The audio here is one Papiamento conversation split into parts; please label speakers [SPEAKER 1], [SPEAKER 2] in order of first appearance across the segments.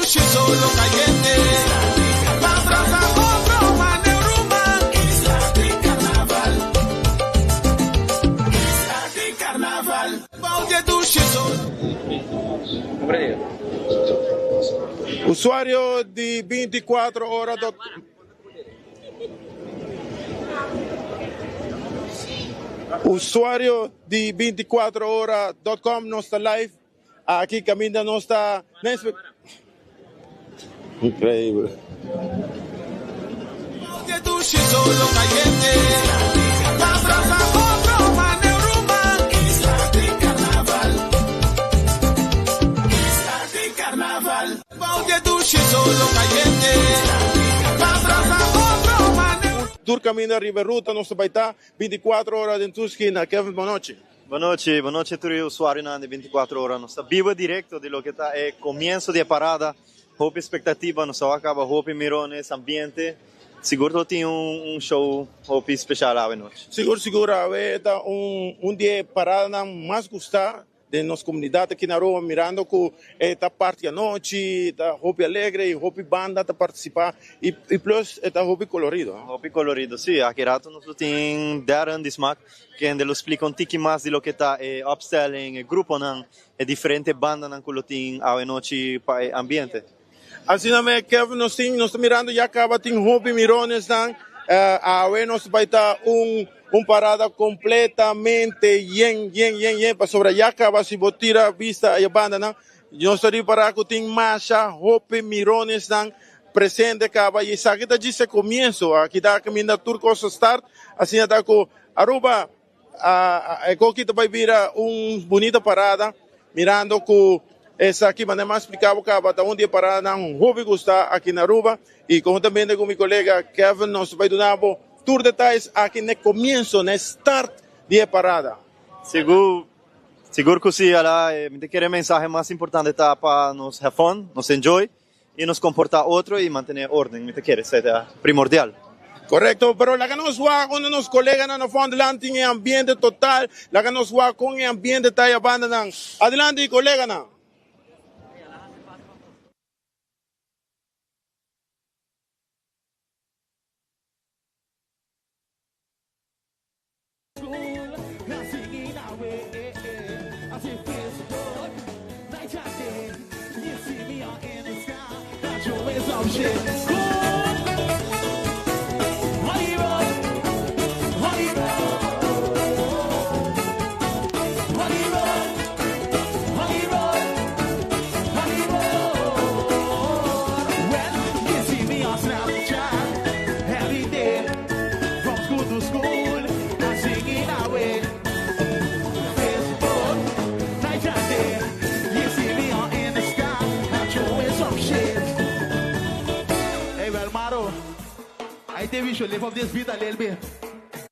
[SPEAKER 1] dushi solo cayente. Pa brasa otro mane ruman. Isla di carnaval. Isla di carnaval. Bou di e dushi solo.
[SPEAKER 2] Usuario di 24 ora dot. Usuario di 24 ora dot com nos ta live aki caminda nos ta na Increíble. Tur caminda riba e ruta nos ta bay ta 24 ora den tur skina. Kevin, bonochi.
[SPEAKER 3] Bonochi, bonochi tur e usuarionan di 24 ora. Nos ta biba directo di loke ta e comienzo di e parada. Hopi expectativa, nos a wak caba hopi mirones, ambiente. Sigur lo tin un show hopi special awe nochi.
[SPEAKER 2] Sigur, sigur awe ta un di e paradanan mas gusta Den nos comunidad aki na Aruba mirando cu e ta parti anochi, ta hopi alegre y hopi banda ta participa y plus e ta hopi colorido.
[SPEAKER 3] Hopi colorido, si. Aki rato nos lo tin Darren di Smaak kende lo splica un tiki mas di loke ta e opstelling, e gruponan, e diferente bandanan cu lo tin awe nochi pa e ambiente.
[SPEAKER 2] Asina me Kevin nos tin, nos ta mirando ya caba tin hopi mironesnan. Awe nos bai ta un un parada completamente yen yen yen yen pasobra ya caba si bo tira bista aya bandanan nos ta ripara cu tin masha hopi mironesnan presente caba y esaki ta djis e comienso aki ta caminda tur cos a start asina ta cu Aruba E koki ta bai bira un bunita parada mirando ku esaki manera mi a splika bo kaba ta un di e paradanan hopi gusta aki na Aruba y konhuntamente ku mi kolega Kevin nos ta bai duna bo tur detayes aki na e komienso na e start di e parada.
[SPEAKER 3] Sigur sigur ku si ala mi ta kere e mensahe mas importante ta pa nos have fun nos enjoy Y nos comporta otro y mantene orden, mi ta kere, esei ta primordial.
[SPEAKER 2] Correcto, pero laga nos wak unda nos coleganan na Vondeland tin e ambiente total, laga nos wak con e ambiente ta e bandanan. Adelante coleganan.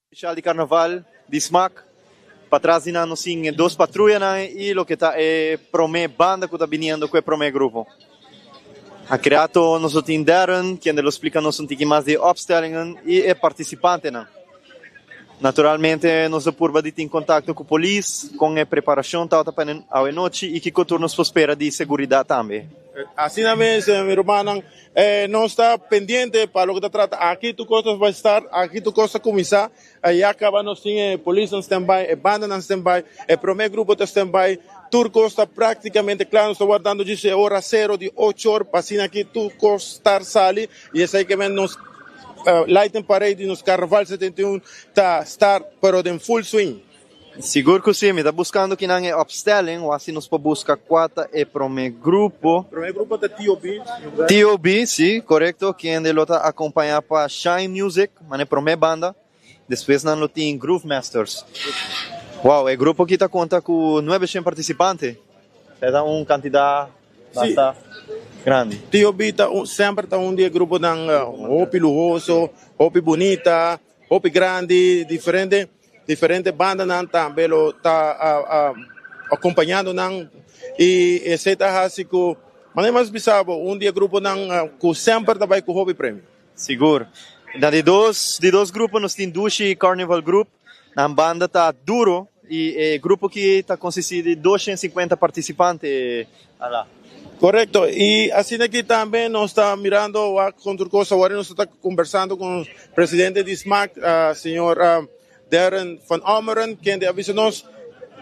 [SPEAKER 3] Special di Carnaval di Smaak. Patras di nan nos tin e dos patruyanan y loke ta e prome banda cu ta biniendo cu e prome grupo. Aki rato nos lo tin Darren kende lo splica nos un tiki mas di e opstellingen y e participantenan. Naturalmente nos lo purba di tin contacto cu polis con e preparacion tabata pa awe nochi y kico tur nos por spera di seguridad tambe.
[SPEAKER 2] Asina mes mi rumannan nos ta pendiente pa loke ta trata aki tur cos ta bay start aki tur cos ta cuminsa ya caba nos tin e polisnan standby e bandanan standby e prome grupo ta standby tur cos ta practicamente cla nos ta wardando djis e ora cero di ocho or pa asina aki tur cos star sali y esey ke men nos Lighting Parade di nos Carnaval 71 ta start pero den full swing.
[SPEAKER 3] Sigur cu si, mi ta buscando kinan e opstelling o asi nos por busca cua ta e prome grupo.
[SPEAKER 2] Prome grupo ta TOB.
[SPEAKER 3] TOB, si, corecto, kende lo ta acompaña pa Shine Music, mane prome banda. Despues nan lo tin Groove Masters. Wow, e grupo aki ta conta cu nuebeshen participante. Esei ta un cantidad basta grandi.
[SPEAKER 2] TOB ta un, semper ta un di e gruponan hopi luhoso, hopi bunita, hopi grandi, diferente, diferente bandanan tambe lo ta acompañando nan y esei ta haci cu, manera mi a bisa bo, un di e gruponan cu semper ta bay cu hopi premio.
[SPEAKER 3] Sigur. Na di dos di dos grupo nos tin Dushi Carnival Group. Nan banda ta duro y e grupo ki ta consisti di 250 participante. Ala.
[SPEAKER 2] Korekto, i asina aki tambe nos ta mirando wak kon tur kos awor nos ta kombersando ku presidente di smaak, señor Darren van Ommeren, kende a bisa nos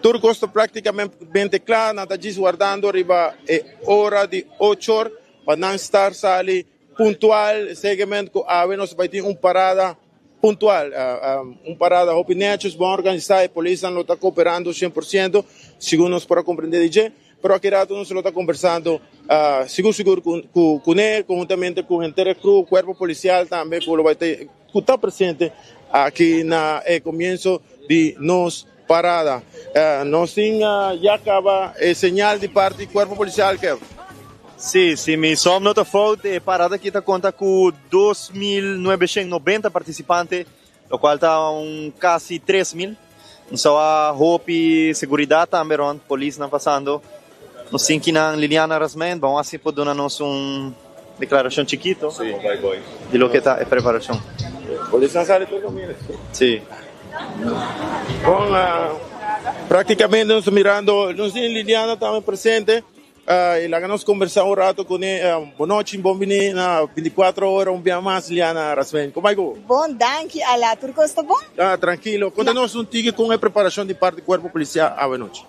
[SPEAKER 2] tur kos ta praktikamente kla, nan ta djis wardando riba e ora di ochor pa nan star sali puntual, segement ku awe nos bai tin un parada puntual, un parada hopi nètjes, bon organisá, e polisnan lo ta kooperando 100%, segun nos por a komprendé di dje. Pero aki rato nos lo ta kombersando sigur sigur ku kuné, konhuntamente ku henter e crew, kuerpo polisial tambe ku lo bai ta ku ta presente aki na e komienso di nos parada. Nos tin ya kaba e señal di parti kuerpo polisial, Kev.
[SPEAKER 3] Sí, si mi som no ta fout, e parada aki ta konta ku 2990 partisipante, lokual ta un kasi 3000. Nos a hopi seguridat tambe rond, polisnan pasando. Nos tin kinan Liliana Rasmijn, bon asi por duna nos un deklarashon chikito di loke ta e preparashon.
[SPEAKER 2] Polisnan sali tur kaminda.
[SPEAKER 3] Sí.
[SPEAKER 2] Bon, praktikamente nos ta mirando, nos tin Liliana tambe presente. Y laga nos conversa un rato cu ne. Bon nochi, bon bini na 24 ora un bia mas, Liana Rasmijn. Como ay cu?
[SPEAKER 4] Bon, danki Ala. Tur cos ta bon?
[SPEAKER 2] Ah, trankilo. Conta nos un tiki con e preparacion di parti cuerpo policial awe nochi.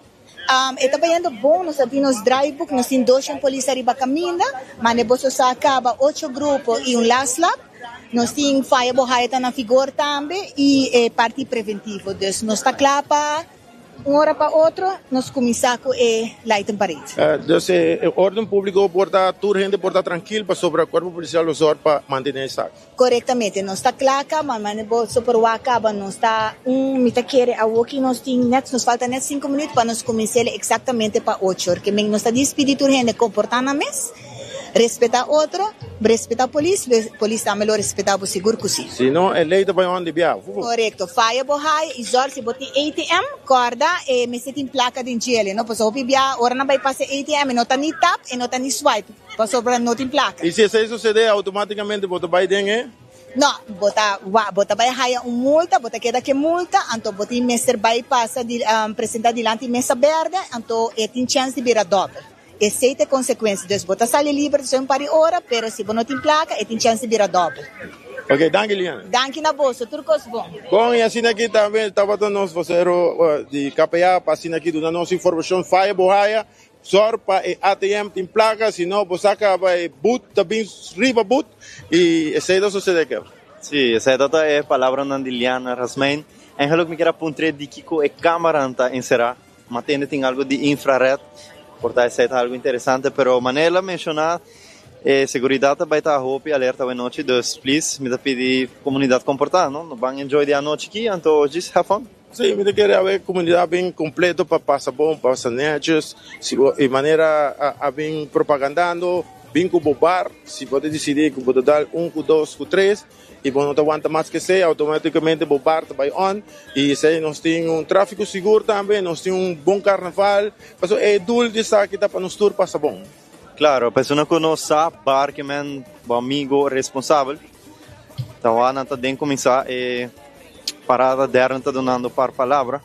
[SPEAKER 4] E ta bayendo bon. Nos a tin nos draaiboek. Nos tin 200 polis ariba caminda. Mane boso sa caba ocho grupo y un last lap. Nos tin faya bo haya ta na vigor tambe y e parti preventivo. Dus nos ta cla pa un ora pa otro nos cuminsa cu e lighting parade.
[SPEAKER 2] Dus e orden publico por ta, tur hende por ta trankil pasobra cuerpo policial lo zorg pa mantene esaki.
[SPEAKER 4] Corectamente, nos ta cla caba, mane bo so por wak caba, nos ta un, mi ta kere awoki nos tin net, nos falta net cinco minuut pa nos cuminsele exactamente pa ocho or, ke men nos ta dispidi tur hende comporta nan mes. Respetá otro, respetá polis, polis tambe lo respetá bo, sigur ku si.
[SPEAKER 2] Si no, e lei ta bai on di bia.
[SPEAKER 4] Korekto. Faya bo haya i zòrg si bo tin ATM, kòrda e mester tin plaka den djele, no? Pasobra hopi bia ora nan bai pasa e ATM e no ta ni tap, e no ta ni swipe, pasobra no tin plaka.
[SPEAKER 2] I si esei sosedé, outomátikamente bo ta bai den e.
[SPEAKER 4] No, bo ta wak, bo ta bai haya un multa, bo ta keda ku e multa, anto bo tin mester bai pasa di presentá dilanti mesa bèrdè, anto e tin chèns di bira dòbel. Esei ta e konsekuensia. Dus bo ta sali liber despues un par di ora, pero si bo no tin plaka e tin chèns di bira dòbel.
[SPEAKER 2] Ok, danki Liana.
[SPEAKER 4] Danki na boso, tur kos bon.
[SPEAKER 2] Bon, i asina aki tambe tabata nos vocero di KPA pa asina aki duna nos informashon. Faya bo haya, sòr pa e ATM tin plaka, si no bo sa kaba e but ta bin riba but i esei ta sosede kèf.
[SPEAKER 3] Sí, esei ta e palabranan di Liana Rasmijn. Eigenlijk mi kier a puntr'é di kiko e kámaranan ta enserá. Ma tende tin algo di infrared, por ta esei ta algo interesante, pero manera el a menciona e seguridad ta bay ta hopi alerta awe nochi, dus please mi ta pidi comunidad comporta no, no ban enjoy di anochi aki, anto just have fun.
[SPEAKER 2] Sí, mi ta kere awe comunidad bin completo pa pasa bon, pasa netjes, si bo e manera a bin propagandando, bin cu bo bar, si bo ta dicidi cu bo ta dal un cu dos cu tres, y bo no ta wanta mas ke esey, automaticamente bo bar ta bay on y esey nos tin un trafico sigur tambe, nos tin un bon carnaval, pasobra e doel di esaki ta pa nos tur pasa bon.
[SPEAKER 3] Claro, persona cu no sa bar ke men bo amigo responsabel ta wak nan ta den cuminsa e parada Darren ta dunando par palabra.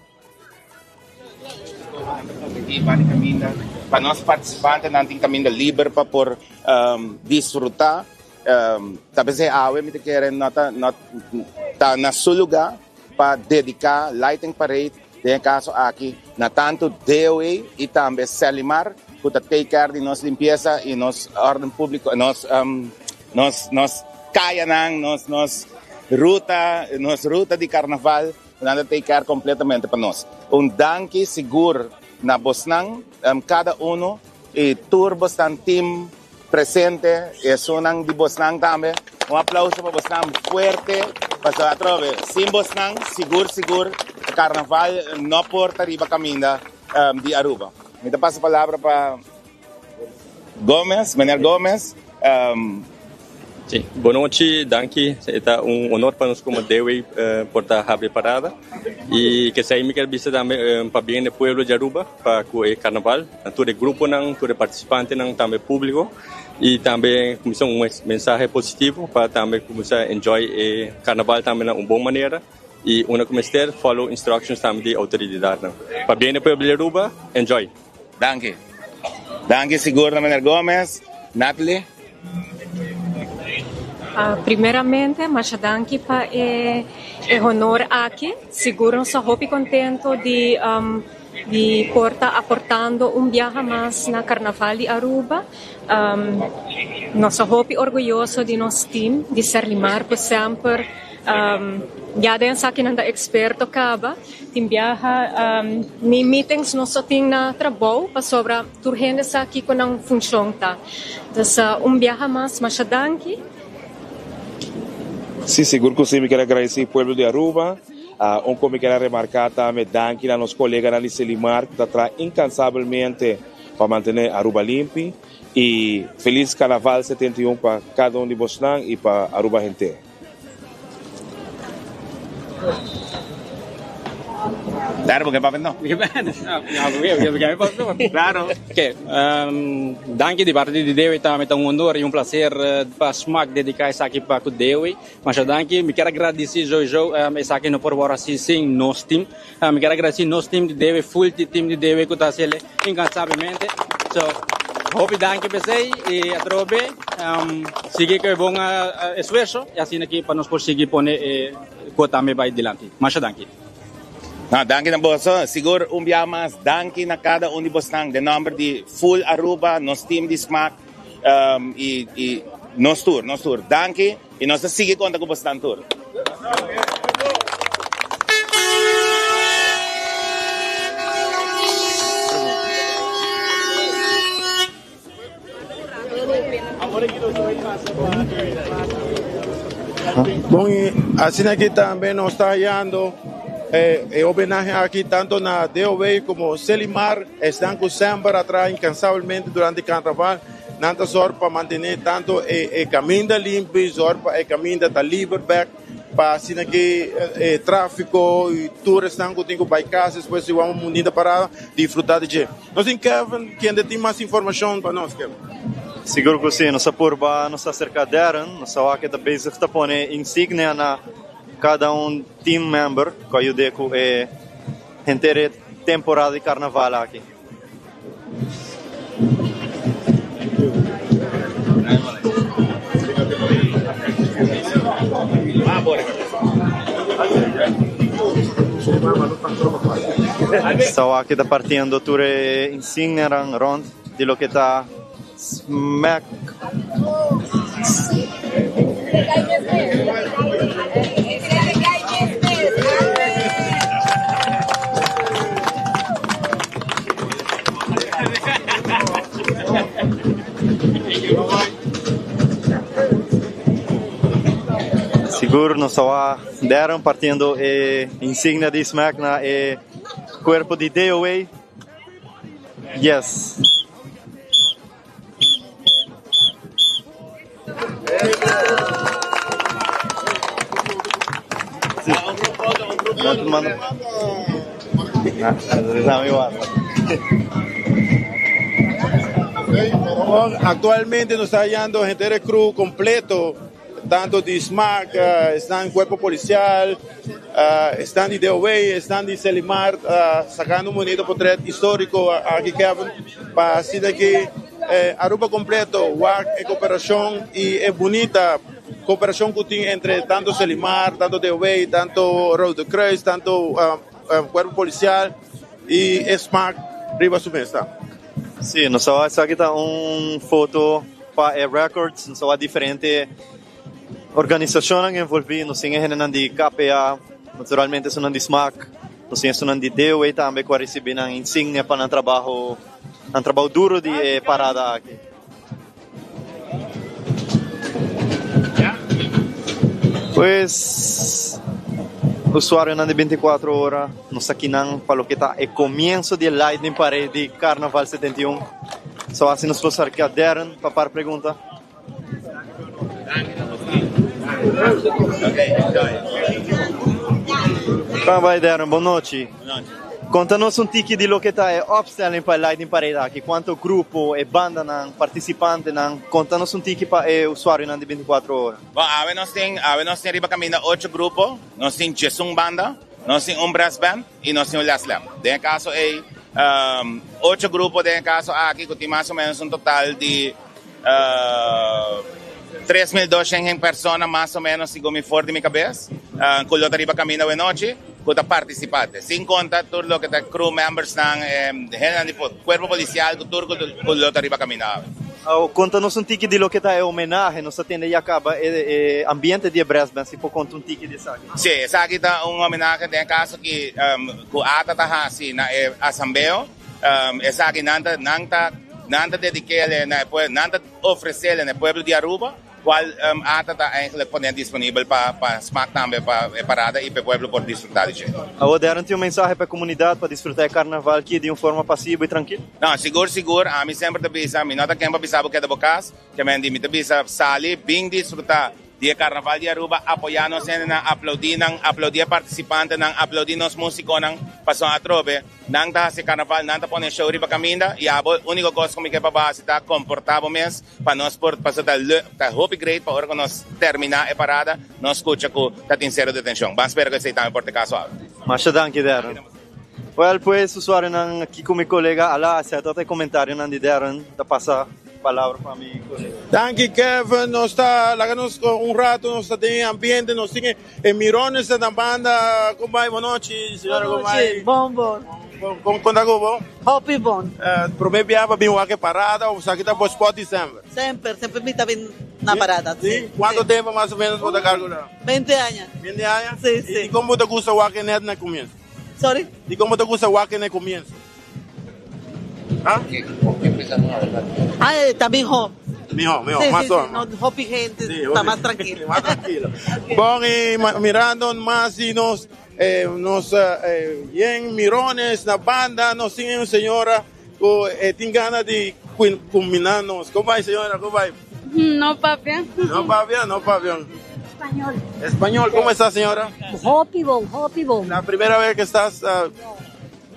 [SPEAKER 1] Pa nos participantenan tin caminda liber pa por disfruta. Ta pensé awe mi ta kere no ta no ta na su lugar pa dedica Lighting Parade den e caso aki na tanto DOE y tambe Selimar cu ta take care di nos limpieza y nos orden publico nos nos nos cayanan nos nos ruta nos ruta di carnaval. Nan ta take care completamente pa nos. Un danki sigur na bosnan cada uno y tur bosnan team presente y esunnan di bosnan tambe. Un aplauso pa bosnan fuerte pasobra atrobe sin bosnan sigur sigur carnaval no por ta riba caminda di Aruba. Mi ta pasa palabra pa Gomez, meneer Gomez.
[SPEAKER 5] Sí, bon nochi, danki. E ta un honor pa nos como Dewey por ta habri parada. Y kesey mi kier bisa tambe pabien di pueblo di Aruba pa cu e carnaval, na tur e gruponan, tur e participantenan, tambe publico. Y tambe cuminsa un mensahe positivo pa tambe cuminsa enjoy e carnaval tambe na un bon manera. Y unda cu mester follow instructions tambe di autoridadnan. Pabien di pueblo di Aruba, enjoy!
[SPEAKER 1] Danki. Danki sigur na meneer Gomez. Natalie.
[SPEAKER 6] Primeramente masha danki pa e honor aki. Sigur nos ta hopi contento di di por ta aportando un biaha mas na Carnaval di Aruba. Nos ta hopi orguyoso di nos team di Serlimar cu semper ya den esaki nan ta experto caba. Tin biaha ni meetings nos ta tin na trabou pasobra tur hende sa kiko nan funcion ta. Dus un biaha mas masha danki.
[SPEAKER 7] Sí, sigur cu sí. Mi kier a agradeci pueblo di Aruba. Un cu mi kier a remarca tambe danki na nos coleganan di Selimar cu ta traha incansabelmente pa mantene Aruba limpi. Y feliz Carnaval 71 pa cada un di bosnan y pa Aruba henter.
[SPEAKER 1] Claro, porque papel no. Claro.
[SPEAKER 8] Oké, danki di parti di Dewi tambe ta un honor y un placer pa smak dedica esaki pa cu Dewi. Masha danki. Mi kier a gradici sowieso esaki no por wor haci sin nos team. Mi kier a gradici nos team di Dewi, full di team di Dewi cu ta haciele incansablemente. So, hopi danki p'esey y atrobe sigui cu e bon esfuerzo y asina aki pa nos por sigui pone e cu tambe bay dilanti. Masha danki.
[SPEAKER 1] No, danki na boso. Sigur un bia mas danki na cada un di bosnan den nomber di full Aruba, nos team di Smaak y y nos tur, nos tur. Danki y nos ta sigui conta cu bosnan tur.
[SPEAKER 2] Bon, y asina aki tambe nos ta hallando e homenahe aki tanto na DOW como Celimar, esnan cu semper a traha incansablemente durante carnaval. Nan ta zorg pa mantene tanto e caminda limpi, zorg pa e caminda ta liber bek, pa asina ki e trafico y tur esnan cu tin cu bay cas despues di wak un bunita parada, disfruta di dje. Nos tin Kevin kende tin mas informacion pa nos, Kevin.
[SPEAKER 3] Sigur cu si, nos a purba nos ta acerca Darren, nos a wak e ta bezig ta pone insignia na cada un team member cu a yude cu e henter e temporada di carnaval aki. Sawaki ta partiendo tur e insignianan rond di loke ta smack. Sigur nos ta wak Darren partiendo e insignia di smack na e cuerpo di DOA. Yes.
[SPEAKER 2] Actualmente nos ta hallando henter e crew completo, tanto di Smaak, esnan cuerpo policial, esnan di DOW, esnan di Celimar, sacando un bonito potret historico aki Kevin, pa asina ki Aruba completo wak e cooperacion y e bunita cooperacion cu tin entre tanto Celimar, tanto DOW, tanto Rode Kruis, tanto Cuerpo Policial y e Smaak riba su mes ta.
[SPEAKER 3] Sí, nos a wak esaki ta un foto pa e records, nos a wak diferente organisacionnan envolvi, nos tin e hendenan di KPA, naturalmente esunnan di Smaak, nos tin esunnan di DOW tambe cu a ricibi nan insignia pa nan trabaho, nan trabao duro di e parada aki. Pues, usuarionan di 24 ora, nos aki nan pa loke ta e comienzo di e Lightning Parade di Carnaval 71. So asi nos por sarca Darren pa par pregunta. Kon bai Darren, bon nochi. Konta nos un tiki di loke ta e opstelling pa e Lightning Parade aki. Kuantu grupo, e bandanan, partisipantenan. Konta nos un tiki pa e usuarionan di 24 ora.
[SPEAKER 1] Bon, awe nos tin, awe nos tin riba kaminda ocho grupo, nos tin djesun banda, nos tin un brass band i nos tin un last lap. Den e kaso ei. Ocho grupo den e kaso aki ku tin mas o ménos un total di 3200 persona mas o ménos segun mi for di mi kabes ku lo ta riba kaminda awenochi ku ta partisipante. Sin konta tur loke ta crew membersnan, hendenan di kuerpo polisial ku tur ku lo ta riba kaminda awe.
[SPEAKER 3] Konta nos un tiki di loke ta e homenahe. Nos ta tende ya kaba e ambiente di e brass band. Si por konta un tiki di esaki.
[SPEAKER 1] Si, esaki ta un homenahe den e kaso ki ku ata ta hasi na e asambeo. Esaki nan ta nan ta nan ta dedik'é na e pueblo, nan ta ofres'é na e pueblo di Aruba, kual ata ta eigenlijk pone disponibel pa pa smak tambe pa e parada i pa e pueblo por disfrutá di dje.
[SPEAKER 3] Awor Darren tin un mensahe pa e komunidat pa disfrutá e karnaval ki di un forma pasibo i trankil?
[SPEAKER 1] No, sigur sigur, ami semper ta bisa, mi no ta ken pa bisa bo keda bo kas, ke men di mi ta bisa sali bin disfrutá Di e Carnaval di Aruba apoya nos hendenan, aplaudi nan, aplaudi e participantenan, aplaudi nos musiconan, pasobra atrobe nan ta haci carnaval, nan ta pone show riba caminda y abo unico cos cu mi ke pa bo haci ta comporta bo mes pa nos por, pasobra ta leuk, ta hopi great pa ora cu nos termina e parada nos scucha cu ta tin cero detencion. Ban spera cu esey tambe por ta e caso awe.
[SPEAKER 3] Masha danki Darren. Well pues usuarionan aki cu mi colega Ala a seta ta e comentarionan di Darren ta pasa. Palabra pa mi colega.
[SPEAKER 2] Danki Kevin, nos ta laga nos un rato nos ta den e ambiente, nos tin e mirones ta na banda. Con bai? Bonochi señora, con bai?
[SPEAKER 9] Bonochi, bon bon.
[SPEAKER 2] Con con ta cu bo?
[SPEAKER 9] Hopi bon.
[SPEAKER 2] Prome bia pa bin wak e parada of esaki ta bo spot di semper?
[SPEAKER 9] Semper, semper mi ta bin na parada.
[SPEAKER 2] Si? Cuanto tempo mas o menos bo ta calcula?
[SPEAKER 9] Bente aña.
[SPEAKER 2] Bente aña?
[SPEAKER 9] Si, si.
[SPEAKER 2] Y dicon bo ta gusta wak e net na comienzo?
[SPEAKER 9] Sorry?
[SPEAKER 2] Dicon bo ta gusta wak e na comienzo?
[SPEAKER 9] Ah, ta miho.
[SPEAKER 2] Miho, miho, mas
[SPEAKER 9] sí, sí, no, hopi gente
[SPEAKER 2] sí,
[SPEAKER 9] está más tranquilo.
[SPEAKER 2] Más tranquilo. Bon, y mirando más y nos, eh, nos eh, yen mirones na banda, nos tin un señora ku eh, tin gana di culminarnos. ¿Cómo va, señora? ¿Cómo va?
[SPEAKER 10] No, papia.
[SPEAKER 2] No, papia, no, papia.
[SPEAKER 10] Español.
[SPEAKER 2] Español, ¿cómo está, señora?
[SPEAKER 10] Hopi bon, hopi bon.
[SPEAKER 2] La primera vez que estás uh,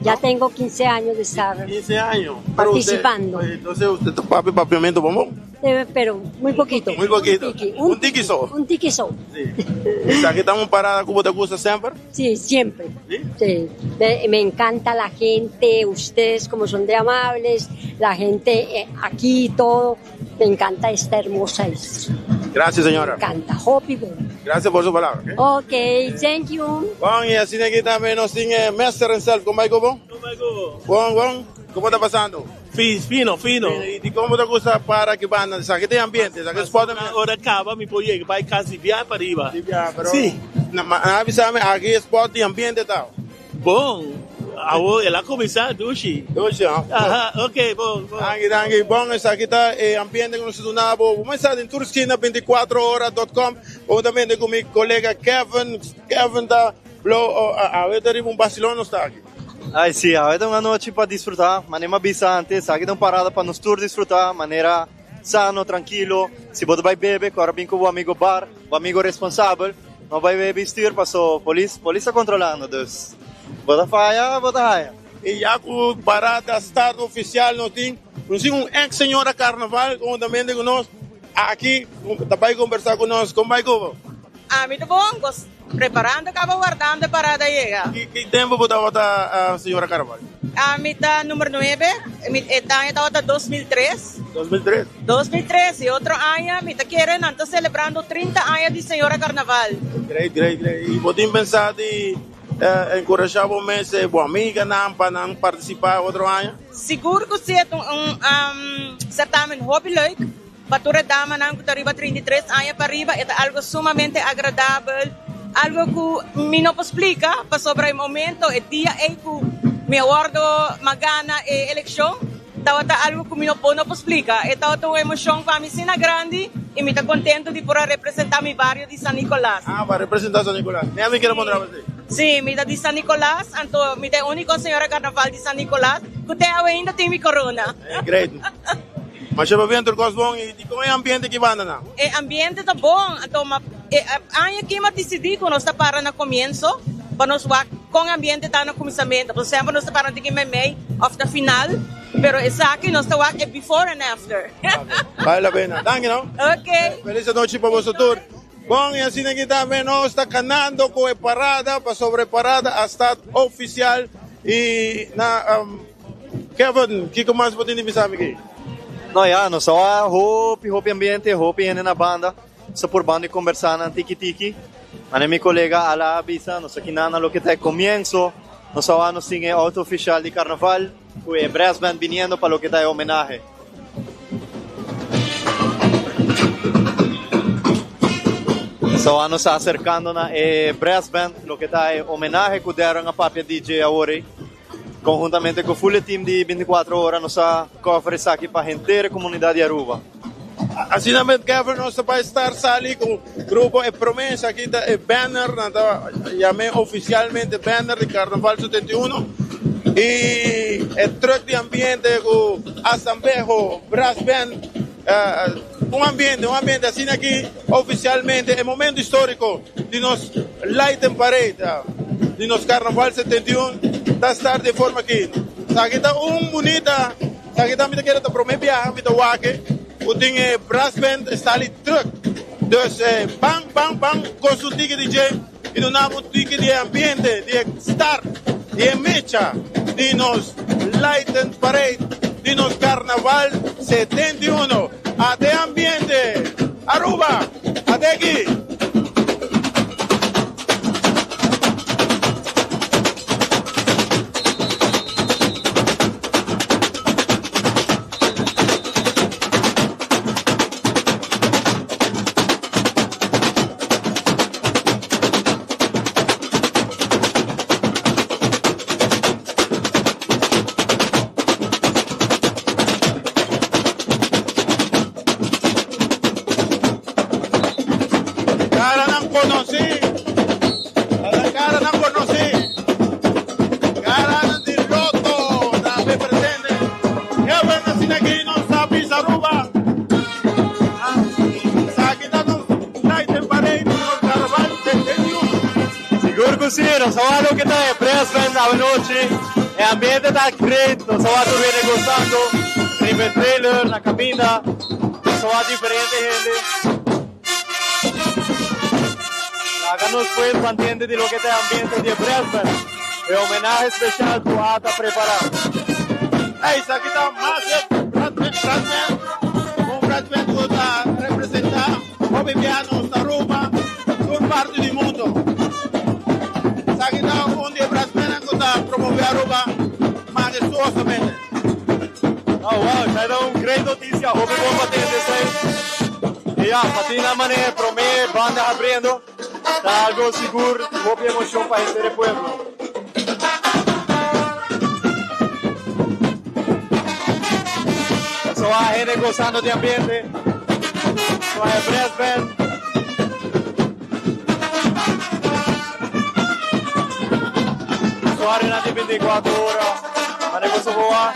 [SPEAKER 10] Ya tengo 15 años de estar
[SPEAKER 2] 15 años.
[SPEAKER 10] participando.
[SPEAKER 2] Usted, entonces usted papi papiamento bombón.
[SPEAKER 10] Eh, pero muy poquito.
[SPEAKER 2] Muy poquito.
[SPEAKER 10] Un tiki.
[SPEAKER 2] Un, tiki so.
[SPEAKER 10] Un tiki so.
[SPEAKER 2] Sí. Aquí estamos parada, ¿cómo te gusta siempre?
[SPEAKER 10] Sí, siempre. ¿Sí? sí. Me, me, encanta la gente, ustedes como son de amables, la gente eh, aquí todo. Me encanta esta hermosa isla.
[SPEAKER 2] Gracias, señora.
[SPEAKER 10] Me encanta. Hopi bon.
[SPEAKER 2] Gracias por su palabra.
[SPEAKER 10] Ok, thank you.
[SPEAKER 2] Bon, y así aquí también nos tiene Master himself. ¿Cómo va, Bon? Bon, bon. ¿Cómo está pasando?
[SPEAKER 11] Fino, fino.
[SPEAKER 2] ¿Y cómo te gusta para que van? O sea, ¿qué te ambiente? O sea, ¿qué spot?
[SPEAKER 11] Ahora acaba, mi pollo, va casi viajar para arriba.
[SPEAKER 2] Sí. Avísame, aquí spot de ambiente está.
[SPEAKER 11] Bon. Awo, el a kuminsá, dushi.
[SPEAKER 2] Dushi, ah.
[SPEAKER 11] Aha, ok, bon, bon.
[SPEAKER 2] Danki, danki. Bon, esaki ta e ambiente ku nos ta duna bo. Bo mester den tur skina 24ora.com. Huntamente ku mi kolega Kevin. Kevin ta blow, awe ta riba un basilon nos ta aki.
[SPEAKER 3] Ai si, awe ta un anochi pa disfrutá. Manera mi a bisa antes, esaki ta un parada pa nos tur disfrutá manera sano, trankilo. Si bo ta bai bebe, kòrda bin ku bo amigo bar, bo amigo responsabel. No bai bebe stuur paso polis, polis ta kontrolando dus bo ta faya bo ta haya.
[SPEAKER 2] Y ya cu parada start oficial nos tin nos tin un ex señora carnaval conjuntamente cu nos aki ta bay conversa cu nos. Con bay cu bo?
[SPEAKER 12] Ami ta bon, cos preparando caba wardando e parada yega.
[SPEAKER 2] Ki tempo bo tabata señora carnaval?
[SPEAKER 12] Ami ta numero nuebe, e aña tabata 2003.
[SPEAKER 2] 2003?
[SPEAKER 12] 2003 y otro aña mi ta kere nan ta celebrando 30 aña di Señora Carnaval.
[SPEAKER 2] Great, great, great. Y bo tin pensa di encurasha bo mes bo amiganan pa nan participa otro aña?
[SPEAKER 12] Sigur cu si, e ta un certamen hopi leuk pa tur e damanan cu ta riba 33 aña pa riba. E ta algo sumamente agradabel, algo cu mi no por splica pasobra e momento, e dia ey cu mi a wordo ma gana e eleccion, Tabata algo cu mi no por no por splica. E tabata un emocion pa mi asina grandi y mi ta contento di por a representa mi bario di San Nicolas.
[SPEAKER 2] Ah, pa representa San Nicolas. Nea mi kier mostra bo
[SPEAKER 12] si. Si, mi ta di San Nicolas, anto mi ta e unico señora carnaval di San Nicolas cu te awe ainda tin mi corona.
[SPEAKER 2] Great. Masha pabia tur cos bon y di con e ambiente aki banda nan?
[SPEAKER 12] E ambiente ta bon, anto ma e aña aki mi a dicidi cu nos ta para na comienzo pa nos wak Con ambiente ta na cuminsamento, pasobra semper nos ta para tin meimei of ta final, pero esaki nos ta wak e before and after.
[SPEAKER 2] Bale la pena. Danki no.
[SPEAKER 12] Ok.
[SPEAKER 2] Feliz anochi pa boso tur. Bon, y asina aki tambe nos ta canando cu e parada, pasobra e parada a start oficial y na. Kevin, kiko mas bo tin di bisa mi aki?
[SPEAKER 3] No ya, nos a wak hopi hopi ambiente, hopi hende na banda. Nos a purba di kombersá nan tiki tiki. Mane mi kolega Ala a bisa, nos aki nan na loke ta e komienso. Nos a wak nos tin e outo ofishal di karnaval ku e brass band biniendo pa loke ta e homenahe. Nos a wak nos ta aserkando na e brass band, loke ta e homenahe ku Darren a papia DJ awor ei. Conhuntamente cu full e team di 24 ora nos a cover esaki pa henter e comunidad di Aruba.
[SPEAKER 2] Asina met Kevin nos ta bay start sali cu grupo E Promesa. Aki ta e banner, nan ta yam'e oficialmente banner di Carnaval 71 y e truck di ambiente cu Asambeho Brass Band. Un ambiente, un ambiente asina aki oficialmente e momento historico di nos Lighten Parade di nos Carnaval 71 ta start di e forma aki. Esaki ta un bunita, esaki ta mi ta kere ta prome biaha mi ta wak cu tin e brass band e sali truck. Dus ban ban ban goza un tiki di dje y duna bo un tiki di e ambiente di e start di e mecha di nos Lighten Parade di nos Carnaval 71. Ate ambiente Aruba! Ate aki! Caranan conocí, caranan conocí, caranan di Lotto tambe presente. Ke bueno asina aki nos ta bisa Aruba. Esaki ta nos Night and Parade, nos Carnaval 71.
[SPEAKER 3] Sigur cu si, nos a wak loke ta e brass band awanochi. E ambiente ta great, nos a wak tur hende gozando riba e trailer, na caminda. Nos a wak diferente hende. Laga nos pues mantiente di loke ta e ambiente di e brass band, e homenahe special cu ata prepara.
[SPEAKER 2] Ey, esaki ta mas e brass band, un brass band cu ta representa hopi biaha nos Aruba, tur parti di mundo. Esaki ta un di e brass bandnan cu ta promove Aruba mahestuosamente.
[SPEAKER 3] Oh wow, esaki ta un great noticia, hopi bon pa tende esey. Y ya, pa tin nan manera e prome banda habriendo ta algo sigur hopi emocion pa henter e pueblo. Eso a hende gozando di ambiente. Eso a e brass band. Usuarionan di 24 ora, manera boso por wak,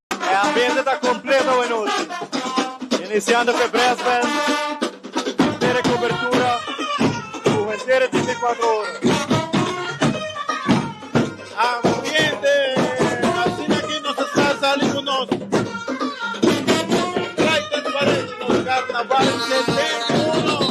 [SPEAKER 3] e ambiente ta completo awe nochi. Iniciando cu e brass band, henter e cobertura cu henter e 24 ora.
[SPEAKER 2] Ambiente, asina aki nos ta sa sali cu nos Brighton Parade, nos Carnaval 71.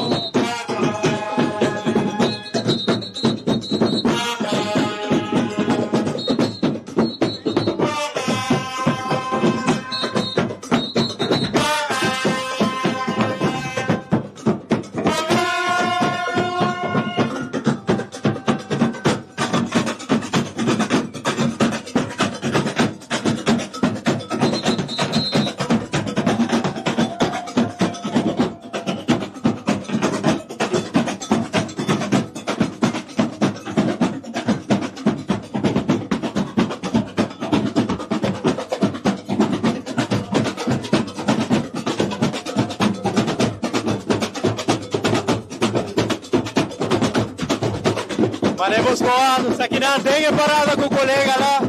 [SPEAKER 3] Manemos Goa, nos aki nan den e parada ku kolega la.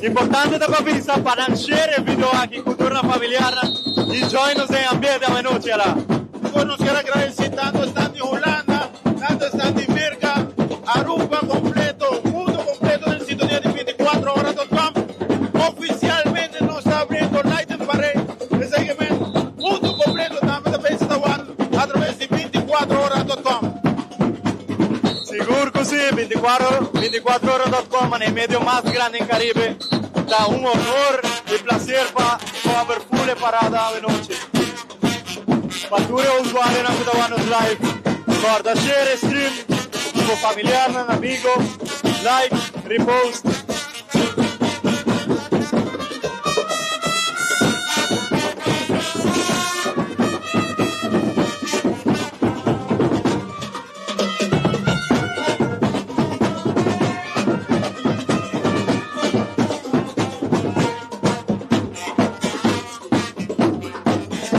[SPEAKER 3] Importante ta pa bisa pa nan share e video aki ku tur nan familiarnan i join nos den ambiente awenochi ala.
[SPEAKER 2] Sigur nos kier a gradeci tanto esnan di Hulanda, tanto esnan di Merca, Aruba completo, mundo completo den sintonia di 24 ora dot com. Oficialmente nos ta abriendo Light and Parade, esey ke men mundo completo tambe ta pensa ta wak a traves di 24 ora dot com.
[SPEAKER 3] Sigur cu si, 24 ora dot com, e medio mas grandi en Caribe. Ta un honor y placer pa cover full e parada awe nochi. Pa tur e usuarionan cu ta wak nos live, corda share e stream cu bo familiarnan, amigo, like, repost.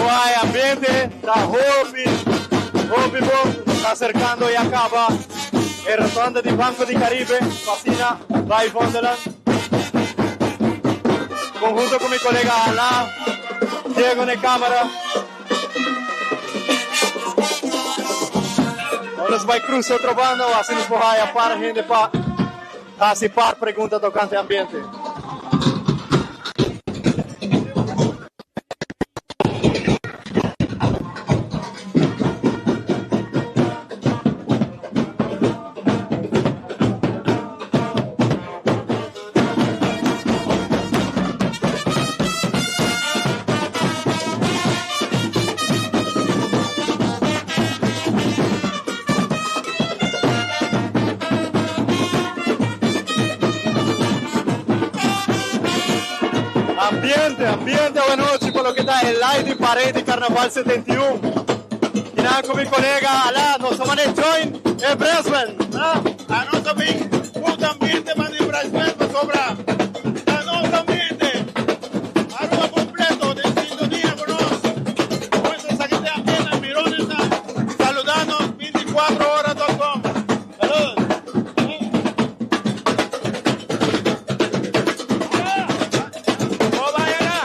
[SPEAKER 3] Guay ambiente ta hopi hopi bon ta acercando y a caba e rotonde di Banco di Caribe pa asina bay Vondeland conhunto cu mi colega Alain Diego na e camera. Ora nos bai cruza otro banda o asina nos por haya par hende pa haci par pregunta tocante ambiente. Ambiente, ambiente awanochi pa loke ta e live di parade di Carnaval 71. Kinan cu mi colega Ala, nos ta manda e join e Brisbane.
[SPEAKER 2] Anos a bin Puta ambiente pa di Brasil pasobra ta nos ambiente. Aruba completo den sintonia cu nos. Pues esaki ta e ambiente mirones ta saluda nos 24 hora dot com. Saludos. Bo bay ala.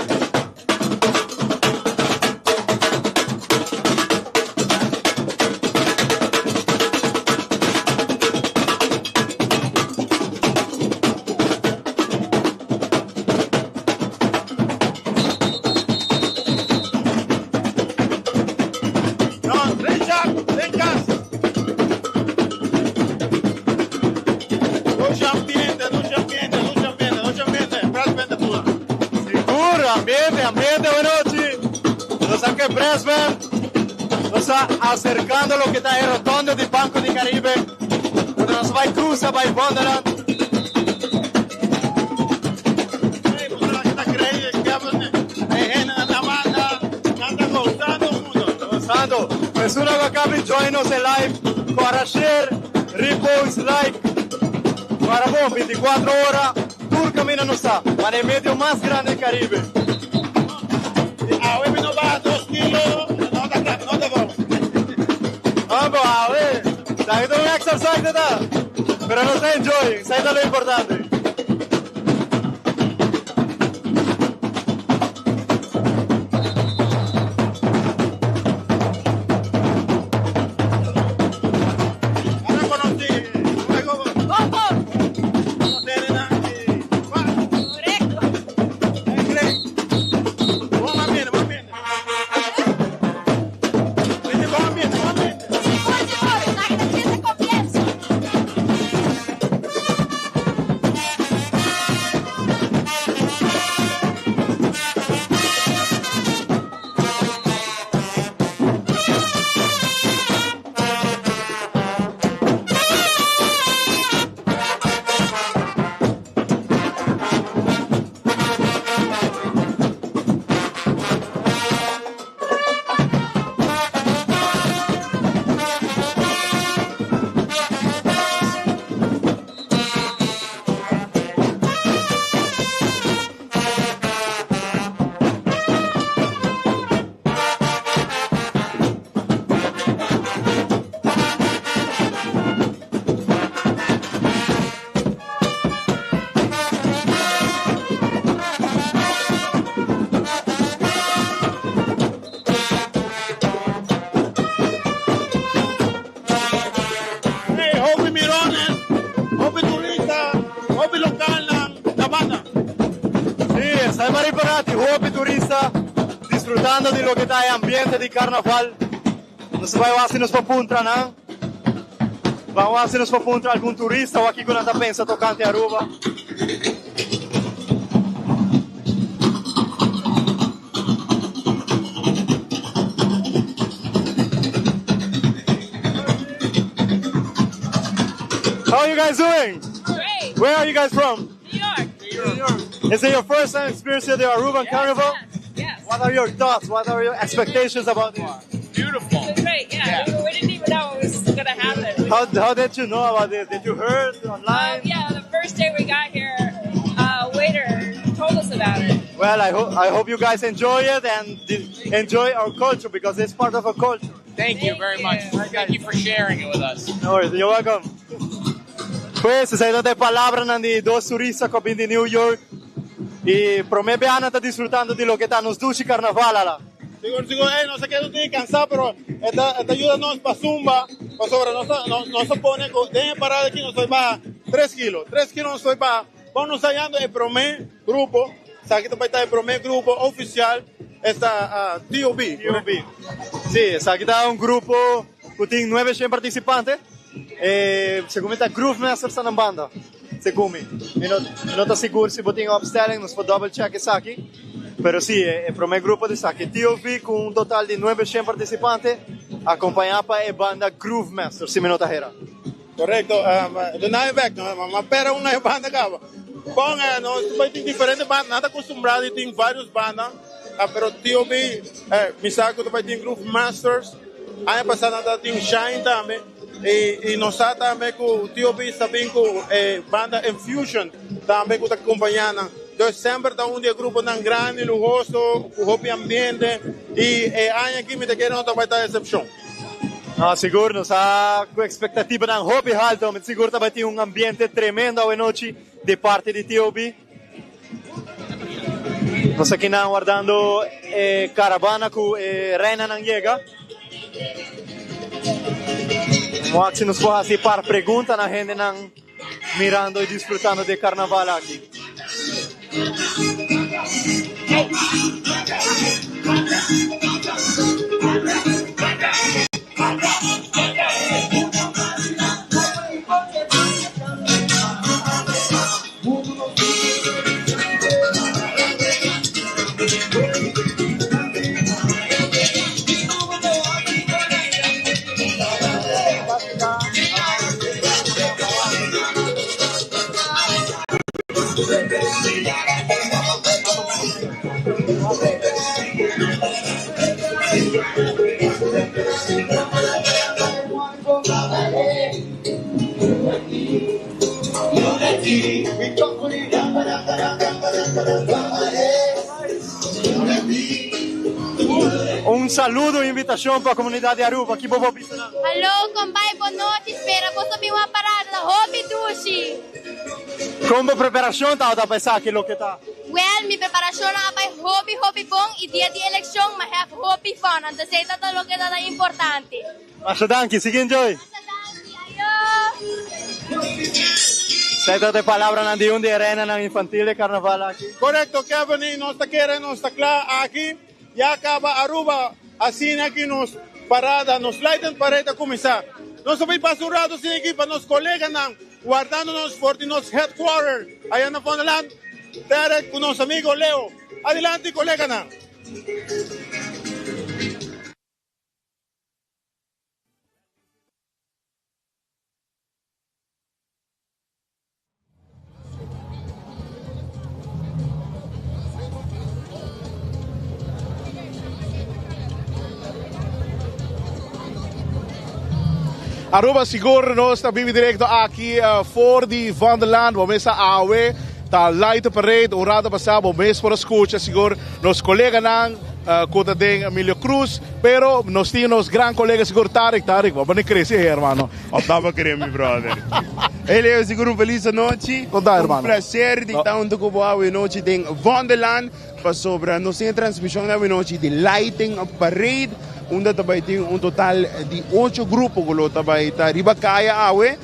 [SPEAKER 2] No, Richard, den cas. Dushi ambiente, dushi ambiente, dushi ambiente, dushi ambiente. Brass band ta pura.
[SPEAKER 3] Sigur, ambiente, ambiente awanochi. Nos a ke brass band. Nos ta acercando loke ta e rotonde di Banco di Caribe, unda nos bai cruza bai Wonderland.
[SPEAKER 2] Hey, bo sa ta cree Kevin, e hendenan na banda, nan ta gozando mundo.
[SPEAKER 3] Gozando. Esun a caba di join nos e live, cora share, repost, like. Para bon, 24 ora, tur camina nos ta, pa e medio mas grandi di Caribe.
[SPEAKER 2] Awe mi no baha dos kilo, no ta no ta bon.
[SPEAKER 3] Ambo, awe, ta un exercise ta, pero nos ta enjoy, esai ta lo importante.
[SPEAKER 2] Hey, hopi mirones, hopi turista, hopi localnan na banda.
[SPEAKER 3] Sí, esai mari parati, hopi turista disfrutando di loke ta e ambiente di carnaval. Nos ta bai wak si nos por puntra nan. Ban wak si nos por puntra algun turista wak kiko nan ta pensa tocante Aruba. How are you guys doing?
[SPEAKER 13] Great.
[SPEAKER 3] Where are you guys from?
[SPEAKER 13] New York.
[SPEAKER 3] New York. Is it your first time experiencing the Aruban Carnival?
[SPEAKER 13] Yes.
[SPEAKER 3] What are your thoughts? What are your expectations about this?
[SPEAKER 13] Beautiful. Great, yeah. We, we didn't even know it was going to happen.
[SPEAKER 3] How, how did you know about this? Did you heard online?
[SPEAKER 13] yeah, the first day we got here, uh, waiter told us about it.
[SPEAKER 3] Well, I hope I hope you guys enjoy it and enjoy our culture because it's part of our culture.
[SPEAKER 14] Thank you very much. Thank you for sharing it with us.
[SPEAKER 3] No worries, you're welcome. Pues, esey ta palabranan di dos turista cu a bin di New York y prome biaha nan ta disfrutando di loke ta nos dushi carnaval ala.
[SPEAKER 2] Sigur, sigur, ey, nos a keda un tiki cansa, pero e ta, e ta yuda nos pa zumba, pasobra nos ta, nos, nos ta pone cu den e parada aki nos ta baha tres kilo, tres kilo nos ta baha. Bon, nos ta hallando e prome grupo, esaki ta bay ta e prome grupo oficial, esta TOB.
[SPEAKER 3] TOB. Si, esaki ta un grupo cu tin nuebe shen participante. E segun mi ta Groove Masters ta nan banda, segun mi. Mi no, mi no ta sigur si bo tin opstelling, nos por double check esaki. Pero si, e prome grupo di esaki, TOB cu un total di nuebe shen participante, acompaña pa e banda Groove Masters, si mi no ta hera.
[SPEAKER 2] Correcto, duna e bek, ma pera un e banda caba. Bon, nos bay tin diferente banda, nan ta acostumbrado di tin varios banda, pero TOB, mi sa cu ta bay tin Groove Masters, aña pasa nan ta tin Shine tambe, y nos sa tambe cu TOB sta bin cu e banda Infusion tambe cu ta acompaña nan. Dus semper ta un di e gruponan grandi, luhoso, cu hopi ambiente, y e aña aki mi ta kere no ta bay ta excepcion.
[SPEAKER 3] No, sigur nos a cu expectativanan hopi halto. Mi sigur ta bay tin un ambiente tremendo awe nochi di parti di TOB. Nos akinan wardando e caravana cu e reinanan yega. Wak si nos por haci par pregunta na hendenan mirando y disfrutando di e carnaval aki. Un saludo y invitacion pa comunidad di Aruba. Ki bo por bisa nan?
[SPEAKER 15] Hallo kombai bon nochi spera boso bin wak parada ta hopi dushi.
[SPEAKER 3] Kon bo preparashon tabata pa esaki loke ta?
[SPEAKER 15] Wel mi preparashonnan a bai hopi hopi bon y dia di elekshon mi have hopi fun anto esei ta ta loke ta ta importante.
[SPEAKER 3] Masha danki, sigui enjoy.
[SPEAKER 15] Masha danki, ayo.
[SPEAKER 3] Esei ta ta e palabranan di un di e reinanan infantil di e karnaval aki.
[SPEAKER 2] Korekto Kevin y nos ta kere nos ta kla aki. Ya caba Aruba asina ki nos parada, nos Lighten Parade a cuminsa. Nos a bay pasa un rato asina aki pa nos coleganan wardando nos for di nos headquarter aya na Vondelland, Derek cu nos amigo Leo. Adelante coleganan.
[SPEAKER 16] Aruba sigur nos ta bibi directo aki for di Vondelland. Bo mes a awe ta Light Parade. Un rato pasa bo mes por a scucha sigur nos coleganan cu ta den Emilio Cruz. Pero nos tin nos gran colega sigur Tarik. Tarik, bo a bini crece he hermano.
[SPEAKER 17] Of ta bo cree mi brother. Hey Leo, sigur un feliz anochi.
[SPEAKER 16] Con ta, hermano?
[SPEAKER 17] Un placer di ta hunto cu bo awe nochi den Vondelland. Pasobra nos tin e transmision awe nochi di Lighting Parade. Unda ta bay tin un total di ocho grupo cu lo ta bay ta riba caya awe.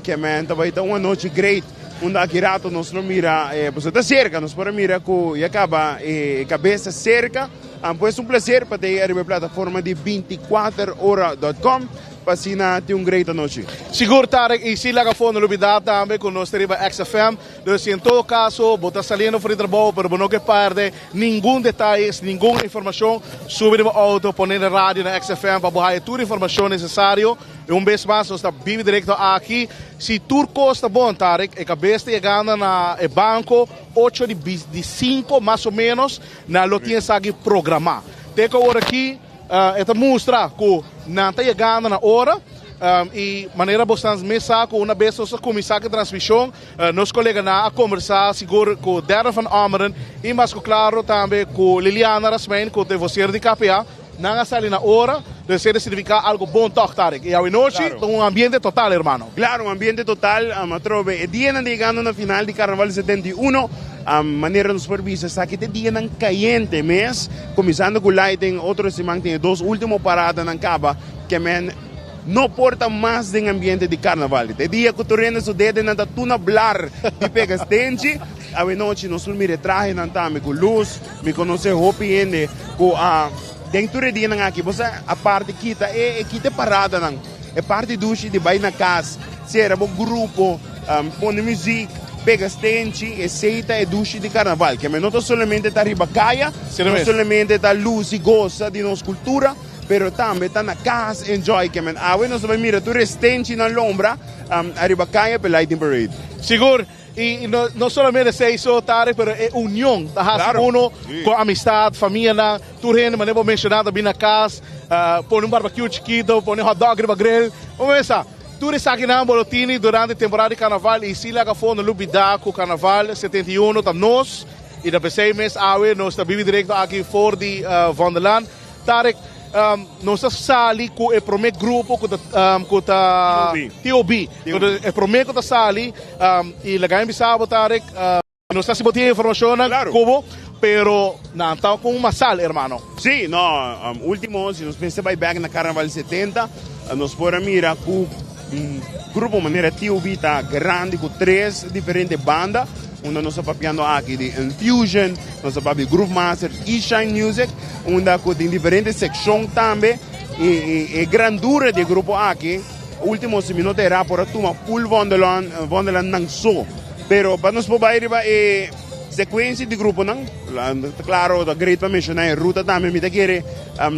[SPEAKER 17] Ke men ta bay ta un anochi great. Unda aki rato nos lo mira, pasobra ta cerca, nos por a mira cu ya caba e cabeza cerca. Pues un placer pa ta ariba e plataforma di binticuater ora dot com. Pa asina tin un great anochi.
[SPEAKER 16] Sigur Tarek y si laga fondo lubida tambe cu nos ta riba XFM, dus si en todo caso bo ta saliendo for di trabou pero bo no ke perde ningun detayes, ningun informacion, subi riba auto, pone na radio na XFM pa bo haya tur informacion necesario. Y un bes mas nos ta bibi directo aki. Si tur cos ta bon Tarek, e cabes ta yegando na e banco ocho di di cinco mas o menos, nan lo tin esaki programa. Te cu awor aki. E ta mustra ku nan ta yegando na ora i manera bosnan mes sa ku una bes nos a kuminsá ku e transmishon nos koleganan a kombersá sigur ku Darren van Ommeren i mas ku klaro tambe ku Liliana Rasmijn ku ta e vosero di KPA. Nan a sali na ora, dus esei ta signifiká algu bon tòg Tarek. I awenochi ta un ambiente total hermano.
[SPEAKER 17] Klaro, un ambiente total. Atrobe e dianan ta yegando na final di Karnaval 71. Manera nos por bisa esaki ta e dianan kayente mes. Kuminsando ku lighting, otro siman tin e dos ultimo paradanan kaba ke men no por ta mas den ambiente di karnaval. Ta e dia ku tur hende su dedenan ta tuna blar di pega stenchi. Awenochi nos lo mira e trahenan tambe ku lus. Mi konosé hopi hende ku a den tur e dianan aki bo sa aparte kita e kita e paradanan, e parti dushi di bai na kas, sera bo grupo. Pone muziek, pega stenchi, esey ta e dushi di carnaval. Keme no ta solamente ta riba caya, no solamente ta luci, goza di nos cultura, pero tambe ta na cas enjoy. Kemen awe nos ta bay mira tur e stenchinan lombra ariba caya p'e lighting parade.
[SPEAKER 16] Sigur, y no solamente esey so Tarek, pero e union ta haci uno cu amistad, famianan, tur hende manera bo menciona ta bin na cas, pone un barbecue chikito, pone hot dog riba grill, bo mesa. Tur esakinan bo lo tini durante temporada di Carnaval y si laga afó no lubida cu Carnaval 71 ta nos y ta pesey mes awe nos ta bibi directo aki for di Vondellaan. Tarek, nos ta sali cu e prome grupo cu ta cu ta TOB. E prome cu ta sali y laga mi bisa bo Tarek, No sa si bo tin e informacionnan cu bo, pero nan ta cu un masal, hermano.
[SPEAKER 17] Sí, no, ultimo, si nos mester bai bek na Carnaval 70, nos por a mira cu un grupo manera TOB ta grandi cu tres diferente banda, unda nos ta papiando aki di Infusion, nos ta papia di Groove Masters y Shine Music, unda cu tin diferente seccion tambe, y e grandura di e grupo aki, ultimo si mi no ta era por a tuma full Vondelon, Vondelan nan so. Pero pa nos por bai riba e secuencia di gruponan, ta claro, ta great pa menciona e ruta tambe, mi ta kere,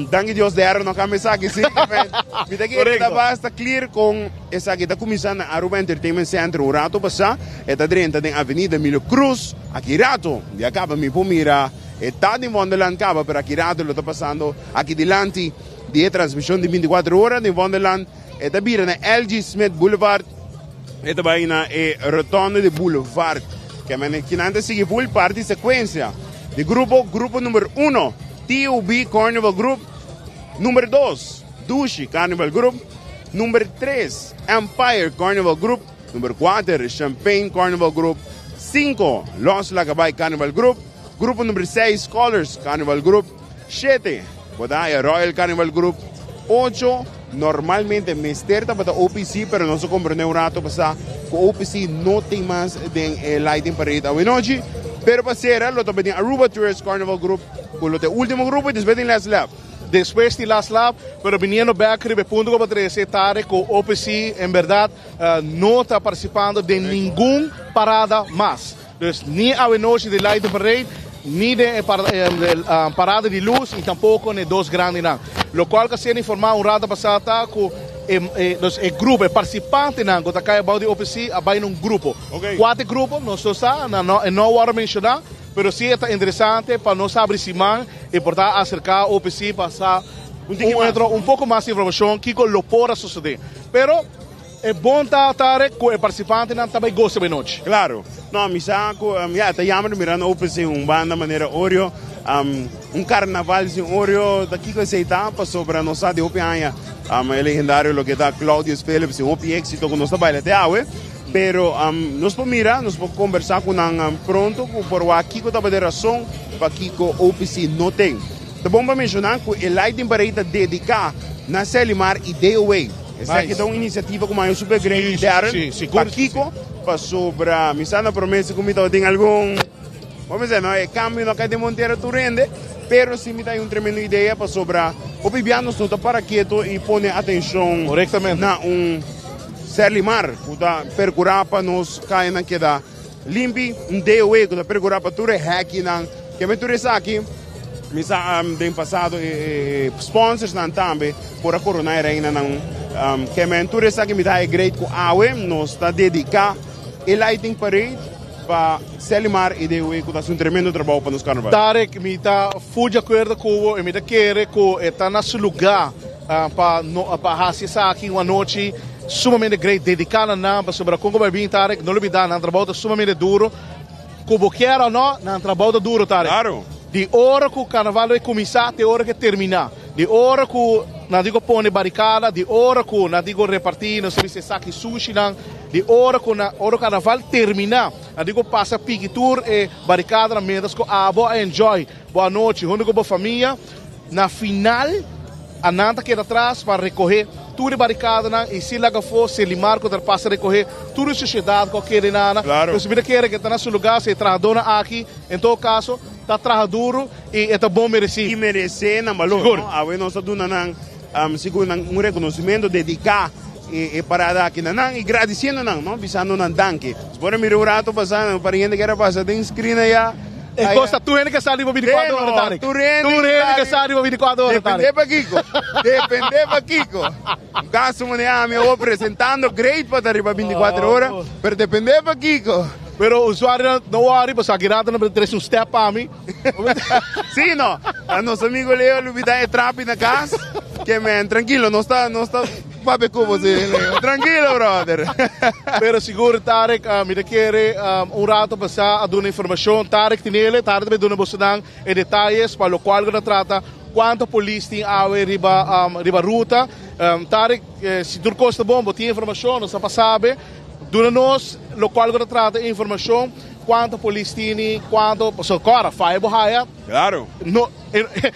[SPEAKER 17] danki Dios derde no cambia esaki, si, mi ta kere ta basta clear con esaki ta cuminsa na Aruba Entertainment Center un rato pasa, e ta drenta den Avenida Emilio Cruz, aki rato, di a caba mi por mira e ta den Wonderland caba, pero aki rato lo ta pasando aki dilanti di e transmision di 24 ora den Wonderland, e ta bira na LG Smith Boulevard. E ta bai na e rotonde di Boulevard. Kemene kinan ta sigui full parti secuencia di grupo. Grupo number uno, TUB Carnival Group. Number dos, Dushi Carnival Group. Number tres, Empire Carnival Group. Number kuater, Champagne Carnival Group. Cinco, Los Lagabay Carnival Group. Grupo number seis, Colors Carnival Group. Shete, Bodaya Royal Carnival Group. Ocho, Normalmente mester tabata OPC, pero nos a comprende un rato pasá cu OPC no tin mas den e lighting parade awenochi. Pero pa cera lo tabatin Aruba Tourist Carnival Group cu lo ta e ultimo grupo y despues tin Last Lap.
[SPEAKER 16] Despues di Last Lap, pero biniendo bek riba e punto cu bo trece tarde cu OPC en berdad no ta participando den ningun parada mas. Dus ni awenochi di Lighting Parade, ni den e parada di luz y tampoco n'e dos grandinan. Locual cu a ser informa un rato pasa ta cu e dus e grupo, e participantenan cu ta cay abao di OPC a bay na un grupo. Cuate grupo nos no sa, nan no e no a worde menciona, pero si e ta interesante pa nos habri siman y por ta acerca OPC pa sa un otro un poco mas informacion kico lo por a sucede. Pero. E bon ta Tarek ku e partisipantenan ta bai gosa bai nochi.
[SPEAKER 17] Claro. No, mi sa ku ya ta jammer mira no open sin un banda manera Oreo. Un carnaval sin Oreo ta kiko esei ta pasobra nos sa di hopi aña e legendario loke ta Claudius Philips tin hopi exito ku nos ta baila te awe. Pero nos por mira, nos por kombersa ku nan pronto ku por wak kiko tabata e rason pakiko OPC no ten. Ta bon pa menshoná ku e Lighting Parade ta dediká na Selimar i DOA. Esaki ta un inisiativa ku mayo super great, Darren. Pakiko? Pasobra mi sa na promesa ku mi tabatin algun. Bo mester no, e cambio no cay den Montero tur hende, pero si mi ta hay un tremendo idea pasobra hopi bia nos no ta para keto y pone atencion na un Serlimar cu ta percura pa nos cayanan keda limpi, un DOE cu ta percura pa tur e hekinan, keme tur esaki mi sa den pasado e sponsorsnan tambe por a corona e reinanan, keme tur esaki mi ta hay great cu awe nos ta dedica e lighting parade pa Selimar y DOE cu ta haci un tremendo trabao pa nos carnaval.
[SPEAKER 16] Tarek, mi ta full di acuerdo cu bo y mi ta kere cu e ta na su lugar pa no pa haci esaki un anochi sumamente great dedica na nan pasobra con cu bay bin Tarek no lubida nan trabao ta sumamente duro cu bo kier o no nan trabao ta duro Tarek.
[SPEAKER 17] Claro.
[SPEAKER 16] Di ora cu carnaval lo cuminsa te ora cu e termina di ora cu nan tin cu pone baricada di ora cu nan tin cu reparti nos ta bisa esaki sushinan Di ora ku na ora karnaval terminá, nan tin ku pasa piki tur e barikadanan miéntras ku abo a enjoy bo anochi huntu ku bo famia. Na final, anan ta keda tras pa rekohé tur e barikadanan i si laga afó Selimar ku ta pasa rekohé tur e sushedat ku a keda einana. Pues mi ta kere ku e ta na su lugá si e trahadónan aki en todo kaso ta traha duru i e ta bon meresí.
[SPEAKER 17] I meresé nan balor, no? Awe nos ta duna nan sigur nan un rekonosimento dediká. E parada aki na nan y gradiciendo nan, no? Bisando nan danki. Nos por a mira un rato pasa, un par di hende kier a pasa den screen aya.
[SPEAKER 16] E cos ta tur hende ke sa riba 24 ora, Tarek.
[SPEAKER 17] Tur hende
[SPEAKER 16] Tur hende ke sa riba 24 ora, Tarek.
[SPEAKER 17] Depende pa kiko. Depende pa kiko. Un caso manera ami awor presentando great pa ta riba 24 ora, pero depende pa kiko.
[SPEAKER 16] Pero usuarionan no worry, pasobra aki rato nan por trece un step pa mi.
[SPEAKER 17] Sí, no. A nos amigo Leo lubida e trapi na cas. Ke men, tranquilo, nos ta, nos ta. Papia ku bo si, Leo. Trankilo, brother.
[SPEAKER 16] Pero sigur, Tarek, mi ta kere un rato pasá a duna informashon. Tarek Tinele, Tarek ta bay duna bosonan e detayes pa lokual ku ta trata kuantu polis tin awe riba riba ruta. Tarek, si tur kos ta bon, bo tin informashon, nos ta pa sabe. Duna nos lokual ku ta trata e informashon, kuantu polis tini, kuantu, pasobra kòrda, faya bo haya.
[SPEAKER 17] Claro.
[SPEAKER 16] No.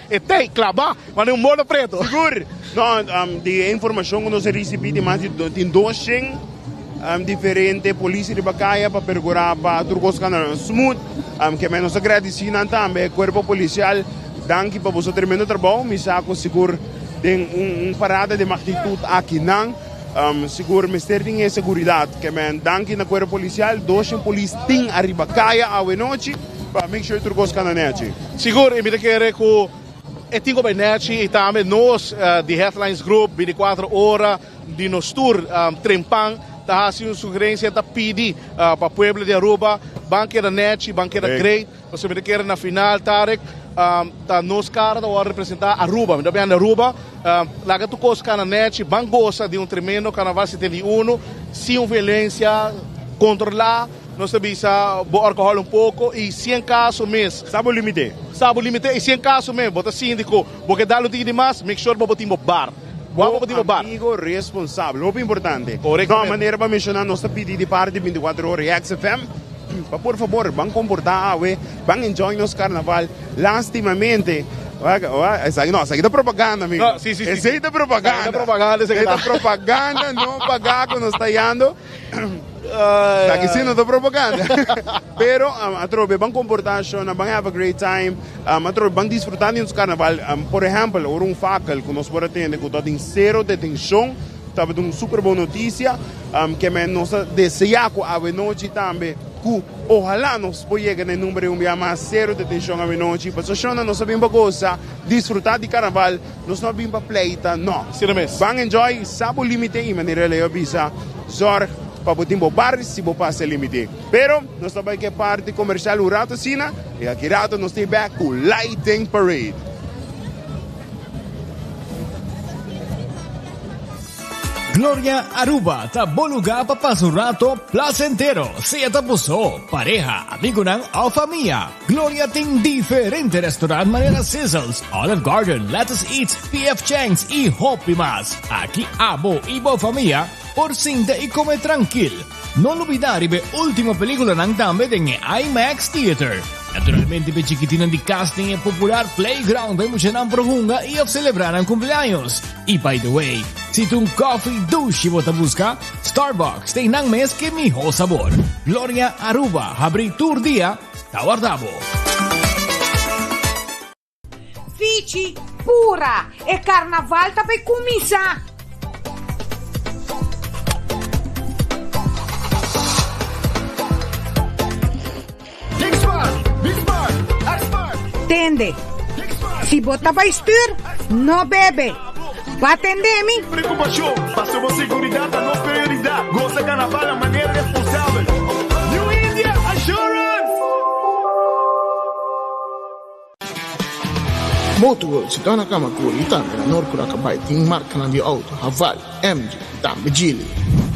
[SPEAKER 16] E tei klabá manera un mono preto.
[SPEAKER 17] Sigur. No, di e informashon ku nos a risibí di mas di tin 200 diferente polis riba kaya pa perkurá pa tur kos kanda smooth. Ke men nos ta gradisí nan tambe, kuerpo polisial, danki pa boso tremendo trabou. Mi sa ku sigur den un parada di magnitut akinan sigur mester tin e seguridat. Ke men danki na kuerpo polisial, 200 polis tin ariba kaya awenochi. Pa make sure tur cos cana nechi.
[SPEAKER 16] Sigur y mi ta kere cu e tin cu bay nechi y tambe nos di Headlines Group 24 ora di nos tur trempan ta haci un sugerencia ta pidi pa pueblo di Aruba ban keda nechi ban keda great pasobra mi ta kere na final Tarek ta nos cara ta worde representa Aruba mi ta biaha Aruba laga tur cos cana nechi ban goza di un tremendo carnaval 71 sin violencia controla. Nos ta bisa bo alcohol un poco y si en caso mes.
[SPEAKER 17] Sa bo limite.
[SPEAKER 16] Sa bo limite y si en caso mes bo ta sinti cu bo ke dal un tiki di mas, make sure bo bo tin bo bar.
[SPEAKER 17] Bo bo tin bo bar. Amigo responsabel, hopi importante.
[SPEAKER 16] Correctamente.
[SPEAKER 17] No, manera bo a menciona nos ta pidi di parti 24 ora y XFM pa por favor ban comporta awe, ban enjoy nos carnaval. Lastimamente, esaki no, esaki ta propaganda amigo.
[SPEAKER 16] No, si, si, si.
[SPEAKER 17] Esey ta propaganda.
[SPEAKER 16] Esaki ta propaganda, esaki ta.
[SPEAKER 17] Esey ta propaganda no paga cu nos ta yando. Esaki si no ta propaganda. Pero atrobe ban comporta shona, ban have a great time, atrobe ban disfruta di nos carnaval. Por ehempel, ora un fakkel cu nos por a tende cu ta tin cero detencion, tabata un super bon noticia. Ke men nos ta desea cu awenochi tambe cu ohala nos por yega na e number di un bia mas cero detencion awenochi. Pasobra shona nos a bin pa goza, disfruta di carnaval, nos no a bin pa pleita, no. Ban enjoy, sa bo limite y manera Leo a bisa. Zorg pa bo tin bo bar si bo pasa e limite. Pero nos ta bai ku e parti komersial un rato asina i aki rato nos ta bek ku Lighting Parade.
[SPEAKER 18] Gloria Aruba ta bo lugar pa pasa un rato placentero, sea ta bo so, pareha, amigonan of famia. Gloria tin diferente restaurant manera Sizzles, Olive Garden, Lettuce Eats, PF Chang's y hopi mas. Aki abo y bo famia por sinta y come trankil. No lubida riba e ultimo peliculanan tambe den e IMAX Theater. Naturalmente p'e chikitinnan di cas tin e popular playground pa e muchanan por hunga y of celebra nan cumpleaños. Y by the way, si ta un coffee dushi bo ta busca, Starbucks tin nan mes ke miho sabor. Gloria Aruba habri tur dia. ta warda bo.
[SPEAKER 19] Fichi, pura! E karnaval ta bay kuminsá! Tende, si bo ta bai stuur, no bebe. Ba tende mi?
[SPEAKER 20] Preocupacion, paso bo seguridad ta nos prioridad. Goza carnaval na manera responsabel. New India Assurance!
[SPEAKER 21] Motorworld situá na Kamakuri i tambe na Noord Curacabai tin markanan di outo Haval, MG i tambe Geely.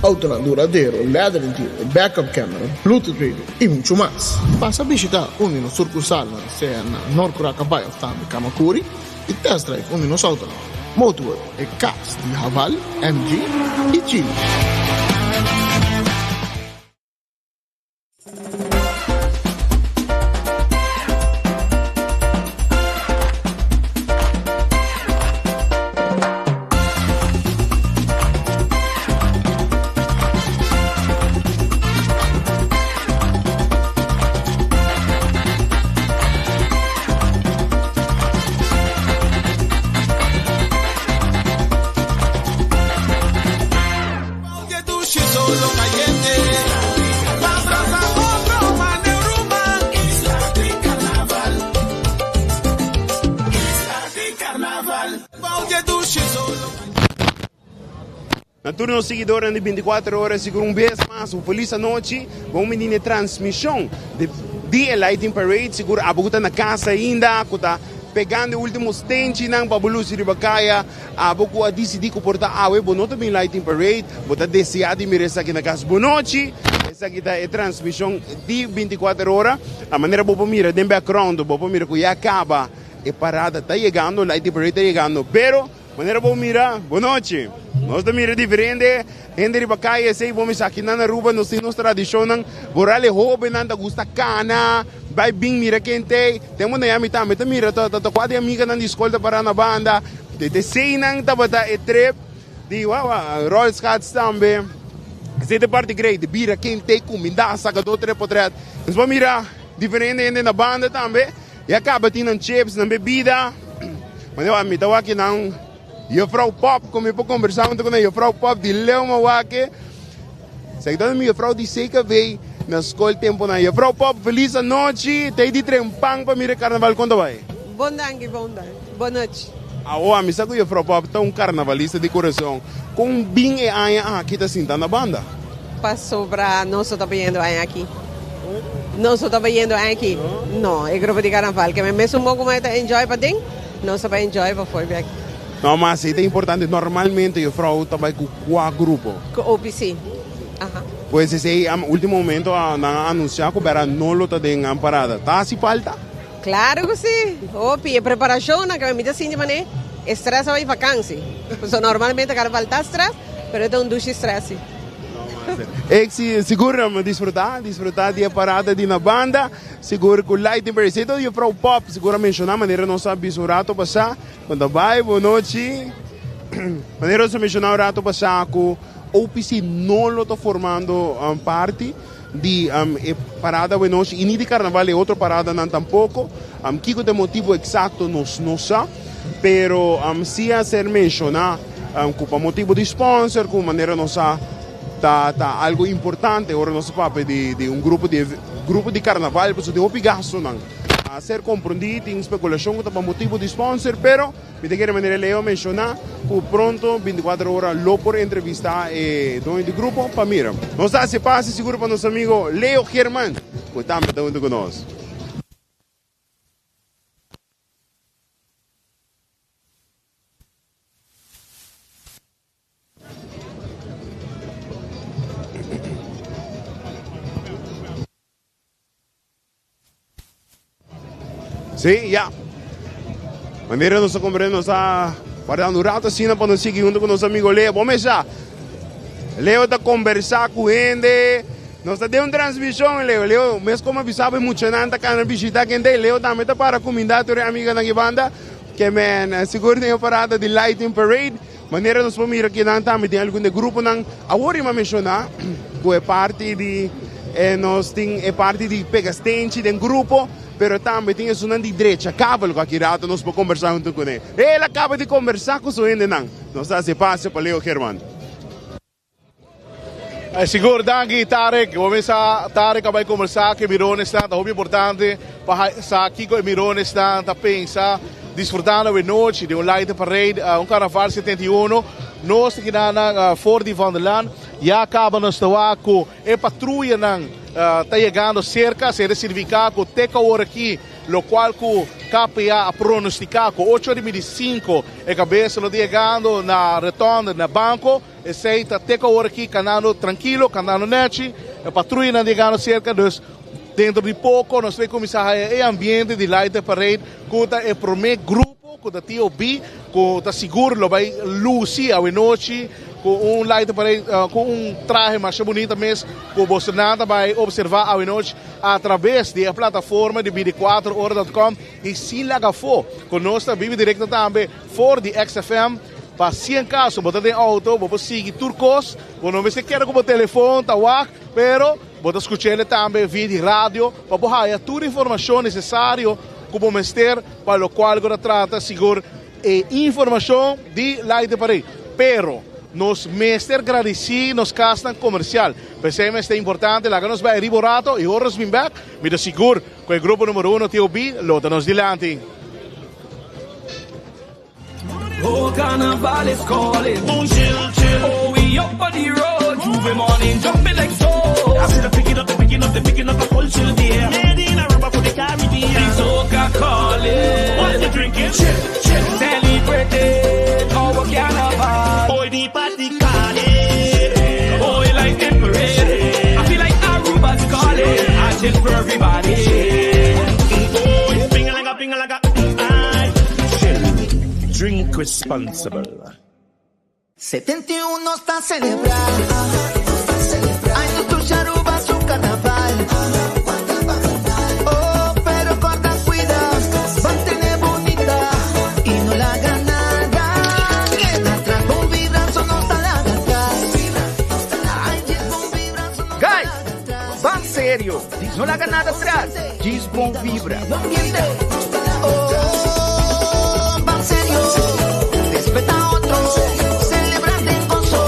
[SPEAKER 21] Outonan duradero, leather interior, backup camera, bluetooth radio i muchu mas. Pasa bishitá un di nos surkursalnan sea na Noord Curacabai òf tambe Kamakuri i test drive un di nos outonan. Motorworld, e kas di Haval, MG i Geely.
[SPEAKER 17] Na tur nos siguidornan di 24 ora sigur un bes mas un felis anochi. Bon bini na e transmision di di e Lighting Parade. Sigur abo ku ta na kas ainda ku ta pegando e ultimo stenchinan pa bo lusi riba kaya. Abo ku a disidí ku por ta awe bo no ta bin Lighting Parade, bo ta deseá di mira esaki na kas bo nochi. Esaki ta e transmishon di bintikuater ora. A manera bo por mira den background, bo por mira ku ya kaba e parada ta yegando, Lighting Parade ta yegando. Pero manera bo mira, bo nochi. Nos ta mira diferente hende riba kaya esei bo misa aki nan Aruba nos tin nos tradishonnan. Boral e hóbennan ta gusta kana, bai bin mira kentei. Den bo Miami tambe ta mira ta ta kua di amiganan di skol ta para na banda. Te te seinan tabata e trip di wawa rolschaats tambe. Esei ta e parti great di bira kente kuminda saka do tres potret. Nos por mira diferente hende na banda tambe. Ya kaba tin nan chips, nan bebida. Mane mi ta wak nan Juffrouw Pop ku mi por kombersá huntu ku nan Juffrouw Pop di Leo Mawake. Esaki ta mi juffrouw di CKV na skol temponan. Juffrouw Pop, felis anochi. Tei di tren pan pa mira e karnaval kon ta bai?
[SPEAKER 22] Bon danki, bon danki. Bon nochi.
[SPEAKER 17] Awo, ami sa ku juffrouw Pop ta un karnavalista di kurason. Kon bin e aña aki ta sinta na banda?
[SPEAKER 22] Pasobra nos no ta bayendo aña aki. Nos no ta bayendo aña aki. No, e grupo di karnaval ke men mesun bon ku ta enjoy paden, nos ta bai enjoy pafor bek.
[SPEAKER 17] No, ma si ta importante, normalmente juffrouw ta bai ku kua grupo?
[SPEAKER 22] Ku OPC. Aha.
[SPEAKER 17] Pues esei ultimo momento nan a anuncia ku bera no lo ta den parada. Ta hasi falta?
[SPEAKER 22] Claro ku si. Hopi. E preparashonnan ke mi ta sinti manera e stress a bai vakansi. Pasobra normalmente karnaval ta stress, pero e ta un dushi stress si.
[SPEAKER 17] Exi, sigur disfruta, disfruta di e parada di na banda. Sigur ku Lighting Parade. Esei ta juffrouw Pop sigur a menshoná manera nos a bisa un rato pasá. Con ta bay, bo nochi. Manera nos a menciona un rato pasa cu OPC no lo ta formando parti di e parada awe nochi y ni di carnaval e otro paradanan tampoco. Kico ta e motibo exacto nos no sa, pero si a ser menciona cu pa motibo di sponsor cu manera nos sa ta ta algo importante ora nos ta papia di un grupo di grupo di carnaval pasobra tin hopi gastonan. A ser komprondí, tin spekulashon ku ta pa motibu di sponsor, pero mi ta kere manera Leo a menshoná ku pronto 24 ora lo por entrevistá e doño di grupo pa mira. Nos ta hasi pase sigur pa nos amigo Leo German ku tambe ta huntu ku nos. Sí, ya. Manera nos a comprende, nos a guardando un rato asina pa nos sigui junto cu nos amigo Leo. Bon mesa. Leo ta conversa cu hende. Nos ta den un transmisión, Leo. Leo, mes como avisaba e muchanan ta cana bishita kende. Leo tambe ta para cuminda tur e amiganan aki banda. Ke men sigur den e parada di Lighting Parade. Manera nos por mira kinan tambe den algun de gruponan. Awor i m'a menciona cu e parti di. Eh, nos tin e parti di pega stenchi den grupo, pero tambe tin esunnan di drecha kabel ku aki rato nos por kombersá huntu kuné. El a kaba di kombersá ku su hendenan. Nos ta hasi e pasio pa Leo Geerman.
[SPEAKER 16] Sigur danki Tarek. Bo mesa Tarek a bai kombersá ku e mironesnan. Ta hopi importante pa sa kiko e mironesnan ta pensa disfrutando awenochi den un Light Parade, un Carnaval 71. Nos ta keda nan for di Vondellaan. Ya kaba nos ta wak ku e patruyanan ta yegando serka, esei ta signifiká ku te ku awor aki lokual ku KPA a pronostiká ku ocho ora i midi sinku e kabesa lo ta yegando na retònde na banko, esei ta te ku awor aki kandando trankilo, kandando nèchi, e patruyanan ta yegando serka, dus dentro di poko nos ta kuminsá haya e ambiente di Light the Parade ku ta e promé grupo ku ta TOB ku ta sigur lo bai lusi awenochi. Ku un light parade, ku un trahe masha bunita mes ku bosonan ta bai observa awenochi atraves di e plataforma di bidi kuater ora dot com i sin laga afó ku nos ta bibi direkto tambe for di XFM pa si en kaso bo ta den outo bo por sigui tur kos, bo no mester keda ku bo telefon ta wak pero bo ta skuch'ele tambe via di radio pa bo haya tur informashon nesesario ku bo mester pa lokual ku ta trata sigur. E informacion di Light Parade. Pero nos mester gradici nos casnan comercial. P'esey mester importante laga nos bay riba un rato y ora nos bin bek, mi ta sigur cu e grupo numero uno TOB lo ta nos dilanti.
[SPEAKER 4] Oh, carnival is calling. Boom, chill, chill. Oh, we up on the road. J'ouvert morning, jumping like so. I said, I'm picking up, picking up, picking up a full chill there. Made in Aruba for the Caribbean. The soca calling. What you drinking? Chill, chill. Celebrating our carnival. Boy, the party calling. Boy, like the parade. I feel like Aruba's calling. I chill for everybody. Boy, ping like a ping like a. I
[SPEAKER 5] chill. Drink responsible.
[SPEAKER 6] 71 ta celebra Ay nos tur Aruba su carnaval Oh pero corda cuida Mantene bunita Y no laga nada Keda atras Bon vibra so nos ta laga atras Ay djis bon vibra so nos ta
[SPEAKER 7] Guys,
[SPEAKER 6] laga atras
[SPEAKER 7] ban serio, no laga nada atras, djis bon vibra.
[SPEAKER 6] Oh, ban serio, respeta otro, celebra den gozo.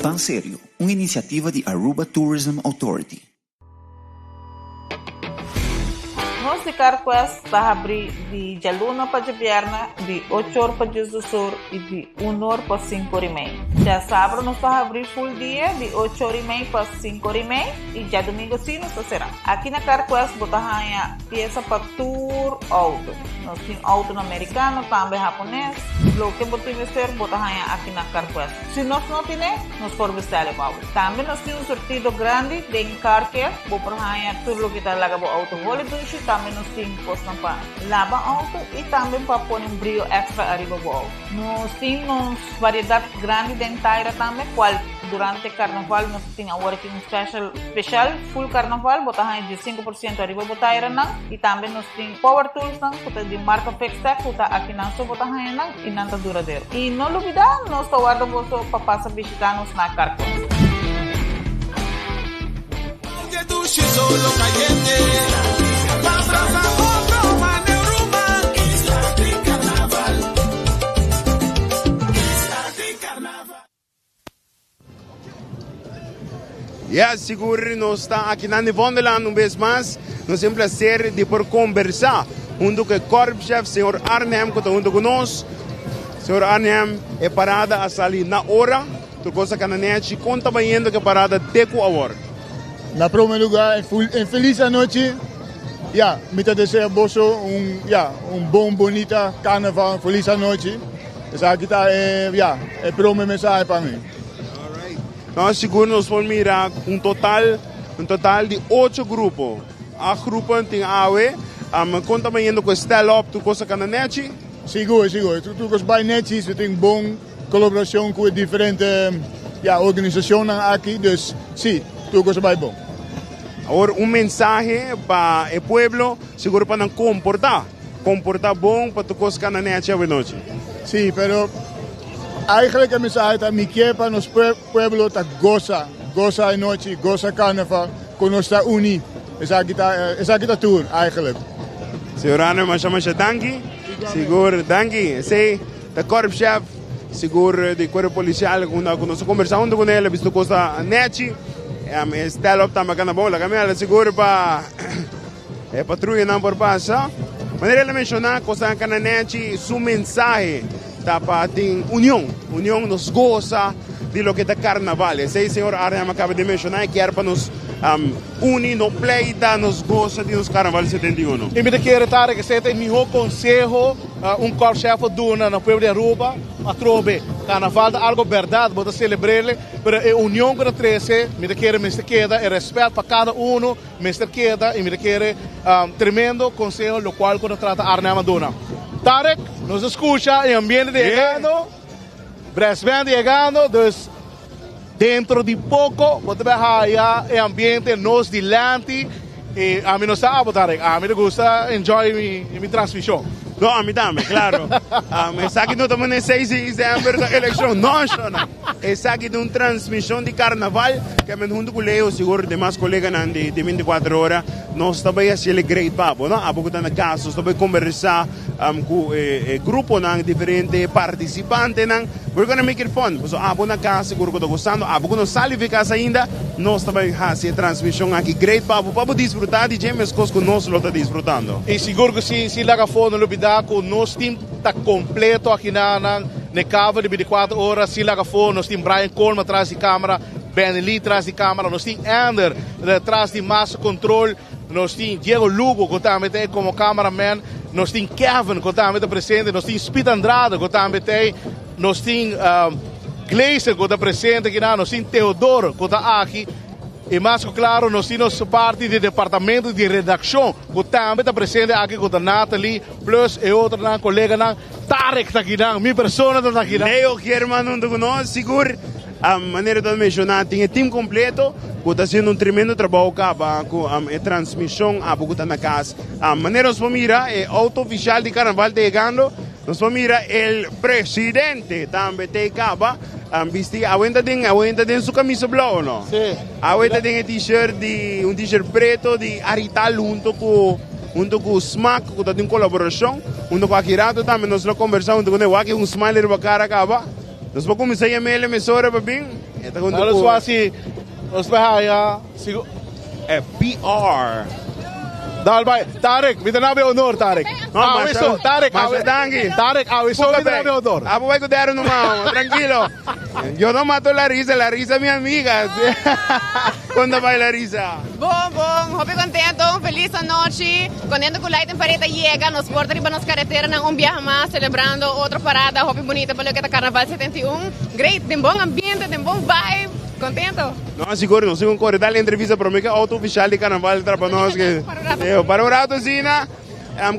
[SPEAKER 8] Ban Serio, un iniciativa di Aruba Tourism Authority.
[SPEAKER 9] Nos di CarQuest ta habrí di djaluna pa djabièrnè di ocho or pa diesdos or i di un or pa sinku or i mei. Djasabra nos ta habrí full dia di ocho or i mei pa sinku or i mei i djadumingu sí nos ta será. Aki na CarQuest bo ta haña piesa pa tur outo. Nos tin outonan merikano, tambe hapones. Loke bo tin mester bo ta haña aki na CarQuest. Si nos no tine, nos por bestel e pa bo. Tambe nos tin un surtido grandi den car care. Bo por haña tur loke ta laga bo outo holi dushi. Tambe nos tin kosnan pa laba outo i tambe pa pone un brio extra ariba bo outo. Nos tin nos variedat grandi den taira tambe, kual durante karnaval nos tin awor aki un special special full karnaval. Bo ta haña 15% ariba bo tairanan. I tambe nos tin power toolsnan ku ta di marka Fixtech ku ta akinan so bo ta haña nan i nan ta duradero. I no lubidá nos ta warda boso pa pasa bishitá nos na Carquest.
[SPEAKER 17] Ya, sigur nos ta aki na Wonderland un bes mas. Nos tin placer di por conversa hunto cu e korpschef, señor Arnhem, cu ta hunto cu nos. Señor Arnhem, e parada a sali na ora. Tur cos a cana nechi. Con ta bayendo cu e parada te cu awor?
[SPEAKER 23] Na prome lugar, un feliz anochi. Ya, mi ta desea boso un, ya, un bon, bonita carnaval, un feliz anochi. Esaki ta e, ya, e prome mensahe pa mi.
[SPEAKER 17] No, sigur nos por mira un total, un total di ocho grupo. Acht grupo tin awe. Um, kon ta bayendo ku stel op tur kos a kana nechi?
[SPEAKER 23] Sigur, sigur. Tur kos bai nechi. We tin bon kolaborashon ku e diferente, ya, organisashonnan aki. Dus, si, tur kos a bai bon.
[SPEAKER 17] Awor un mensahe pa e pueblo, sigur pa nan komportá. Komportá bon pa tur kos kana nechi awenochi.
[SPEAKER 23] Sí, pero eigenlijk e mensahe ta mi ke pa nos pueblo ta gosa. gosa e nochi, gosa carnaval, cu nos ta uni. Esaki ta, esaki ta tur eigenlijk.
[SPEAKER 17] Señor Arne, masha masha danki. Sigur, danki. Esey ta korpschef, sigur di cuerpo policial, unda cu nos a conversa hunto cu el, a bisto cos ta nechi. E stel op tambe cana bon, laga mi hala sigur pa e patruyanan por pasa. Manera el a menciona, cosnan cana nechi, su mensahe ta pa tin union, union nos goza di loke ta carnaval. Esey señor Arnhem a caba di menciona, e kier pa nos uni, no pleita, nos goza di nos carnaval 71.
[SPEAKER 16] Y mi ta kere Tarek esey ta e miho conseho un korpschef por duna na pueblo di Aruba, atrobe carnaval ta algo berdad, bo ta celebrele, pero e union cu ta trece mi ta kere mester keda, e respet pa cada uno mester keda y mi ta kere tremendo conseho locual cu ta trata Arnhem a duna. Tarek, nos a scucha e ambiente ta yegando, brass band ta yegando, dus dentro di poco bo ta bay haya e ambiente nos dilanti y ami no sa abo Tarek, ami ta gusta enjoy mi transmision.
[SPEAKER 17] No, ami tambe, claro. Esaki no ta mane seis di december ta eleccion, no, shona. Esaki ta un transmision di carnaval ke men hunto cu Leo, sigur demas coleganan di 24 ora, nos ta bay haci el great pa abo, no? Abo cu ta na cas, nos ta bay conversa cu e gruponan, diferente participantenan. We're gonna make it fun. Pasobra abo na cas sigur cu ta gustando, abo cu no sali fi cas ainda, nos ta bay haci e transmision aki great pa abo, pa abo disfruta di dje mescos cu nos lo ta disfrutando.
[SPEAKER 16] Y sigur cu si, si laga afo no lubida cu nos team ta completo aki na nan n'e cover di 24 ora, si laga afo nos tin Brian Coleman tras di camera, Benny Lee tras di camera, nos tin Ander tras di master control, nos tin Diego Lugo cu tambe ta como cameraman, nos tin Kevin cu tambe ta presente, nos tin Speed Andrade cu tambe ta ey, nos tin Gleison cu ta presente aki nan, nos tin Teodoro cu ta aki. Y mas cu claro nos tin nos parti di departamento di redaccion cu tambe ta presente aki cu ta Nathalie plus e otronan coleganan. Tarek ta akinan, mi persona ta akinan.
[SPEAKER 17] Leo German hunto cu nos, sigur manera ta menciona tin e team completo cu ta haciendo un tremendo trabao caba cu e transmision abo cu ta na cas. Manera nos por mira e auto oficial di carnaval ta yegando, nos por mira el presidente tambe ta caba. Bisti awe ta den awe ta den su camisa blauw no?
[SPEAKER 16] Sí.
[SPEAKER 17] Awe ta den e t-shirt di un t-shirt preto di Arital hunto cu hunto cu Smack cu ta den colaboracion hunto cu aki rato tambe nos lo conversa hunto cu ne wak un smile riba cara caba. Nos por cuminsa yam'e mesora pa bin e ta hunto
[SPEAKER 16] cu. Nos nos ta haya sigur.
[SPEAKER 17] E PR.
[SPEAKER 16] Dal bai. Tarek, mi ta na be honor, Tarek.
[SPEAKER 17] No,
[SPEAKER 16] Awe so, Tarek, awe.
[SPEAKER 17] Danki.
[SPEAKER 16] Tarek, awe so mi ta na be honor.
[SPEAKER 17] Abo bai cu dero numa, tranquilo. Yo no mato Larissa, Larissa mi amiga. Con ta bai Larissa?
[SPEAKER 13] Bon, bon, hopi contento, un feliz anochi. Contento cu Light en Parade a yega, nos por ta riba nos carreteranan un biaha mas celebrando otro parada hopi bunita pa loke ta Carnaval 71. Great, den bon ambiente, den bon vibe. Contento.
[SPEAKER 17] No, sigur, nos tin un kore dal entrevista prome ke auto ofisial di karnaval tra pa nos ke para un rato asina.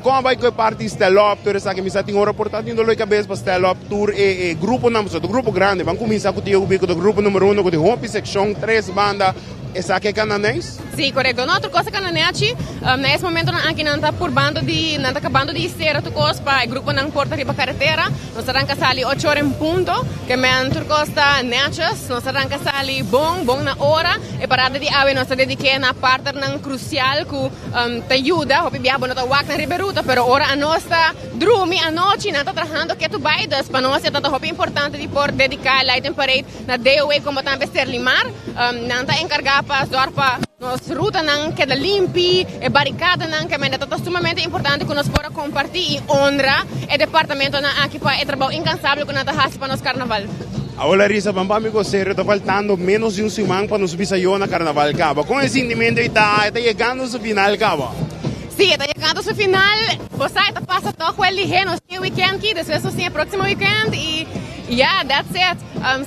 [SPEAKER 17] Kon a bai ku e parti stel op tur esaki? Mi sa tin ora por ta tin dolor di kabes pa stel op tur e e gruponan pasobra ta grupo grandi. Ban kuminsá ku Tio Hubi ku ta grupo numero uno ku tin hopi sekshon, tres banda. Esaki e kananeis?
[SPEAKER 13] Sí, korekto. No, tur kos a kana nechi. Na es momentonan aki nan ta purbando di, nan ta kabando di sera tur kos pa e gruponan por ta riba karetera. Nos a ranka sali ocho ora en punto, ke men tur kos ta netjes. Nos a ranka sali bon, bon na ora. E parada di awe nos ta dedik'é na partnernan krusial ku ta yuda. Hopi biaha bo no ta wak nan riba e ruta, pero ora anos ta drumi anochi nan ta trahando ketu bai. Dus pa nos e ta ta hopi importante di por dediká Light and Parade Na DOW como tambe Serlimar, nan ta encarga pa zorg pa nos rutanan keda limpi, e baricadanan ke mende ta ta sumamente importante cu nos por a comparti y honra e departamentonan aki pa e trabao incansable cu nan ta haci pa nos carnaval.
[SPEAKER 17] Awor Larissa, ban pa mi cu serio, ta faltando menos di un siman pa nos bisa yo na carnaval caba. Con e sintimento ei ta? E ta yegando su final caba?
[SPEAKER 13] Si, e ta yegando su final. Bo sa e ta pasa toch wel lihe, nos tin e weekend ki, despues nos tin e proximo weekend y ya, that's it.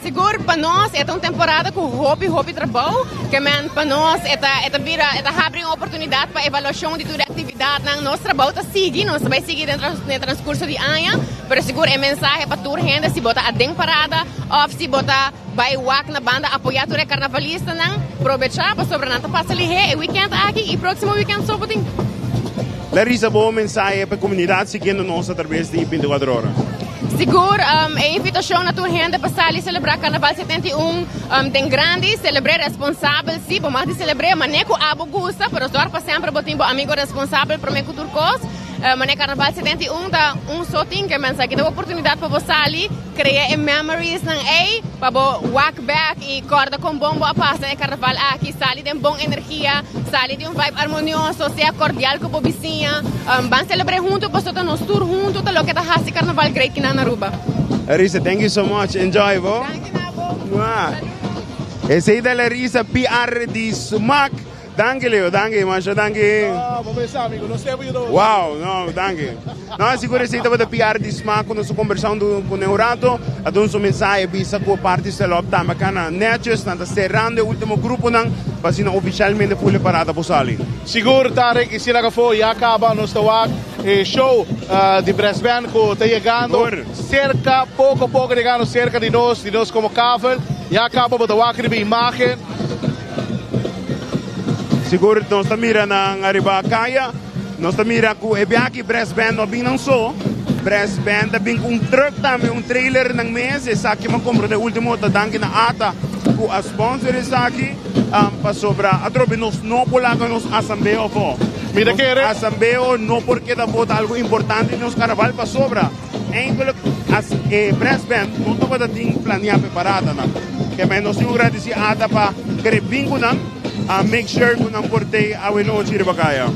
[SPEAKER 13] Sigur pa nos e ta un temporada ku hopi hopi trabou, ke men pa nos e ta e ta bira e ta habri un oportunidat pa evaluashon di tur e aktividatnan. Nos trabou ta sigui, nos ta bai sigui den den transkurso di aña, pero sigur e mensahe pa tur hende si bo ta aden parada òf si bo ta bai wak na banda apoyá tur e karnavalistanan, probechá pasobra nan ta pasa lihé e wikènt aki i próksimo wikènt so bo tin.
[SPEAKER 17] Larissa, bo mensahe pa e komunidat siguiendo nos atraves di 24 ora.
[SPEAKER 13] Sigur e invitacion na tur hende pa sali celebra Carnaval 71 den grandi, celebre responsabel, si bo mag di celebre mane cu abo gusta, pero zorg pa semper bo tin bo amigo responsabel prome cu tur cos. Mane Carnaval 71 ta un so tin ke men sa ki ta bo oportunidad pa bo sali, crea e memories nan ey pa bo wak bek y corda con bon bo a pasa e carnaval aki, sali den bon energia, sali di un vibe armonioso, sea cordial cu bo bisiña, ban celebre hunto pasobra ta nos tur hunto ta loke ta haci carnaval great kinan na Aruba.
[SPEAKER 17] Larissa, thank you so much. Enjoy, bo.
[SPEAKER 13] Danki na bo.
[SPEAKER 17] Mwah. Esey ta Larissa, PR di Smaak. Danki Leo, danki masha danki.
[SPEAKER 16] Ah, bo mesa amigo, nos tempo yuda bo.
[SPEAKER 17] Wow, no, danki. No, sigur esei tabata PR di smaak ku nos a kombersá huntu ku ne un rato. A duna su mensahe bisa ku parti Stelop tambe kana netjes, nan ta serando e ultimo gruponan pa asina ofishalmente ful e parada por sali.
[SPEAKER 16] Sigur Tarek y Sila Gafo ya kaba nos ta wak e show di Brass Band ku ta yegando serka poko poko yegando serka di nos, di nos komo kavel. Ya kaba bo ta wak riba imagen.
[SPEAKER 17] Sigur nos ta mira nan ariba kaya, nos ta mira ku e biaha aki Brass Band no a bin nan so. Brass Band a bin ku un truck tambe, un trailer nan mes. Esaki mi a kumpra den ultimo ta danki na ata ku a sponsor esaki pasobra atrobe nos no por laga nos asambeo afó.
[SPEAKER 16] Mi ta kere.
[SPEAKER 17] Nos asambeo no por keda afó, ta algu importante di nos karnaval pasobra. Enkele as e brass band no tabata tin planea p'e paradanan. Kemey nos tin ku gradisí ata pa kere bin ku nan a make sure ku nan por tei awe nochi riba kaya.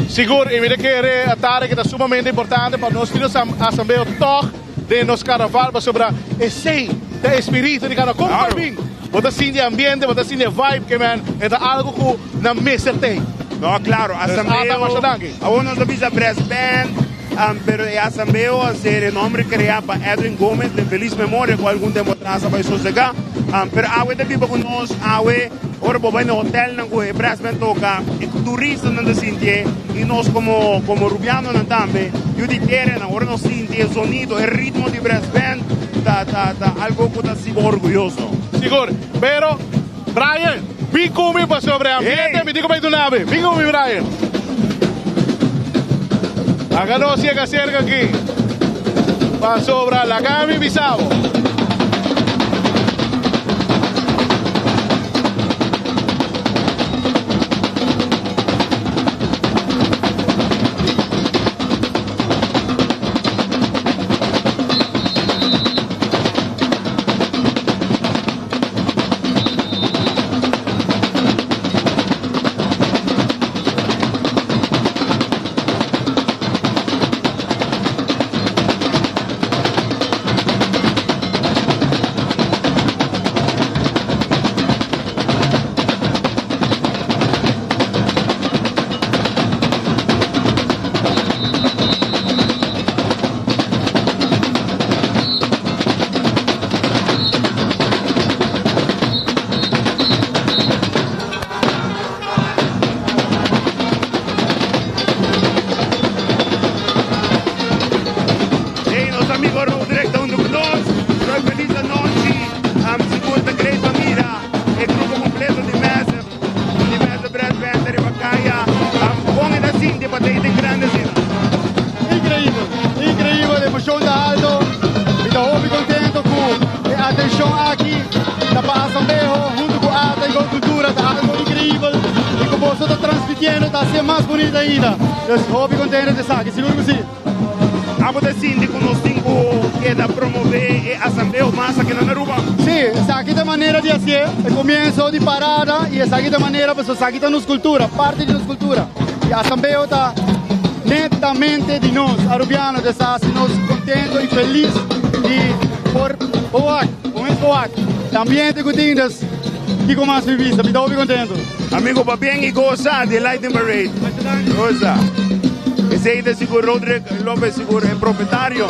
[SPEAKER 16] Sigur, i mi ta kere a tare ku ta sumamente importante pa nos tin nos asambleo tòg den nos karnaval pasobra esei ta e spiritu di karnaval. Kon por bin? Bo ta sinti e ambiente, bo ta sinti e vibe kemen e ta algu ku nan mester tei.
[SPEAKER 17] No, klaro, asambleo, awor nos ta bisa brass band. Pero e asambeo a ser e nomber crea pa Edwin Gomez den feliz memoria cu algun tempo atras a bay sosega. Pero awe ta biba cu nos, awe ora bo bay na hotelnan cu e brassband toca, e turistanan ta sintié y nos como como Rubianonan tambe, yu di terenan, ora nos sinti e zonido, e ritmo di brassband ta ta ta algo cu ta haci bo orguyoso.
[SPEAKER 16] Sigur, pero Brian, bin cu mi pasobra e ambiente mi tin cu bay duna mi. Bin cu mi Brian. Laga nos yega cerca aki pasobra laga mi bisa bo.
[SPEAKER 17] Hey, nos amigo Roderick ta hunto cu nos. Roy feliz anochi. Am sigur ta great pa mira e grupo completo di Massive, di Massive Brass Band riba caya. Am con e ta sinti pa ta e den grande asina?
[SPEAKER 1] Increibel, increibel, emocion ta alto. Mi ta hopi contento cu e atencion aki ta pa Asambeho hunto cu Arte y Go Cultura ta algo increibel y cu boso ta transmitiendo ta haci'e mas bonito ainda. Dus hopi contento di esaki, sigur cu si.
[SPEAKER 17] Abo ta sinti cu nos tin cu keda promove e Asambeho mas aki na Aruba?
[SPEAKER 1] Si, esaki ta e manera di haci'e, e comienzo di parada y esaki ta e manera pasobra esaki ta nos cultura, parti di nos cultura. Y Asambeho ta netamente di nos, Arubiano, ta esta haci nos contento y feliz di por por wak, por mes por wak e ambiente cu tin, dus kico mas mi bisa, mi ta hopi contento.
[SPEAKER 17] Amigo pabien y goza di Lighting Parade. Goza. Esey ta sigur Roderick Lopez sigur e propietario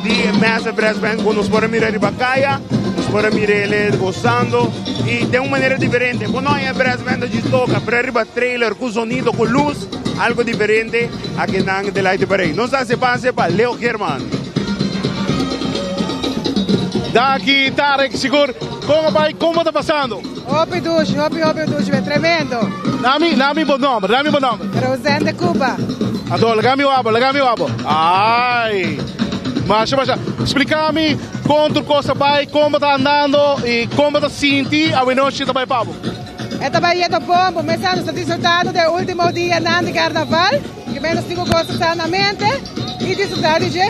[SPEAKER 17] di Massive Brass Band cu nos por a mira riba caya, nos por a mira ele gozando y den un manera diferente. Bo no haña brass band ta djis toca, pero riba trailer cu zonido, cu luz, algo diferente akinan den Lighting Parade. Nos ta haci pase pa Leo Geerman.
[SPEAKER 16] Danki Tarek, sigur con a bay, como ta pasando?
[SPEAKER 19] Hopi dushi, hopi hopi dushi, be tremendo.
[SPEAKER 16] Nami, nami bo nomber, nami bo nomber.
[SPEAKER 19] Roseanne de Cuba.
[SPEAKER 16] Anto, laga mi wak bo, laga mi wak bo. Ay! Masha masha. Splika mi kon tur kos ta bai, kon bo ta andando i kon bo ta sinti awenochi ta bai pa bo.
[SPEAKER 19] E ta bai yeto bon, bo mester nos ta disfrutando di e ultimo dianan di karnaval, ke men nos tin ku gosa sanamente i disfruta di dje.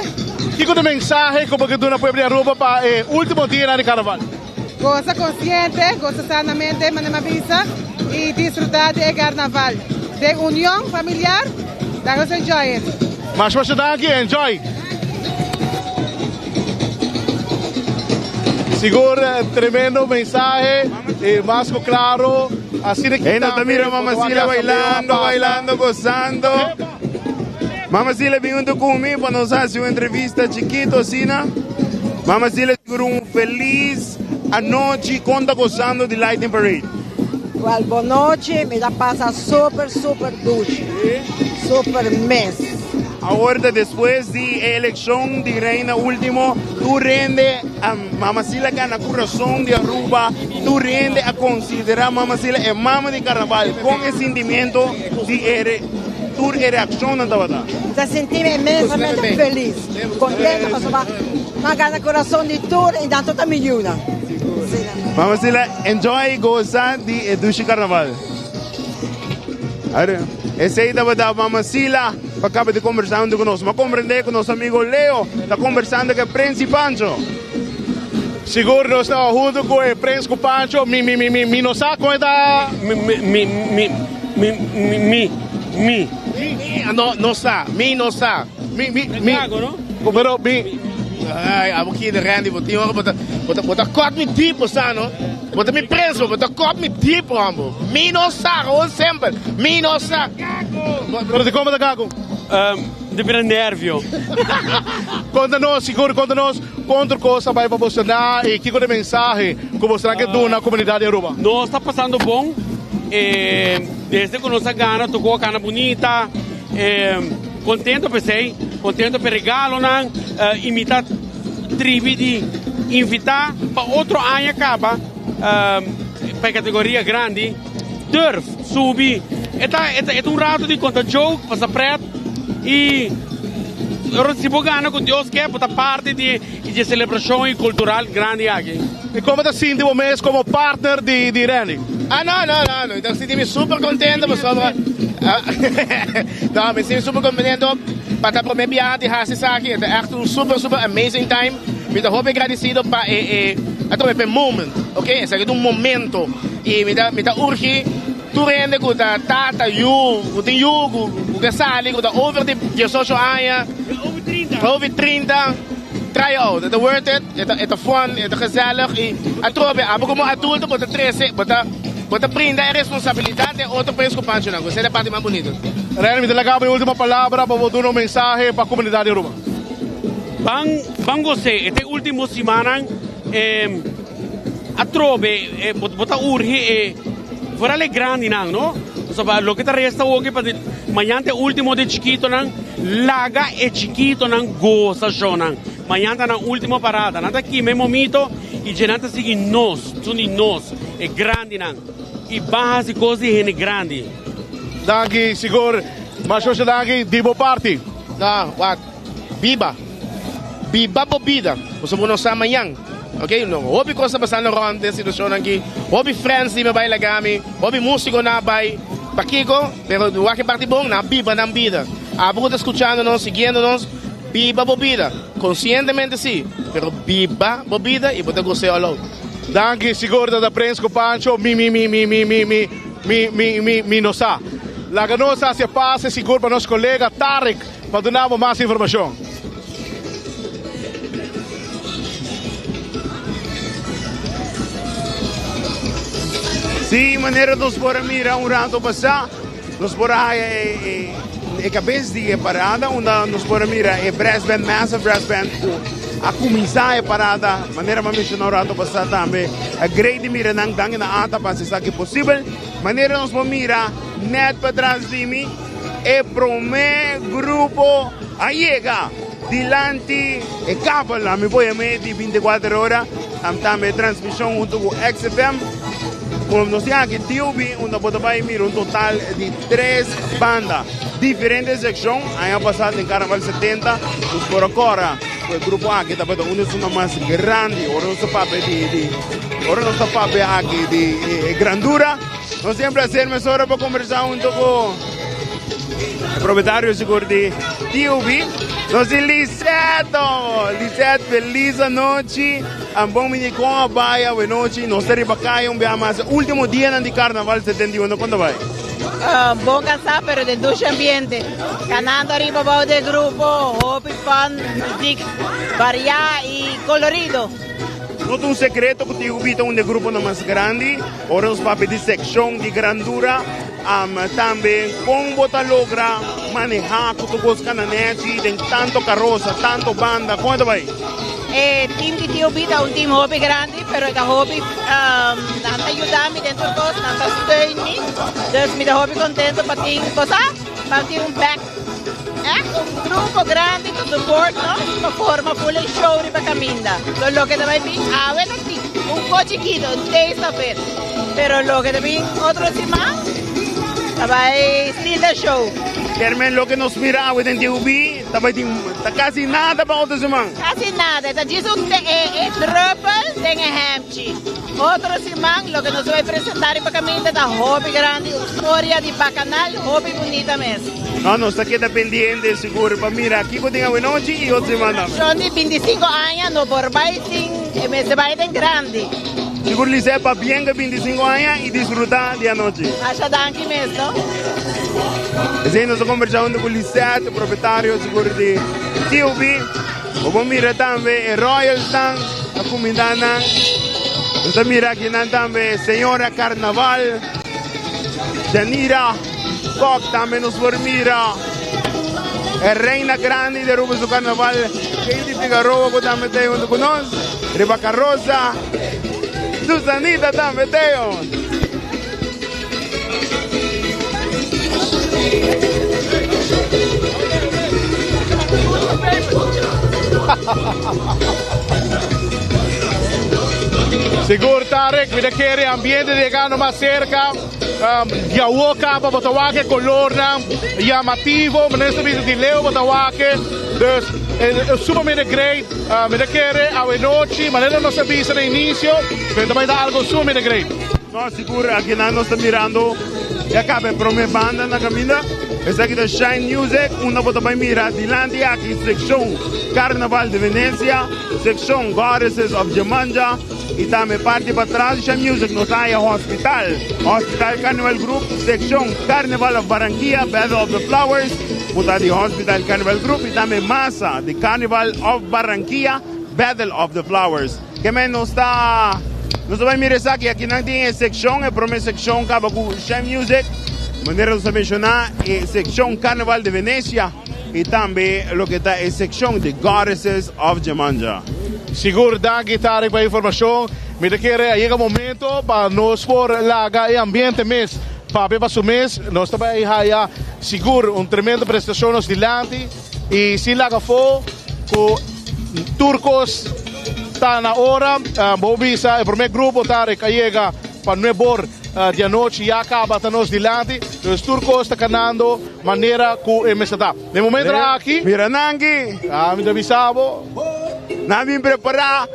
[SPEAKER 16] Kiko ta e mensahe ku bo ke duna pueblo di Aruba pa e ultimo dianan di karnaval?
[SPEAKER 19] Gosa konsiente, gosa sanamente, manera mi a bisa, i disfruta di e karnaval den union familiar, laga nos enjoy it.
[SPEAKER 16] Masha masha danki, enjoy! Sigur tremendo mensahe y mas cu claro asina ki
[SPEAKER 17] Hey, no ta mira Mama Sila bailando, bailando, gozando. Mama Sila bin hunto cu mi pa nos haci un entrevista chikito asina. Mama Sila sigur un feliz anochi con ta gozando di Lighting Parade.
[SPEAKER 10] Wel bon nochi, mi ta pasa super super dushi, super mes.
[SPEAKER 17] Awor ta despues di e elekshon di Reina ultimo, tur hende a Mama Sila gana kurason di Aruba, tur hende a konsidera Mama Sila e mama di karnaval. Kon e sentimiento di e tur e reakshonnan tabata?
[SPEAKER 10] Mi ta sinti mi inmensamente felis, kontento pasobra mi a gana kurason di tur i nan tur ta mi yunan.
[SPEAKER 17] Mama Sila, enjoy, gosa di e dushi karnaval. Esei tabata Mama Sila pa kaba di kombersá huntu ku nos. Mi a komprendé ku nos amigo Leo ta kombersando ku e Prens i Pancho.
[SPEAKER 16] Sigur nos ta huntu ku e Prens ku Pancho. Mi, mi, mi, mi, mi no sa kon e ta.
[SPEAKER 11] Mi, mi, mi, mi, mi, mi, mi.
[SPEAKER 16] Mi no, no sa, mi no sa. Mi, mi, mi. Pero mi.
[SPEAKER 21] Ay, abo kende Randy, bo tin ora bo ta, bo ta, bo ta kòt mi diep, bo sa no? Bo ta mi prens, bo ta kòt mi diep, hombo. Mi no sa, gewoon simpel. Mi no sa.
[SPEAKER 16] Pero dikon bo ta gago?
[SPEAKER 11] Mi ta bira nervio.
[SPEAKER 16] Konta nos, sigur konta nos kon tur kos a bai pa boso na i kiko ta e mensahe ku boso nan ke duna komunidat di Aruba.
[SPEAKER 11] Nos ta pasando bon, desde ku nos a gana tokó a kana bunita. Contento p'esey, contento p'e regalonan y mi ta tribi di invita pa otro aña caba pa e categoria grandi durf subi. E ta e ta un rato di conta joke, pasa pret y ora si bo gana cu Dios ke bo ta parti di e celebracion y cultural grandi aki.
[SPEAKER 16] Y como ta sinti bo mes como partner di Randy?
[SPEAKER 21] Ah no no no no, mi ta sinti mi super contento pasobra no mi sinti super contento pa ta prome biaha di haci esaki, e ta echt un super super amazing time, mi ta hopi agradecido pa e e atrobe pa e moment ok, esaki ta un momento y mi ta mi ta urgi tur hende cu ta tata, yu, cu tin yu cu ke sali cu ta over di diesocho aña, over trinta. Try out, e ta worth it, e ta e ta fun, e ta gezellig y atrobe abo como adulto bo ta trece, bo ta bo ta brinda e responsabilidad den otro pres cu Panchonan, cu esey ta e parti mas bunito.
[SPEAKER 16] Rene, mi ta laga bo e ultimo palabra pa bo duna un mensahe pa comunidad di Aruba.
[SPEAKER 11] Ban ban gos'é, e ta e ultimo simannan, e atrobe bo ta urgi e vooral e grandinan no, pasobra loke ta resta awoki pa mañan ta e ultimo di e chikitonan, laga e chikitonan gosa shownan, mañan ta nan ultimo parada, nan ta kima e momito y dje nan ta sigui nos, sun di nos e grandinan y ban haci cos di hende grandi.
[SPEAKER 16] Danki sigur, masha danki di bo parti.
[SPEAKER 21] No, wak. Biba. Biba bo bida. Pasobra bo no sa mañan. Ok, no, hopi kos ta pasando rond den situashonnan aki. Hopi friends di mi a bai laga mi, hopi musikonan a bai. Pakiko? Pero wak e parti bon, nan a biba nan bida. Abo ku ta skuchando nos, siguiendo nos, biba bo bida. Konsientemente si, pero biba bo bida i bo ta gos'é all out.
[SPEAKER 16] Danki sigur tata Prens ku Pancho mi mi mi mi mi mi mi mi mi mi mi no sa. Laga nos hasi e pase sigur pa nos kolega Tarek. Pa duna bo mas informashon.
[SPEAKER 17] Sí, manera nos por a mira un rato pasá, nos por a haya e, e, e cabes di e parada, unda nos por a mira e brass band, massive brass band, ku a kuminsá e parada, manera mi a menshoná un rato pasá tambe, a great di mira nan, danki na ata pa hasi esaki posibel. Manera nos por mira net patras di mi, E promé grupo a yega dilanti e kabelnan. Mi por yam'é di 24 ora. Tambe e transmishon huntu ku XFM. Ku nos tin aki TOB unda bo ta bai mira un total di tres banda. Diferente sekshon. Aña pasá den Karnaval 70 nos por a kora. ku e grupo aki tabata un esunnan mas grandi. Ora nos ta papia di di ora nos ta papia aki di e grandura, nos tin e placer mesora pa kombersá hunto ku e propietario sigur di TOB. Nos tin Lisette, oh, Lisette felis anochi. Bon bini kon a bai awenochi. Nos ta riba kaya un biaha mas. Ultimo dianan di Karnaval 71, kon ta bai?
[SPEAKER 12] Bon cansá pero den dushi ambiente. Canando ariba abao den grupo, hopi fun, muziek variá y colorido.
[SPEAKER 17] No ta un secreto cu TUB ta un di e gruponan mas grandi. Ora nos papia di seccion di grandura, tambe con bo ta logra maneha cu tur cos cana nechi den tanto carosa, tanto banda, con e ta bay?
[SPEAKER 12] E team di TUB ta un team hopi grandi, pero e ta hopi, nan ta yuda mi den tur cos, nan ta steun mi, dus mi ta hopi contento pa tin, bo sa, pa tin un back, echt un grupo grandi ta support nos pa forma full e show riba caminda. So loke ta bay bin awe ta tin un co chikito, un taste of it, pero loke ta bin otro siman ta bay steal the show.
[SPEAKER 17] Kermen, loke nos mira awe den TUB Ta bai tin ta casi nada pa otro siman.
[SPEAKER 12] Casi nada, e ta djis un e e druppel den e hemchi. Otro siman loke nos bai presenta riba caminda ta hopi grandi, un storia di bacanal hopi bunita mes.
[SPEAKER 17] No, nos ta keda pendiente sigur pa mira kico tin awenochi y otro siman tambe.
[SPEAKER 12] Celebracion di 25 aña no por bai sin e mester bai den grandi.
[SPEAKER 17] Sigur Lisette pabien cu e 25 aña y disfruta di anochi.
[SPEAKER 12] Masha danki mes no.
[SPEAKER 17] Esey nos a conversa hunto cu Lisette, propietario sigur di TOB. Bo por mira tambe e Royals nan a cuminda nan. Nos ta mira aki nan tambe Señora Carnaval, Janira Kok tambe nos por mira. E Reina Grandi di Aruba su Carnaval, Katie Figaroa cu tambe ta hunto cu nos. Riba Carroza, Susanita tambe ta.
[SPEAKER 16] Sigur Tarek, mi ta kere ambiente di yegando mas serka. Di awo kaba bo ta wak e kolornan yamativo, manera ta bisa di leu bo ta wak e. Dus e sumamente great. Mi ta kere awenochi, manera nos a bisa na inisio, pero ta bai ta algo sumamente great.
[SPEAKER 17] No, sigur akinan nos ta mirando ya caba e prome banda na caminda. Esaki ta Shine Music, unda bo ta bay mira dilanti aki seccion Carnaval de Venecia, seccion Goddesses of Jemanja y tambe parti patras di Shine Music nos ta haya Hospital, Hospital Carnival Group, seccion Carnival of Barranquilla, Battle of the Flowers, cu ta di Hospital Carnival Group y tambe Masa di Carnival of Barranquilla, Battle of the Flowers. Ke men nos ta nos ta bai mira esaki aki nan tin e sekshon e prome sekshon kaba ku Shine Music manera nos a menshoná e sekshon Carnaval de Venecia i tambe loke ta e sekshon The Goddesses of Jemanja.
[SPEAKER 16] Sigur danki Tarek pa e informashon. Mi ta kere a yega momento pa nos por laga e ambiente mes papia pa su mes. Nos ta bai haya sigur un tremendo prestashon nos dilanti. I sin laga afó ku tur kos ta na ora. Bo bisa e promé grupo ta rek a yega pa nuebor di anochi ya kaba ta nos dilanti. Dus tur kos ta kanando manera ku e mester ta. Den momentonan aki.
[SPEAKER 17] Mira nan ki.
[SPEAKER 16] Ah, mi ta bisa bo.
[SPEAKER 17] Nan bin prepará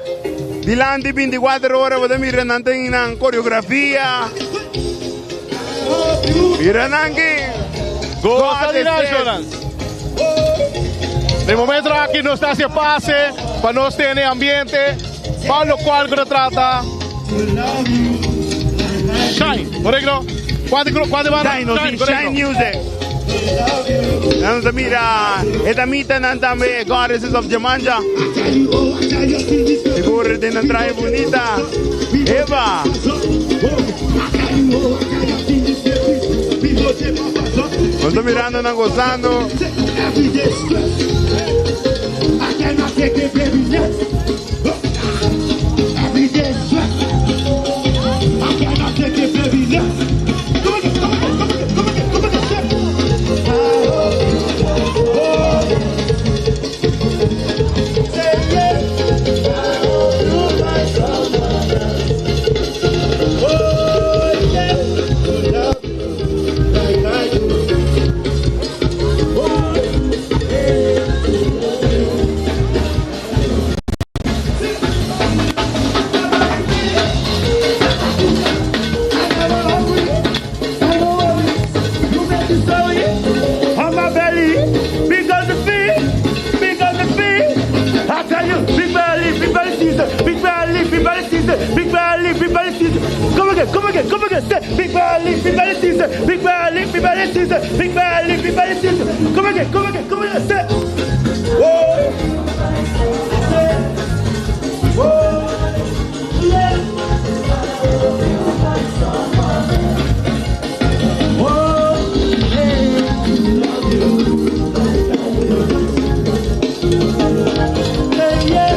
[SPEAKER 17] dilanti bintikuater ora bo ta mira nan tin nan koreografia. Mira nan ki.
[SPEAKER 16] Gosa di nan. Den momento aki nos ta haci pase pa nos tene ambiente pa locual cu ta trata Shine, correcto? Cuanto gru cuanto banda?
[SPEAKER 17] Shine, nos tin Shine Music. Nan ta mira e damitanan tambe, Goddesses of Jemanja. Sigur den nan trahe bunita. Eva! Nos ta mirando nan gozando.
[SPEAKER 20] sister. Big belly, big belly sister. Come again, come again, come again. Say. Whoa. Say. Whoa. Yeah. Whoa. Hey, yeah.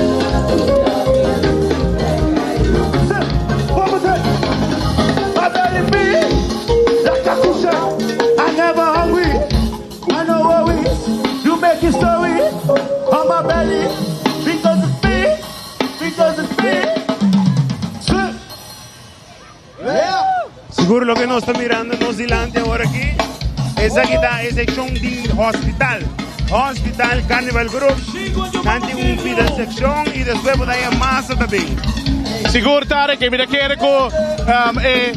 [SPEAKER 20] Say, one more time. My belly big, like a cushion. I never hungry. I know what we. You make it story on my belly because it's big, because it's big. Sit. Yeah.
[SPEAKER 17] Sigur loke nos ta mirando nos dilanti awor aki, esaki ta e seccion di hospital. Hospital Carnival Group, nan tin un pida seccion y despues bo ta haya masa ta bin.
[SPEAKER 16] Sigur Tarek, e mi ta kere ku e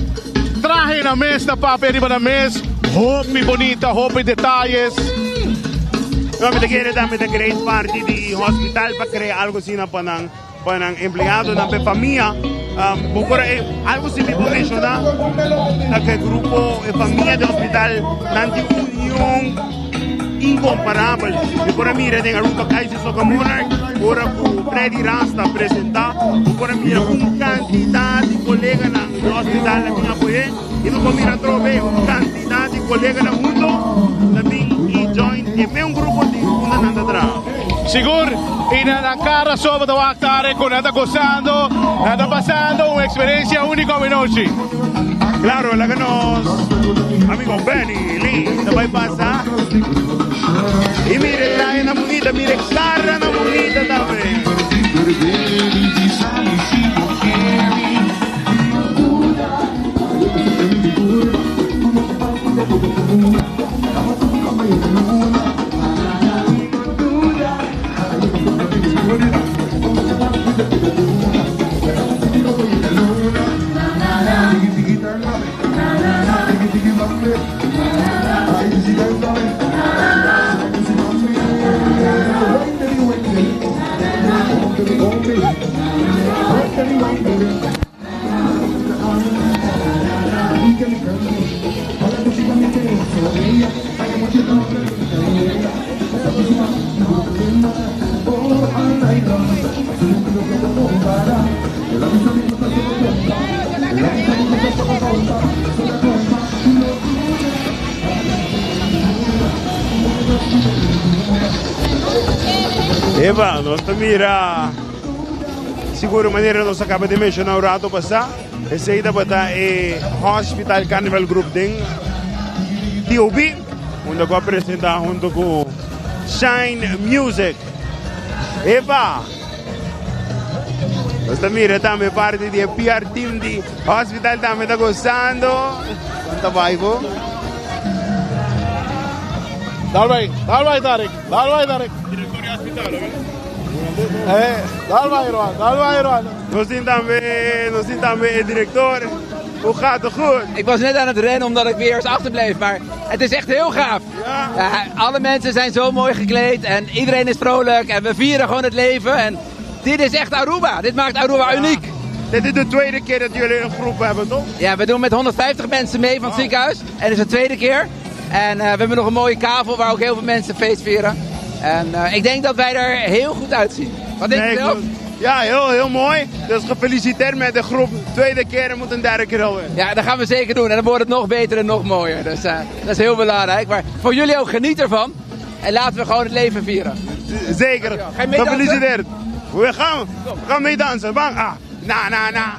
[SPEAKER 16] trahe na mes ta papia riba nan mes, hopi bonita, hopi detayes.
[SPEAKER 17] No, mi ta kere tambe ta great parti di hospital pa crea algo asina pa nan. Pa nan empleadonan, pa e famia. Bo por e algo si mi por menciona ta cu e grupo, e famia di hospital nan tin un union incomparabel. Mi por a mira den Aruba Kaiser Soca Monarch ora cu Freddy Rasta presenta, bo por a mira un cantidad di coleganan di hospital a bin apoye y bo por mira atrobe un cantidad di coleganan hunto ta bin y join e meun grupo di unda nan ta traha.
[SPEAKER 16] Sigur, y na nan cara so bo ta wak tare cu nan ta gozando, nan ta pasando un experiencia unico awenochi.
[SPEAKER 17] Claro, laga nos amigo Benny Lee ta bay pasa. Y mira e trahe nan bunita, mira e cara nan bunita tambe. Eva, nos ta mira sigur manera nos a caba di menciona un rato pasa, esey tabata e Hospital Carnival Group den TOB, unda cu a presenta hunto cu Shine Music. Epa! Nos ta mira tambe parti di e PR team di hospital tambe ta gozando. Con ta bai bo?
[SPEAKER 16] Dal bai, dal bai Tarek, dal bai Tarek.
[SPEAKER 17] Director di hospital, oké?
[SPEAKER 16] Eh, dal bai Roan, dal bai Roan.
[SPEAKER 17] Nos tin tambe, nos tin tambe e director. Hoe gaat het goed?
[SPEAKER 3] Ik was net aan het rennen omdat ik weer eens achterbleef, maar het is echt heel gaaf. Ja. Alle mensen zijn zo mooi gekleed en iedereen is vrolijk en we vieren gewoon het leven. En dit is echt Aruba. Dit maakt Aruba uniek.
[SPEAKER 17] Dit is de tweede keer dat jullie een groep hebben, toch?
[SPEAKER 3] Ja, we doen met 150 mensen mee van het ziekenhuis. En dit is de tweede keer. En we hebben nog een mooie kavel waar ook heel veel mensen feest vieren. En ik denk dat wij er heel goed uitzien. Wat denk je zelf?
[SPEAKER 17] Ja, heel, heel mooi. Dus gefeliciteerd met de groep. Tweede keer en moet een derde keer alweer.
[SPEAKER 3] Ja, dat gaan we zeker doen. En dan wordt het nog beter en nog mooier. Dus dat is heel belangrijk. Maar voor jullie ook, geniet ervan. En laten we gewoon het leven vieren.
[SPEAKER 17] Zeker.
[SPEAKER 3] Dankjewel. Ga je meedansen?
[SPEAKER 17] Gefeliciteerd. We gaan meedansen. Bang. Ah, na, na, na.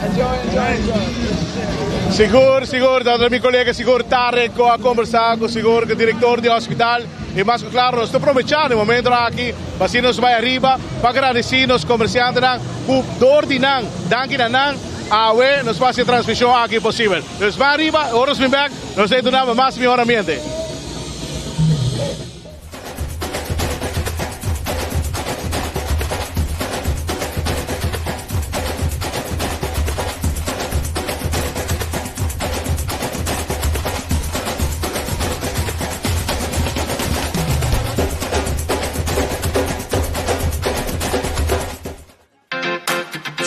[SPEAKER 3] Enjoy, enjoy, enjoy.
[SPEAKER 16] Sigur, sigur, dat mi colega sigur Tarek cu a conversa cu sigur cu director di hospital. Y mas cu claro nos ta probecha den momento aki pa asina nos bay ariba pa agradeci nos comerciantenan cu door di nan, danki na nan, awe nos por haci e transmision aki posibel. Dus bay ariba, ora nos bin bek nos ta duna mas mihor ambiente.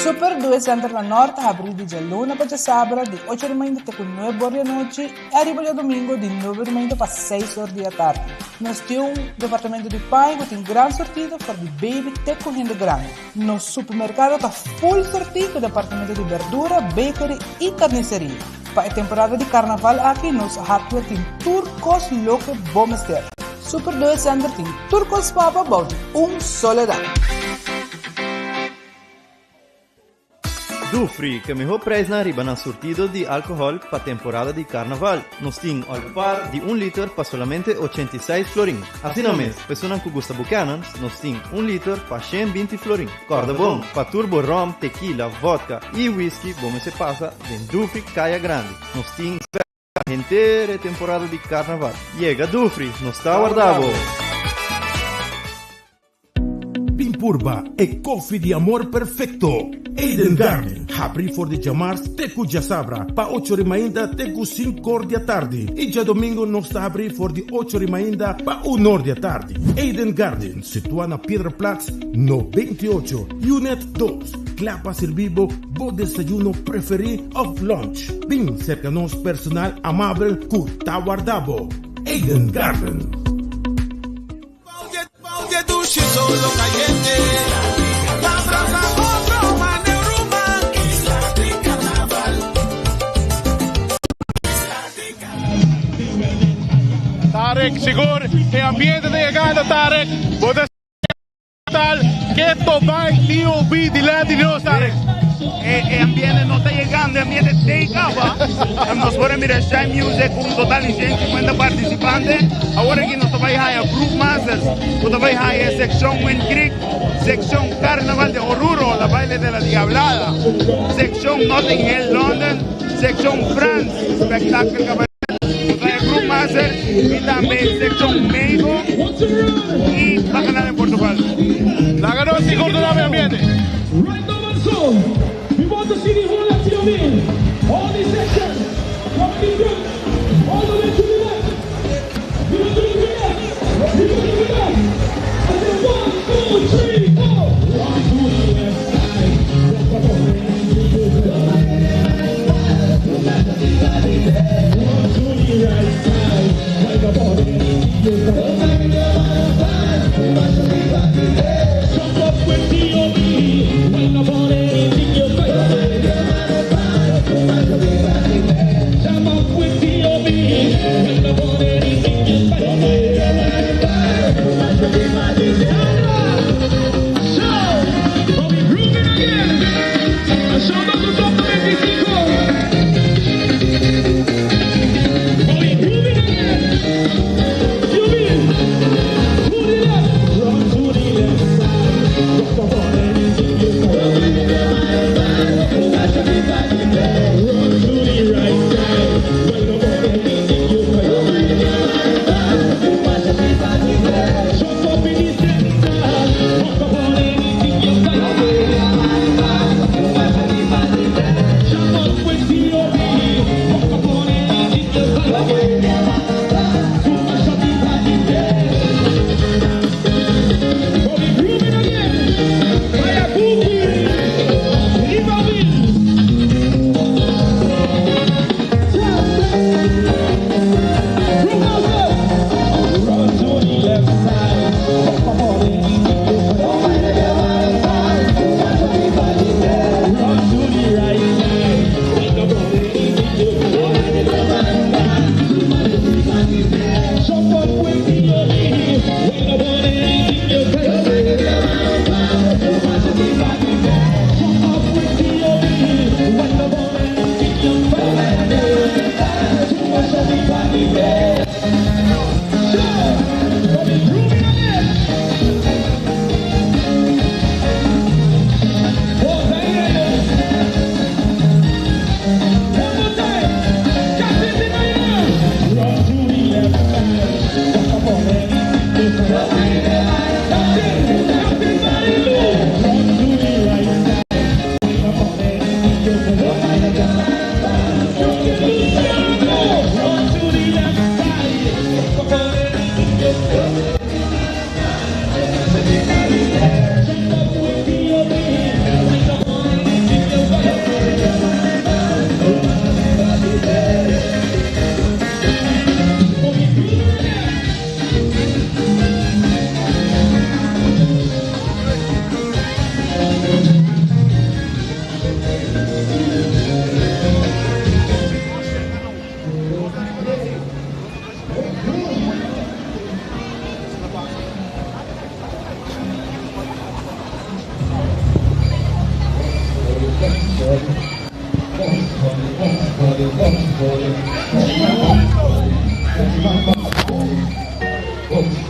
[SPEAKER 9] Super
[SPEAKER 2] Doe Center na Noord ta habri di djaluna pa djasabra di ocho di mainta te ku nuebe or di anochi i ariba djadumingu di nuebe di mainta pa seis or di atardi. Nos tin un departamento di paña ku tin gran sortido for di baby te ku hende grandi. Nos supermerkado ta full sortí ku departamento di berdura, bakery i karniseria. Pa e temporada di karnaval aki nos hardware tin tur kos loke bo mester. Super Doe Center tin tur kos pa bo bou di un solo dak.
[SPEAKER 14] Dufri, ke mihó preisnan riba nan surtido di alkohòl pa temporada di karnaval. Nos tin Olpar di un liter pa solamente 86 florin. Asina mes, personan ku gusta Buchanan's, nos tin un liter pa 120 florin. Kòrda bon, pa tur bo ròm, tekila, vòdka i whisky bo mester pasa den Dufri Kaya Grandi. Nos tin pa henter e temporada di karnaval. Yega Dufri, nos ta warda bo!
[SPEAKER 15] Bin purba e koffie di amor perfecto. Eden Garden, habri for di djamars te ku djasabra pa ocho ri mainta te ku sinkor di atardi i djadomingo nos ta habri for di ocho ri mainta pa unor di atardi. Eden Garden, situa na Piedra Plat no 28, Unit dos, kla pa sirbi bo bo desayuno preferi of lunch. Bin serka nos personal amabel ku ta warda bo. Eden Garden.
[SPEAKER 16] Tarek, sigur e ambiente ta yegando Tarek, bo ta tal ke tobay TOB dilanti di nos Tarek.
[SPEAKER 17] E ambiente no ta yegando, e ambiente tei caba. Nos por a mira Shine Music cu un total di 150 participante. Awor aki nos ta bay haya Groove Masters, cu ta bay haya seccion Wind Creek, seccion Carnaval de Oruro, la baile de la diablada, seccion Notting Hill London, seccion France, Spectacle Cabaret, nos haya Groove Masters y tambe seccion Meigo y Bacanal en Portugal.
[SPEAKER 16] Laga nos sigur duna mi ambiente.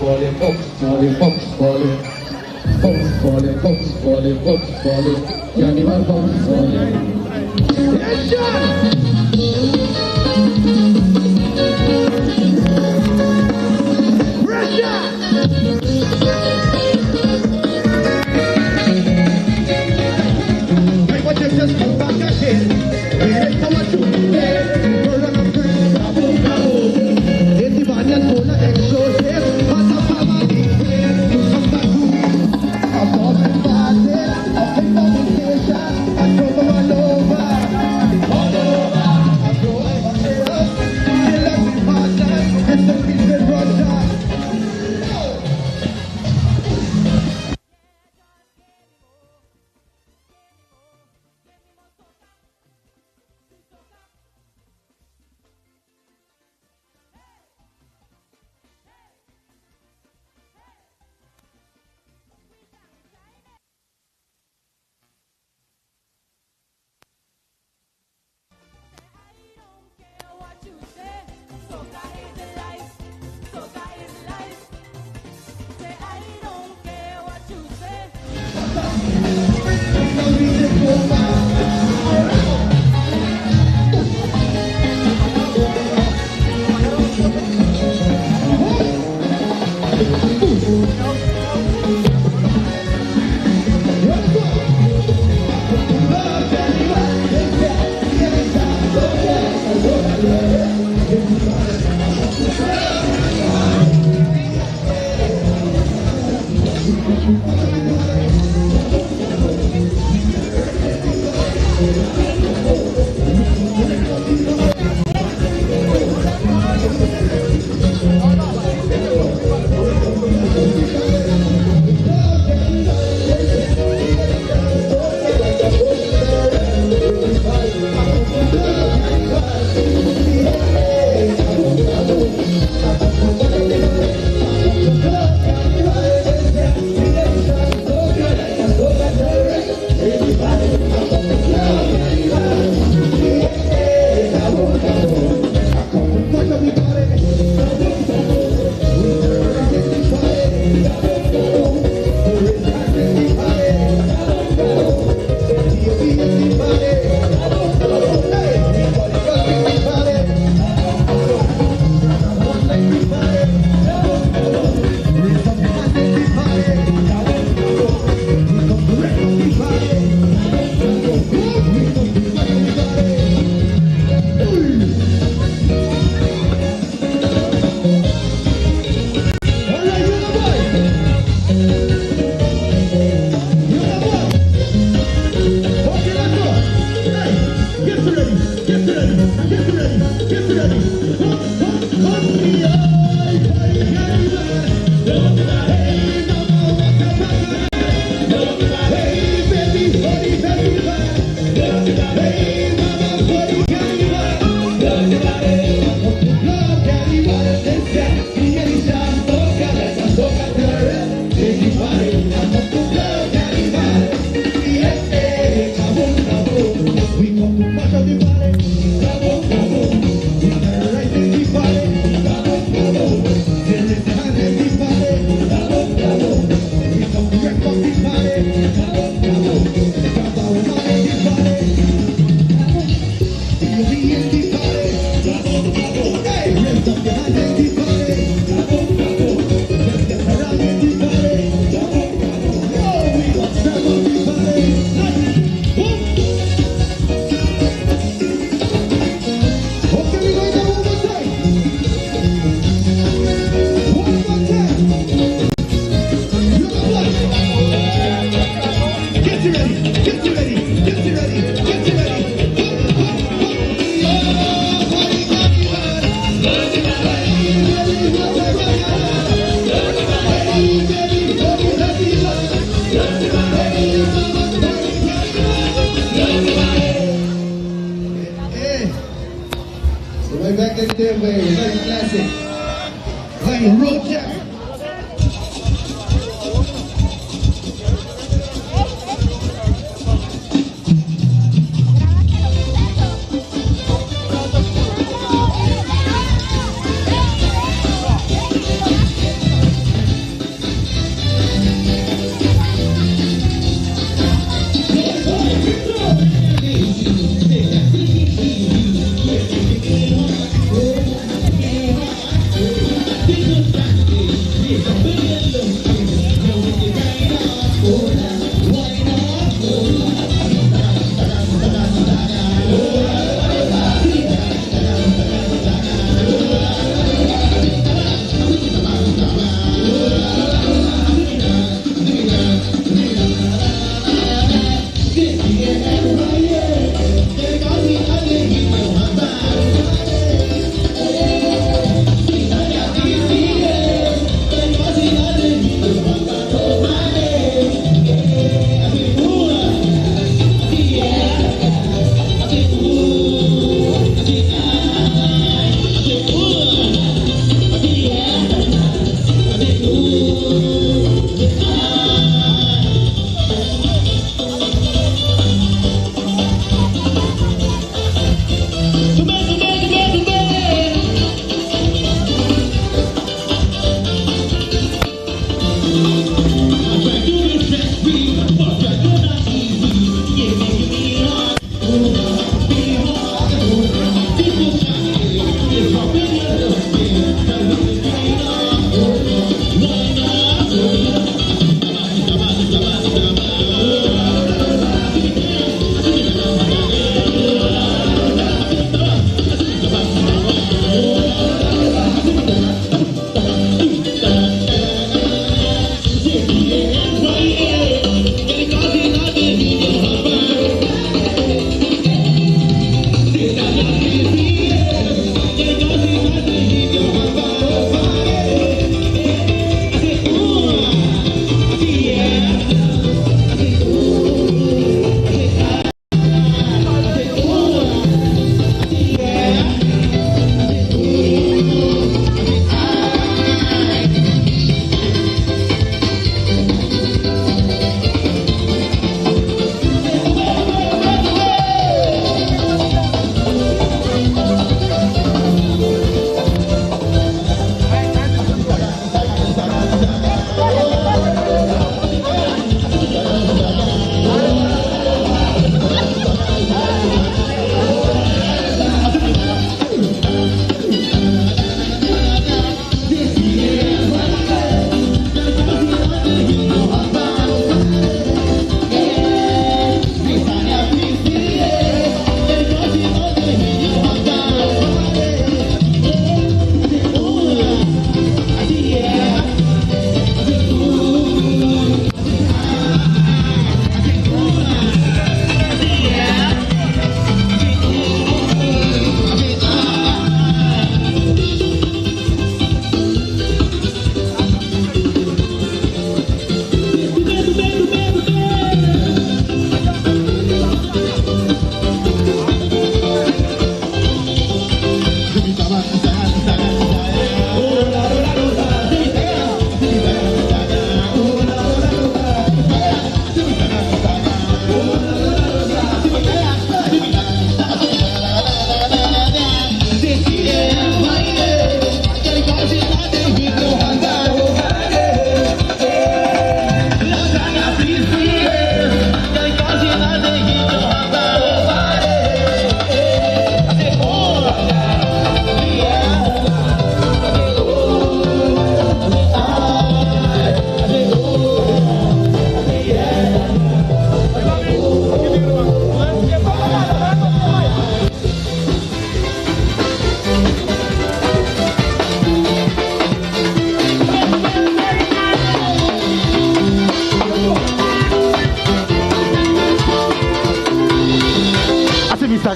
[SPEAKER 4] Volume, up, volume. Up, volume, up, volume, up, volume. Carnival, up, volume.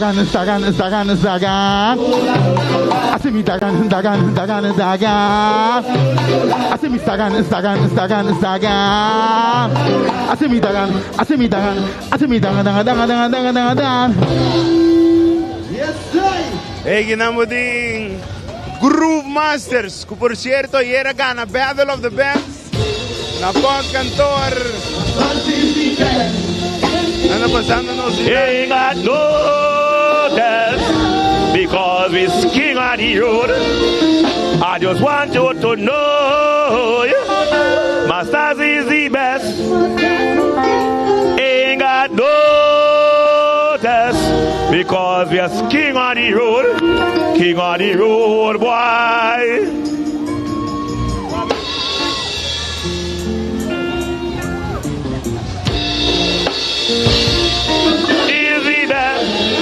[SPEAKER 20] Dagan, dagan, dagan, dagan. Así mi dagan, dagan, dagan, dagan. Así mi dagan, dagan, dagan, dagan. Así mi dagan, así mi dagan, así mi dagan, dagan, dagan, dagan, dagan, dagan, dagan.
[SPEAKER 17] Yes, Hey, ginamo ding Groove Masters, que por cierto ayer gana Battle of the Bands na Pont Cantor. Anda pasando nos
[SPEAKER 5] Ain't got no test because we're king on the road. I just want you to know, yeah, Masters is the best. Ain't got no test because we are king on the road, king on the road, boy. Is the best.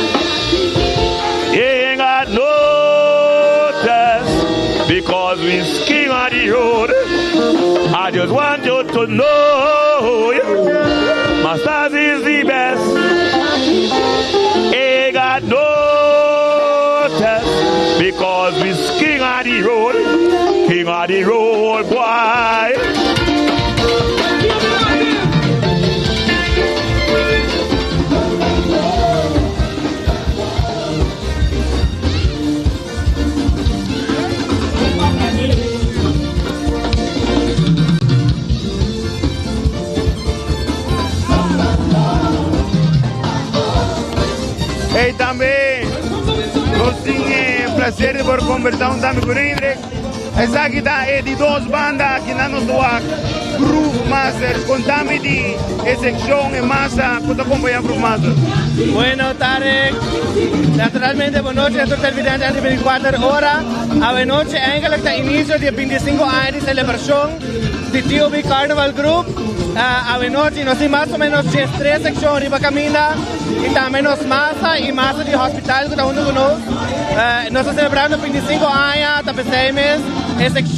[SPEAKER 5] Ain't got no test because we king on the road. I just want you to know, yeah, Masters is the best. Ain't got no test because we king on the road, king on the road, boy.
[SPEAKER 17] placer di por conversa un tambe cu Reindrik. Esaki ta e di dos banda aki na nos wak Groove Masters. Contami di e seccion, e masa cu ta acompaña Groove Masters.
[SPEAKER 7] Bueno Tarek, naturalmente bo nochi na tur televidente antes 24 ora. Awe nochi eigenlijk ta inicio di e 25 aña di celebracion di TOB Carnival Group. Awe nochi nos tin mas o menos 13 seccion riba caminda y tambe nos masa y masa di hospital cu ta hunto cu nos. Nos ta celebrando 25 aña, ta pesey mes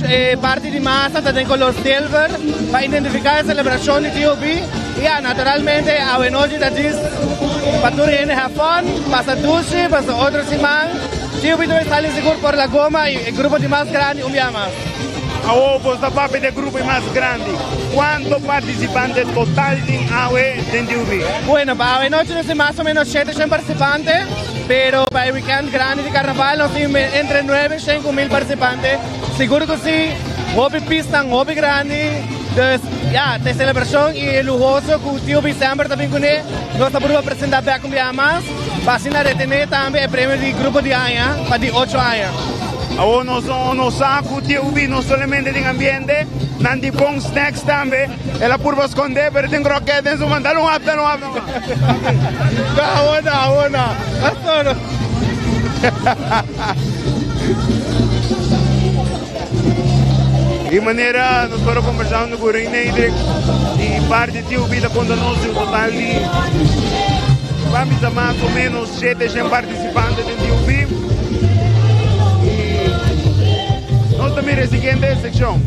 [SPEAKER 7] e parti di masa ta den color silver pa identifica e celebracion di TOB. Y ya, naturalmente awe nochi ta djis pa tur hende have fun, pasa dushi, pasa otro siman. TOB ta bay sali sigur por la goma y e grupo di mas grandi un bia mas.
[SPEAKER 17] Awor bo ta papia di e grupo e mas grandi. Cuanto participante total tin awe den TOB?
[SPEAKER 7] Bueno, pa awe nochi nos tin mas o menos 700 participante, pero pa e weekend grandi di carnaval nos tin entre 900 cu 1000 participante. Sigur cu si, hopi pistan hopi grandi, dus ya, ta e celebracion y e luhoso cu TOB semper ta bin cune, nos ta purba presenta bek un biaha mas, pa asina retene tambe e premio di grupo di aña pa di ocho aña.
[SPEAKER 17] Awor nos no sa cu TOB no solamente tin ambiente, nan tin bon snacks tambe. El a purba sconde pero tin croquet den su man. Dale un hap, dale un hap nomás.
[SPEAKER 7] No, awor no, awor no. Pastor no.
[SPEAKER 17] Di manera nos por a conversando cu Rey Nedrick di parti TOB ta conta nos di un total di pa bisa mas o menos 700 participante den TOB. Y nos ta mira e siguiente seccion.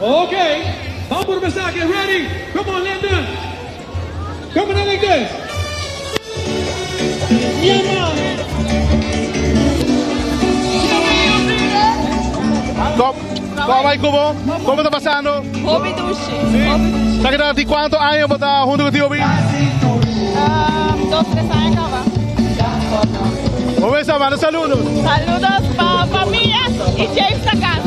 [SPEAKER 18] Okay, bumper Masaki, ready? Come on, Lyndon. Coming in like this. Yeah, man.
[SPEAKER 16] Kom, kom bai kubo? Como ta pasando?
[SPEAKER 13] Hopi dushi. Hopi dushi.
[SPEAKER 16] Sa kita di cuanto aña bo ta hunto cu Tio Bi?
[SPEAKER 13] Um, dos, tres aña caba.
[SPEAKER 16] Bo mesa manda saludos.
[SPEAKER 13] Saludos pa familia y James na cas.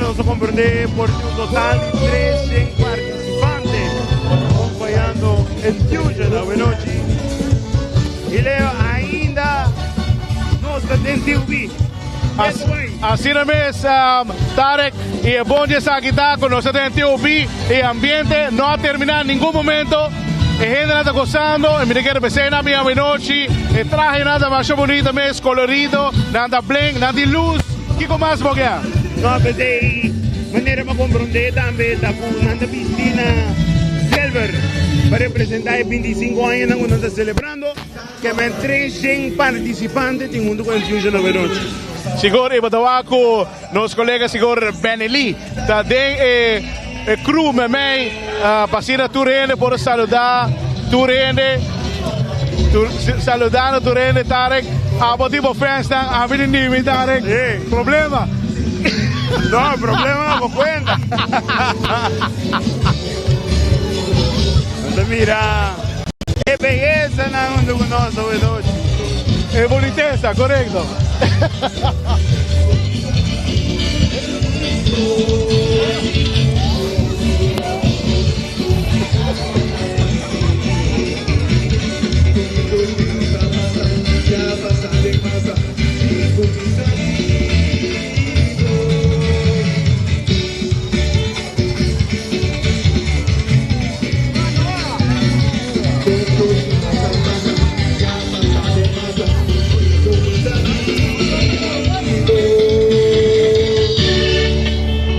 [SPEAKER 17] nos a comprende por un total di 300 participante acompañando Enfusion awenochi. Y Leo ainda nos ta den TUB.
[SPEAKER 16] Asina mes, Tarek, y e bon di esaki ta cu nos ta den TOB y e ambiente no a termina ningun momento. E hendenan ta gozando y mi ta kere pesey nan bin awenochi. E trahenan ta masha bunita mes, colorido, nan ta blink, nan tin luz. Kico mas bo ke?
[SPEAKER 17] No, pesey manera pa comprende tambe ta cu nan ta bisti na silver pa representa e 25 añanan cu nan ta celebrando. Ke men 300 partisipante tin huntu ku Enfusion awenochi.
[SPEAKER 16] Sigur i bo ta wak ku nos kolega sigur Benny Lee ta den e crew memei pa asina tur hende por saluda tur hende saludando tur hende Tarek abo tin bo fans nan ami di nimi Tarek problema.
[SPEAKER 17] No problema bo kuenta. Nan ta mira. E beyesanan huntu ku nos awe nochi.
[SPEAKER 16] E bunitesa, korekto.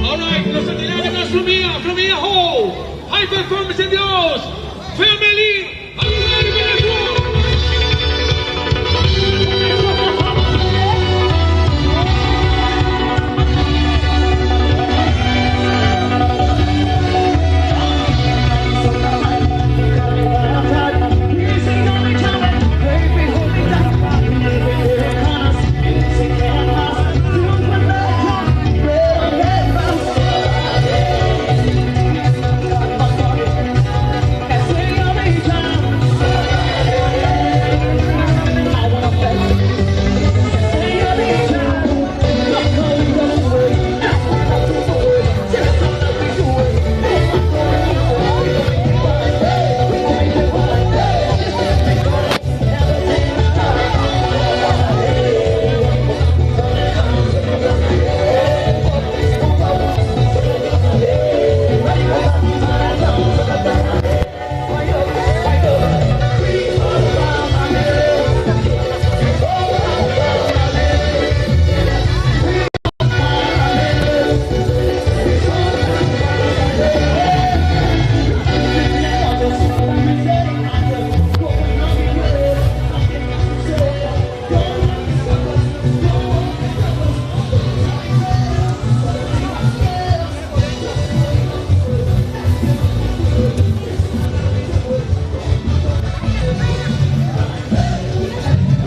[SPEAKER 18] Alright, nos ta dilanti nos famia, famia Ho, High Performance in the house, Family, are you ready for this one?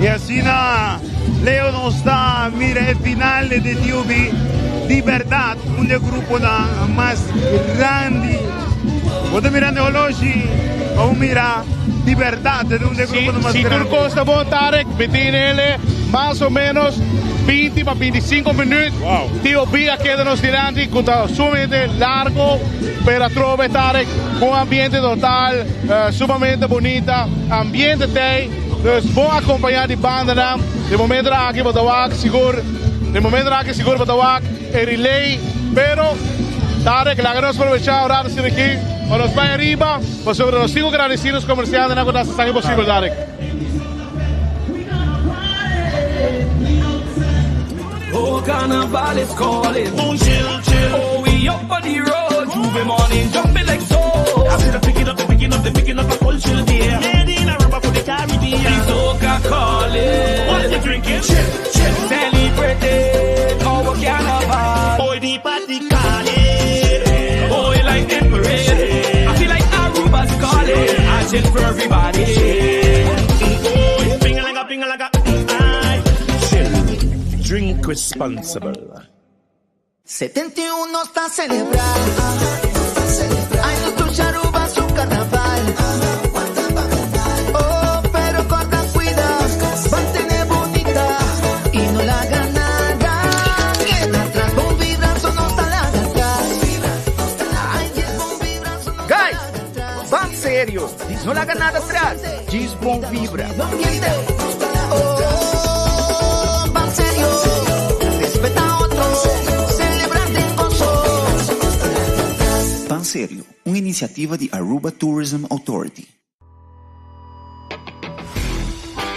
[SPEAKER 17] Y asina Leo nos ta mira e final di TUB di berdad un di e gruponan mas grandi. Bo ta mirando e holoshi pa bo mira di berdad e un di e gruponan mas
[SPEAKER 16] Si tur
[SPEAKER 17] grandi.
[SPEAKER 16] cos ta bon Tarek, mi tin ele mas o menos 20 pa 25 minuut. TOB a keda nos dilanti cu ta sumamente largo, pero atrobe Tarek cu un ambiente total sumamente bunita, ambiente tey. Dus bon acompaña di bandanan. Den momentonan aki bo ta wak sigur, den momentonan aki sigur bo ta wak e relay, pero Tarek laga nos probecha un rato asina aki pa nos bai ariba pasobra nos tin cu gradeci nos comerciantenan cu ta haci esaki posibel Tarek.
[SPEAKER 6] Oh, carnival is calling. Chill, chill. Oh, we up on the road. J'ouvert morning, jumping like so. I see the picking up, the picking up, the picking up the culture there. Made in a rubber for the Caribbean. The soca calling. What you drinking? Chill, chill. Celebrating our carnival. Boy, the party calling. Boy, like the parade. I feel like Aruba's calling. I chill for everybody. Boy, finger like a finger like a. I
[SPEAKER 15] chill. Drink responsible.
[SPEAKER 8] 71 ta celebra. Ay, nos dushi Aruba su carnaval. Oh, pero corda cuida, mantene bunita y no laga nada. Keda atras, bon vibra, so no ta laga.
[SPEAKER 1] serio. No laga nada atras. Djis bon vibra.
[SPEAKER 8] Ban serio, respeta otro, celebra den goso.
[SPEAKER 22] Ban Serio, un iniciativa di Aruba Tourism Authority.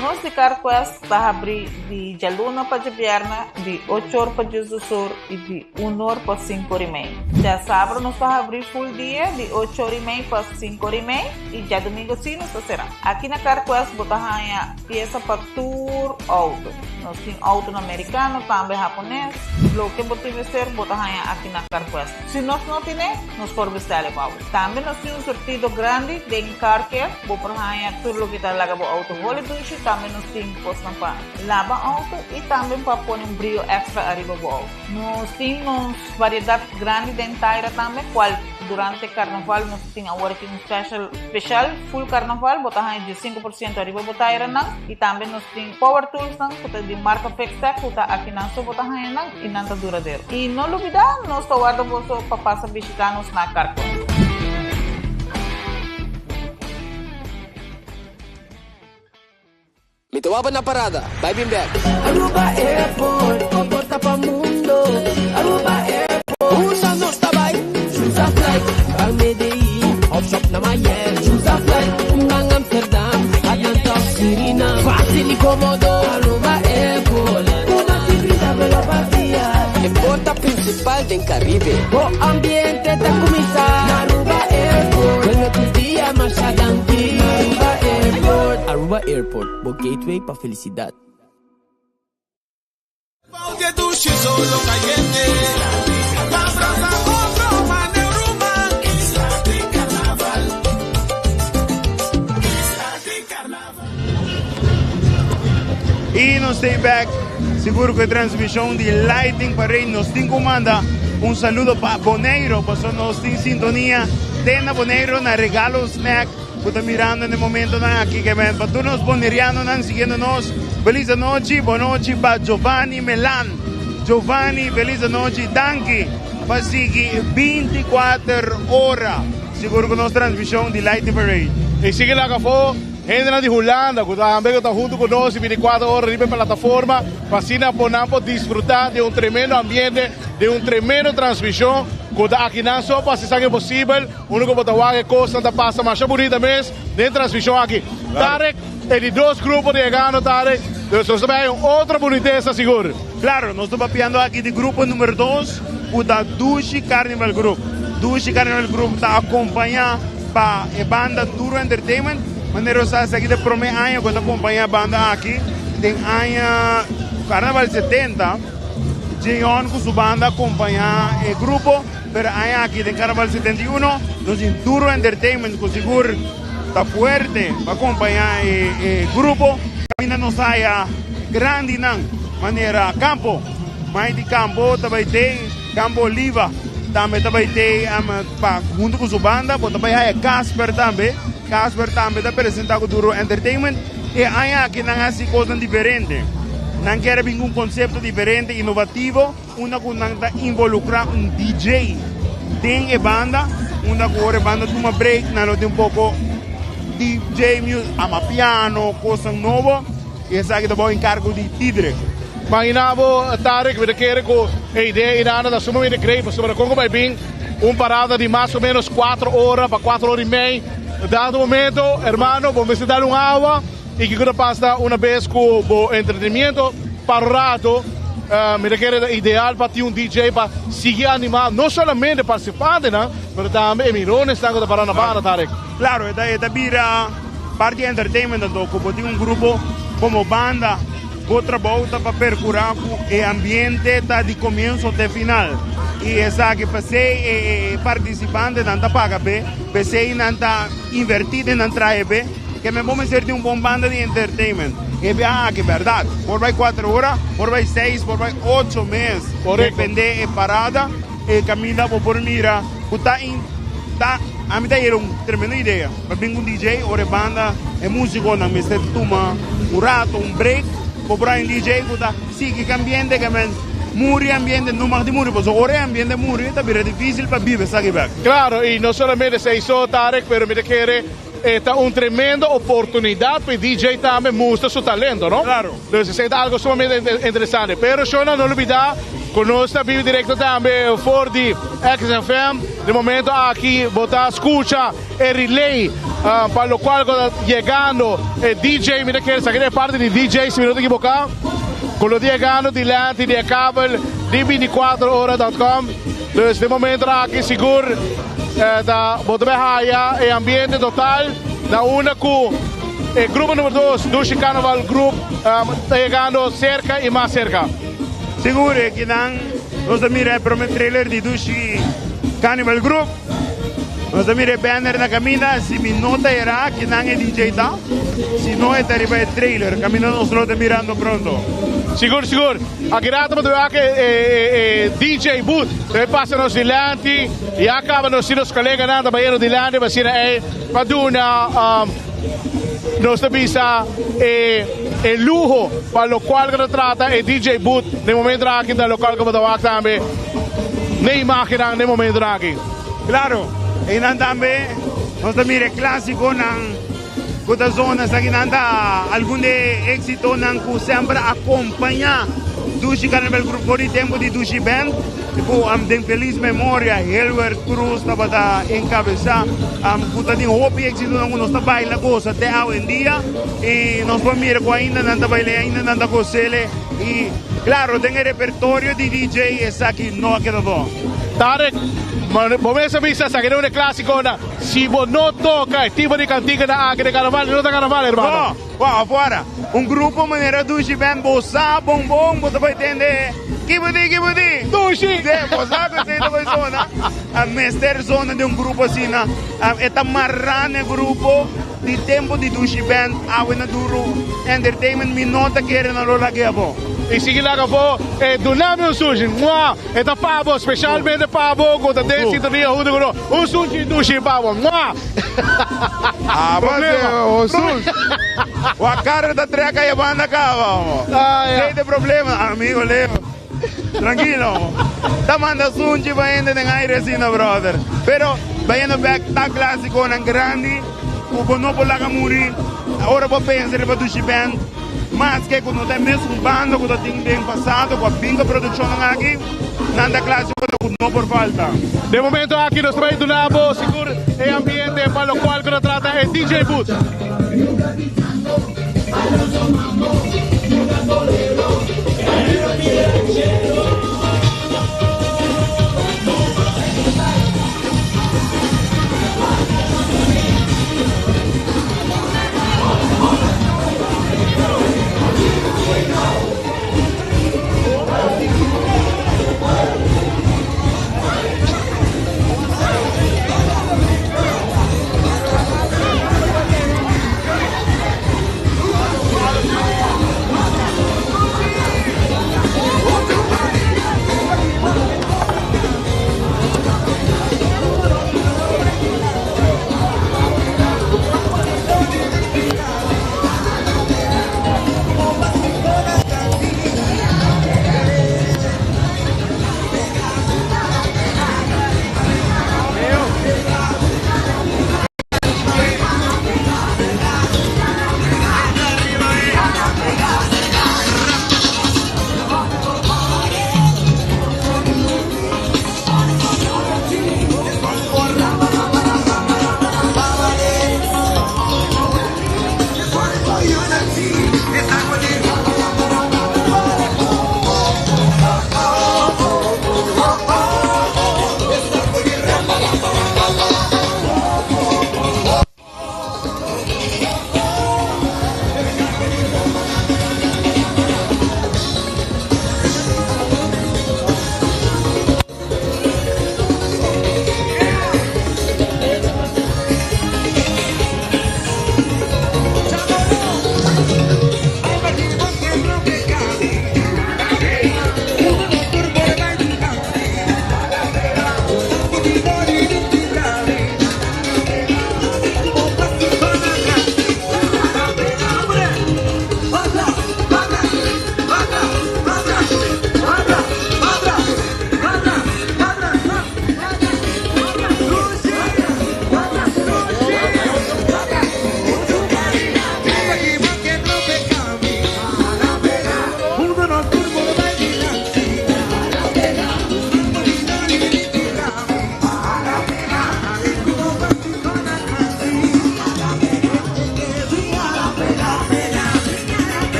[SPEAKER 9] Nos di CarQuest ta habrí di djaluna pa djabièrnè di ocho or pa diesdos or i di un or pa sinku or i mei. Djasabra nos ta habrí ful dia di ocho or i mei pa sinku or i mei i djadumingu sí nos ta será. Aki na CarQuest bo ta haña piesa pa tur outo. Nos tin outonan merikano, tambe hapones. Loke bo tin mester bo ta haña aki na CarQuest. Si nos no tine, nos por bestèl e pa bo. Tambe nos tin un surtido grandi den car care, bo por haña tur loke ta laga bo auto holi dushi, tambe nos tin kosnan pa laba auto y tambe pa pone un brio extra ariba bo auto. Nos tin nos variedad grandi den taira tambe, cual durante carnaval nos tin awor aki un special special full carnaval, bo ta haña 15% ariba bo tairanan y tambe nos tin power toolsnan cu ta di marca Fixtech cu ta akinan so bo ta haña nan y nan ta duradero. Y no lubida nos ta warda boso pa pasa bishita nos na Carcon.
[SPEAKER 23] Mi ta waba na parada, bai bin bek.
[SPEAKER 8] Aruba Airport, bo porta pa mundo. Aruba Airport.
[SPEAKER 23] Usa nos ta bai.
[SPEAKER 8] Choose a flight, ban Medellin, of shop na Miami. Choose a flight, ban Amsterdam, Atlanta of Suriname. Facil y comodo, Aruba Airport. Cu nos tin brinda velo pa via.
[SPEAKER 23] E porta principal den Caribe.
[SPEAKER 8] Bo ambiente ta cuminsa na Aruba Airport. Bueno tur dia masha danki. Aruba Airport.
[SPEAKER 23] Aruba Airport, bo gateway pa felicidad.
[SPEAKER 17] Y nos stay back. Sigur cu e transmision di Lighting Parade nos tin cu manda un saludo pa Boneiro, pasobra nos tin sintonia te na Boneiro na Regalo Snack cu ta mirando na e momentonan aki. Ke men pa tur nos Bonerianonan siguiendo nos, feliz anochi, bonochi pa Giovanni Melan. Giovanni, feliz anochi, danki pa sigui 24 ora sigur cu nos transmision di Lighting Parade.
[SPEAKER 16] Y sigui laga afo Hendenan di Hulanda ku tambe ku ta huntu ku nos di bintikuater ora riba e plataforma pa asina por nan por disfrutá di un tremendo ambiente, di un tremendo transmishon ku ta akinan so pa hasi esaki posibel. Unda ku bo ta wak e kosnan ta pasa masha bunita mes den transmishon aki. Tarek, e di dos grupo ta yegando Tarek, dus nos ta bai un otro bunitesa sigur.
[SPEAKER 17] Klaro, nos ta papiando aki di grupo numero dos ku ta Dushi Carnival Group. Dushi Carnival Group ta akompañá. Pa e banda Duro Entertainment, manera nos sa esaki ta e prome aña ku ta kompaña e banda aki. Den aña Carnaval 70, Jeon ku su banda a kompaña e grupo, pero aña aki den Carnaval 71 nos tin Duro Entertainment ku sigur ta fuerte pa kompaña e grupo. Kaminda nos haya grandinan manera Campo, Mai di Campo ta bai tei, Campo Oliva tambe ta bai tei. Pa hunto cu su banda bo ta bay haya Casper tambe. Casper tambe ta presenta cu Duro Entertainment. E aña aki nan haci cosnan diferente. Nan kier a bin cu un concepto diferente, innovativo, unda cu nan ta involucra un DJ den e banda, unda cu ora e banda tuma break nan lo tin un poco DJ music, amapiano, cosnan nobo. Y esaki ta bao encargo di Tidrick.
[SPEAKER 16] Imagina bo, Tarek, mi ta kere cu e idea inana ta sumamente great pasobra con cu bay bin un parada di mas o menos cuatro ora pa cuatro ora y mei. Dado momento, hermano, bo mester dal un awa y kico ta pasa una bes cu bo entretenimiento pa un rato. Mi ta kere ta ideal pa tin un DJ pa sigui anima no solamente participantenan, pero tambe e mironesnan cu ta para na banda, Tarek.
[SPEAKER 17] Claro, e ta bira parti di entertainment anto cu bo tin un grupo como banda. Bo trabou ta pa percura cu e ambiente ta di comienzo te final y esaki p'esey e participantenan ta paga p'e, p'esey nan ta inverti den nan trahe p'e, ke men bo mester tin un bon banda di entertainment. E biaha aki berdad por bay cuater ora, por bay seis, por bay ocho mes, depende e parada, e caminda bo por mira cu ta ta ami ta hera un tremendo idea pa bin cu un DJ ora e banda e musiconan mester tuma un rato un break bo por hay un DJ cu ta sigui cu ambiente ke men muri ambiente no mag di muri pasobra ora e ambiente muri ta bira dificil pa biba esaki bek.
[SPEAKER 16] Claro y no solamente esey so Tarek pero mi ta kere. E ta un tremendo oportunidad pa e DJ tambe mustra su talento, no?
[SPEAKER 17] Claro.
[SPEAKER 16] Dus esey ta algo sumamente interesante. Pero shownan no lubida cu nos ta bibi directo tambe for di XFM. De momento aki bo ta scucha e relay pa locual cu ta yegando e DJ. Mi ta kere sa kende e parti di DJ si mi no ta equiboca. Cu lo ta yegando dilanti di e kabel di binticuatro ora dot com. Dus de momento aki sigur. Ta bo ta bay haya e ambiente total na unda cu e grupo numero dos, Dushi Carnaval Group, ta yegando cerca y mas cerca.
[SPEAKER 17] Sigur e kinan nos ta mira e prome trailer di Dushi Carnival Group. Nos ta mira e banner na caminda, si mi no ta era kinan e DJ ta, si no e ta riba e trailer caminda nos lo ta mirando pronto.
[SPEAKER 16] Sigur sigur. Aki rato bo ta wak e DJ booth ta pasa nos dilanti. Ya caba nos tin nos coleganan ta bayendo dilanti pa asina ey pa duna nos ta bisa e e luho pa locual cu ta trata e DJ booth den momentonan aki ta locual cu bo ta wak tambe n'e imagennan den momentonan aki.
[SPEAKER 17] Claro, eynan tambe nos ta mira e clasiconan cu ta zona esakinan ta algun di e exitonan cu semper a acompaña Dushi Carnival Group for di tempo di Dushi Band. Ku den felis memoria Hilbert Cruz tabata enkabesá ku ta tin hopi éksitonan ku nos ta baila gosa te awendia i nos por mira ku ainda nan ta baila i ainda nan ta gos'el i klaro den e repertorio di DJ esaki no a keda bon.
[SPEAKER 16] Tarek, bo mes a bisa esaki ta un e klásikonan. Si bo no toka e tipo di kantikanan aki den karnaval, no ta karnaval hermano.
[SPEAKER 17] No, wou afuera. Un grupo manera Dushi Band bo sa bon bon bo ta bai tende ki bo di ki bo di.
[SPEAKER 16] Dushi!
[SPEAKER 17] De bo sa ku esei ta bai sona. A mester sona den un grupo asina. E ta mará na e grupo di tempo di Dushi Band awe na Duro Entertainment mi no ta kere nan lo lag'é abo.
[SPEAKER 16] I sigui laga afó e dunami un sushi. Mua! E ta pa bo, specialmente pa bo ku ta den sintonia huntu ku nos. Un sushi dushi pa bo. Mua!
[SPEAKER 17] Ah, problema. Jesus. Wa carro ta treka e banda caba, homo. Sei de problema, amigo Leo. Tranquilo, homo. Ta manda sunchi pa hende den aire asina, brother. Pero, bayendo back, ta clasiconan grandi cu bo no por laga muri. Ora bo pensa riba Dushi Band, maske cu no ta e mesun banda cu ta tin den pasado cu a bin cu e produccionnan aki, Nan ta clásico cu no por falta.
[SPEAKER 16] Den momento aki nos ta bay duna bo sigur e ambiente pa locual cu ta trata e DJ booth.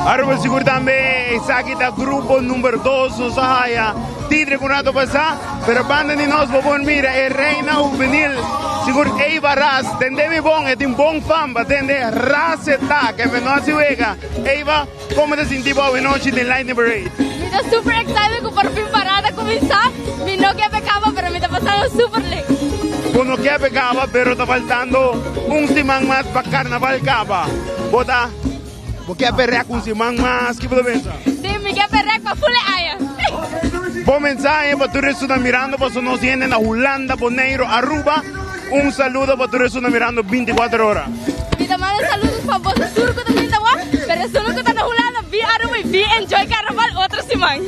[SPEAKER 17] Aruba sigur tambe esaki ta grupo number 2 nos a haya Tidre ku rato pasá, pero banda di nos bo por mira e reina hubenil sigur Eva Ras. Tende mi bon, e tin bon fam pa tende Ras e ta, ke no hasi wega. Eva, komo ta sinti bo awenochi den Lightning Parade?
[SPEAKER 10] Mi ta super excited ku por fin parada kuminsá. Mi no ke pekaba, pero mi ta pasando super leuk.
[SPEAKER 17] Bo no ke pekaba, pero ta faltando un siman mas pa karnaval kaba. Bo ta. Bo ke perrek un siman mas? Ki bo ta pensa?
[SPEAKER 10] Si, mi ke perrek pa ful e aña.
[SPEAKER 17] Bo mensahe pa tur esun mirando paso nos hende na Hulanda, Boneiru, Aruba. Un saludo pa tur esun mirando 24 ora.
[SPEAKER 10] Mi ta manda saludos pa boso tur ku ta sinta wak, pero esun ku ta na Hulanda, bi Aruba y bi enjoy carnaval otro siman.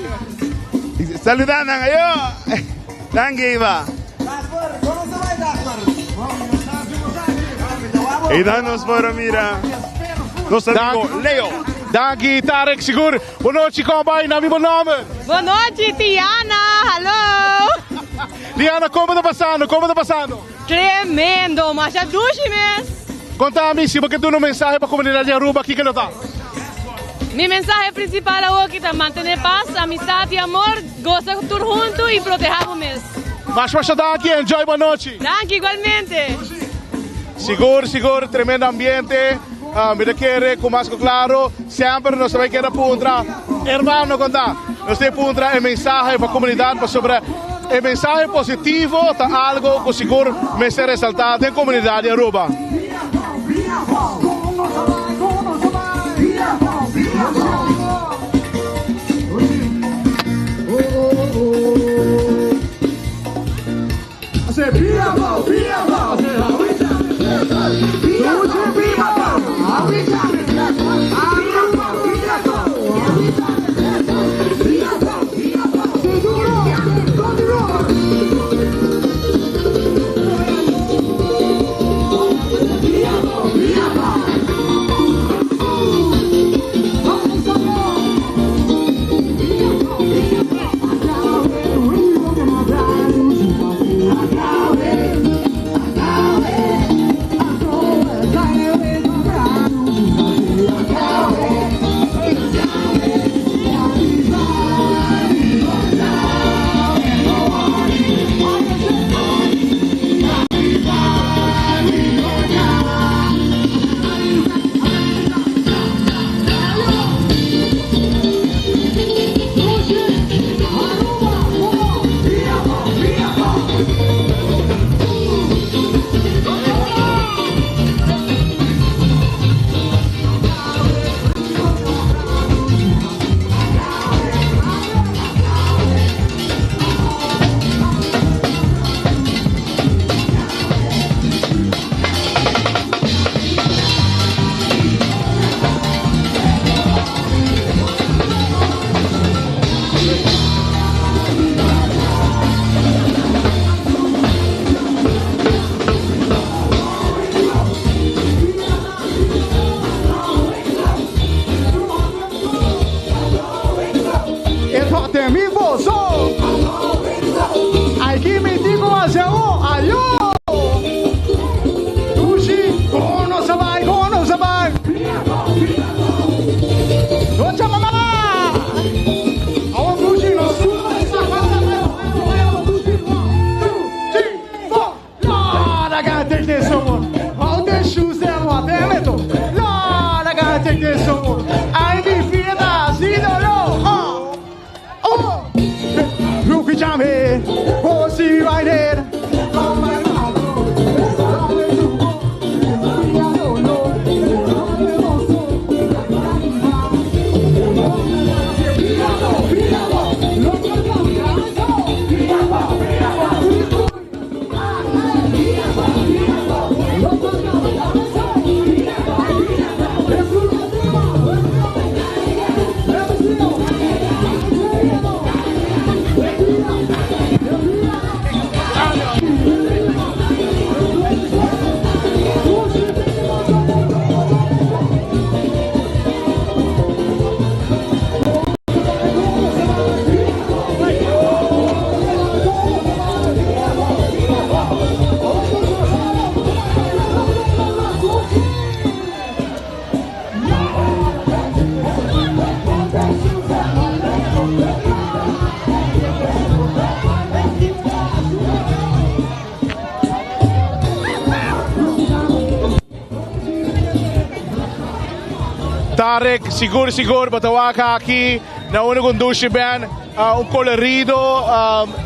[SPEAKER 17] Saluda nan, ayo! Danki, Eva. Y dan nos por mira nos amigo Leo.
[SPEAKER 16] Danki, Tarek. Sigur. Bon nochi, kon bai? Na mi bo nomber?
[SPEAKER 11] Bon nochi, Tiana. Hallo.
[SPEAKER 16] Tiana, kon ta pasando? Kon ta pasando?
[SPEAKER 11] Tremendo, masha dushi mes.
[SPEAKER 16] Konta mi, si bo ke duna un mensahe pa komunidat di Aruba, kiko lo ta?
[SPEAKER 11] Mi mensahe principal awoki ta mantene paz, amistad y amor, goza tur hunto y proteha bo mes.
[SPEAKER 16] Masha masha danki, enjoy bo anochi.
[SPEAKER 11] Danki igualmente.
[SPEAKER 16] Sigur sigur tremendo ambiente, mi ta kere ku mas ku klaro semper nos ta bai keda puntra hermano kon ta nos ta puntra e mensahe pa komunidat pasobra e mensahe positivo ta algo ku sigur mester resalta den komunidat di Aruba. Tarek, sigur sigur bo ta wak aki na unda ku Dushi Band, un kolorido,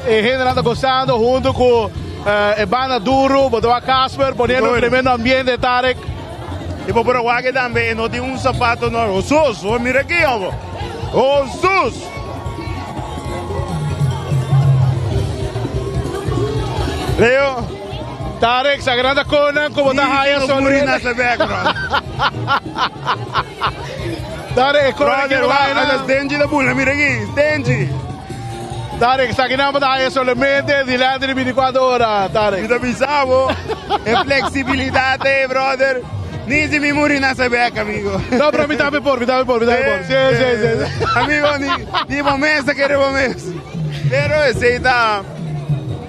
[SPEAKER 16] e hendenan ta gosando hunto ku e banda duru, bo ta wak Casper poniendo un tremendo ambiente, Tarek.
[SPEAKER 17] I bo por a wak tambe e no tin un sapato no. Hosus, bo mira aki homber. Hosus! Leo.
[SPEAKER 16] Tarek, sagrada konan ku bo ta haya
[SPEAKER 17] solamente.
[SPEAKER 16] Tarek, e konan ku bo ta haya
[SPEAKER 17] nan. Stenji ta bula, mira aki, stenji.
[SPEAKER 16] Tarek, esaki bo ta haya solamente dilanti di 24 ora, Tarek.
[SPEAKER 17] Mi ta bisa bo, e flexibilidad ey, brother. Ni si mi muri na sabek, amigo.
[SPEAKER 16] No, pero mi tambe por, mi tambe por, mi tambe por. Sí, sí, sí.
[SPEAKER 17] Amigo, ni, ni bo mes ta kere bo mes. Pero esey ta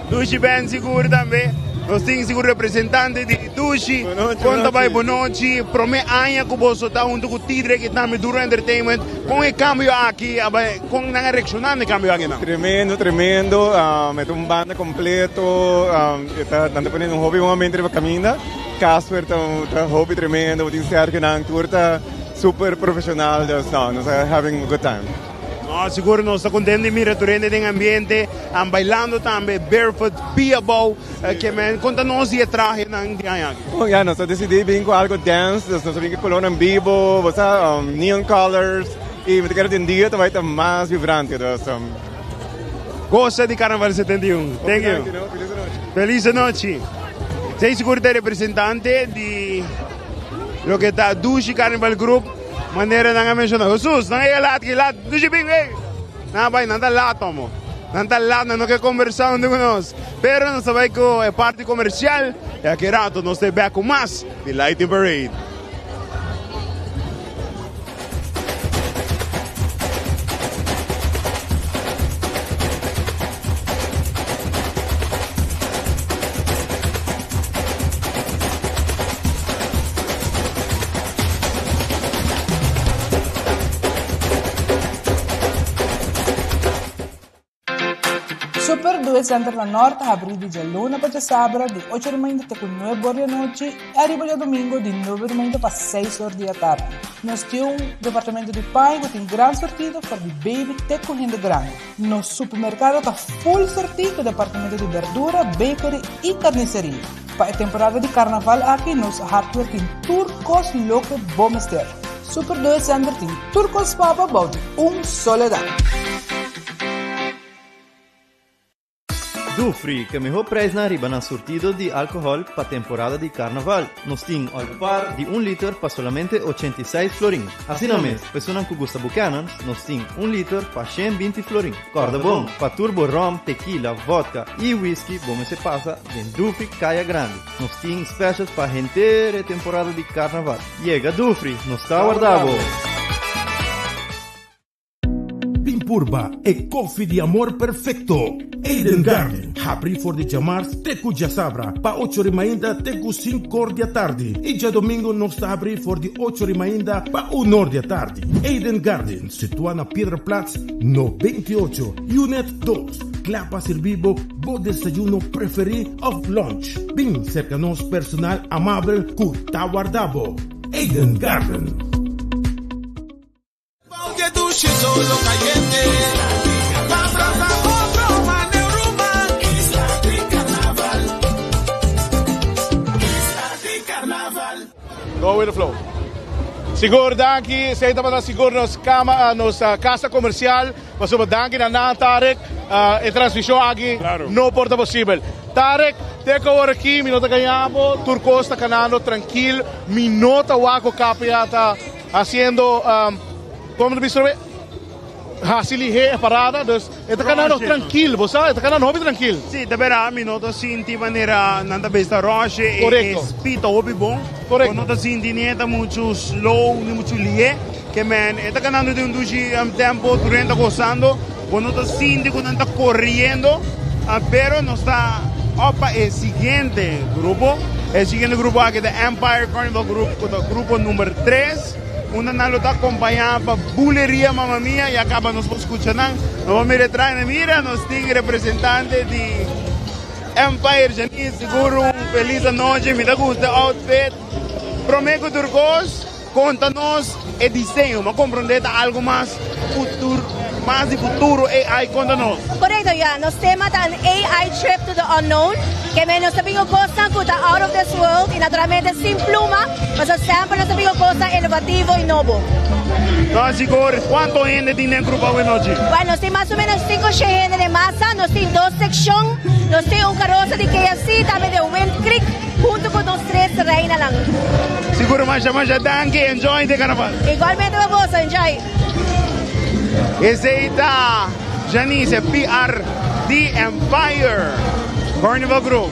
[SPEAKER 17] Dushi Ben sigur tambe. Nos tin sigur representante di Dushi. Kon ta bai bonochi? Prome aña ku boso ta huntu ku Tidrek i tambe Duro Entertainment. Kon e kambio aki a bai? Kon nan a reakshoná na e kambio aki nan?
[SPEAKER 12] Tremendo, tremendo. E ta un banda kompleto. E ta, nan ta pone un hopi bon ambiente riba kaminda. Casper ta ta hopi tremendo. Bo tin Sergio nan tur ta super profesional. Dus no, nos ta having a good time.
[SPEAKER 17] No, sigur nos ta kontent di mira tur hende den ambiente, bailando tambe barefoot, pia abou. Ke men konta nos di e trahenan di aña aki.
[SPEAKER 12] Bon, ya nos a desidí bin ku algo dance, dus nos a bin ku kolornan bibo, bo sa, neon colors, i mi ta kere den dia ta bai ta mas vibrante, dus.
[SPEAKER 17] Gosa di Carnaval 71. Thank you. Feliz anochi. Esei sigur ta e representante di loke ta Dushi Carnival Group, manera nan a menshoná. Jesus, nan a yega lat ki lat. Dushi bin, ey! Nan a bai, nan ta lat, homo. Nan ta lat, nan no ke kombersá huntu ku nos. Pero nos ta bai ku e parti komersial i aki rato nos ta e bek ku mas di Lighting Parade.
[SPEAKER 2] Super Duet Center na Nort ta habrí di djaluna pa djasabra di ocho di mainta te ku nuebe or di anochi i ariba djadumingu di nuebe di mainta pa seis or di atardi. Nos tin un departamento di paña ku tin gran sortido for di baby te ku hende grandi. Nos supermerkado ta full sortí ku departamento di berdura, bakery i karniseria. Pa e temporada di karnaval aki nos hardware tin tur kos loke bo mester. Super Duet Center tin tur kos pa bo bou di un solo dak.
[SPEAKER 14] Dufri, ke mihó prijsnan riba nan surtido di alkohòl pa temporada di karnaval. Nos tin Olpar di un liter pa solamente 86 florin. Asina mes, pa esunnan ku gusta Buchanan's, nos tin un liter pa 120 florin. Kòrda bon, pa tur bo ròm, tekila, vòdka i whisky bo mester pasa den Dufri Kaya Grandi. Nos tin specials pa henter e temporada di karnaval. Yega Dufri, nos ta warda bo!
[SPEAKER 15] Bin purba e koffie di amor perfecto. Eden Garden, habri for di djamars te ku djasabra pa ocho ri mainta te ku sinkor di atardi i djadomingo nos ta habri for di ocho ri mainta pa unor di atardi. Eden Garden, situa na Piedraplaats no 28, Unit dos, kla pa sirbi bo bo desayuno preferi of lunch. Bin serka nos personal amabel ku ta warda bo. Eden Garden.
[SPEAKER 16] Go with the flow. Sigur danki, esei tabata sigur nos kama, nos kasa komersial, pasobra danki na nan Tarek, e transmishon aki no por ta posibel. Tarek, te ku awor aki mi no ta gaña bo, tur kos ta kanando trankil, mi no ta wak ku KPA ta Haciendo, como ta bisa awe, haci lihé e parada, dus e ta cana nog trankil, bo sa, e ta cana hopi trankil.
[SPEAKER 17] Sí, ta bera, mi no ta sinti manera nan ta bisa roche, e speed ta hopi bon.
[SPEAKER 16] Correcto.
[SPEAKER 17] Bo no ta sinti ni e ta muchu slow, ni muchu lihé, ke men e ta canando den un dushi tempo, tur hende ta gozando, bo no ta sinti cu nan ta corriendo, pero nos ta op pa e siguiente grupo. E siguiente grupo aki ta Empire Carnival Group, cu ta grupo number tres, unda nan lo ta acompaña pa Buleria Mamma Mia. Ya caba nos por scucha nan. Nos por mira e trahe. Mira, nos tin representante di Empire. Janice, sigur un feliz anochi. Mi ta gusta e outfit. Prome cu tur cos, conta nos. E diseño, m'a comprende ta algo mas futuro, mas di futuro AI conta nos.
[SPEAKER 3] Correcto, ja. Nos tema ta un AI trip to the unknown. Ke men nos ta bin cu cosnan cu ta out of this world y naturalmente sin pluma, pasobra semper nos ta bin cu cosnan innovativo y nobo.
[SPEAKER 17] No, sigur. Cuanto hende tin den grupo awe nochi?
[SPEAKER 3] Bueno, nos tin mas o menos cinco shen hende den masa. Nos tin dos seccion. Nos tin un carosa di KFC, tambe den Wind Creek, hunto cu nos tres reinanan.
[SPEAKER 17] Sigur, masha masha danki. Enjoy den carnaval.
[SPEAKER 3] Igualmente pa boso. Enjoy.
[SPEAKER 17] Esey ta Janice, PR di Empire Carnival Group.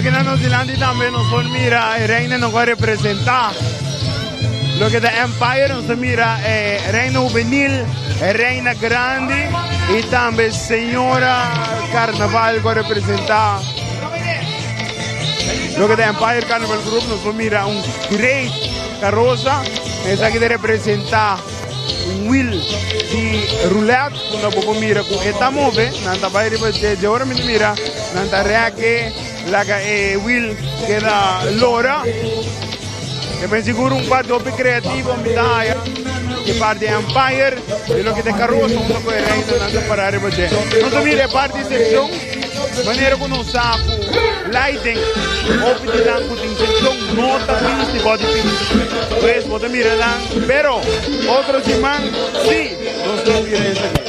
[SPEAKER 17] Aki na nos dilanti tambe nos por mira e reina no a representa loke ta Empire, nos ta mira e reina hubenil, e reina grandi y tambe señora Carnaval cu a representa loke ta Empire Carnival Group. Nos por mira un great carroza, esaki ta representa un wiel di roulette unda bo por mira cu e ta move, nan ta bay riba dje, dje ora mi ta mira nan ta rek e laga e wiel keda lora. E ben sigur un parti hopi creativo mi ta haya di parti Empire di loke ta e carosa unda cu e reina nan ta para riba dje. Nos ta mira e parti seccion manera cu nos sa cu lighting hopi di nan cu tin seccion no ta bisti body paint. Pues bo ta mira nan pero otro siman si nos ta mira esaki.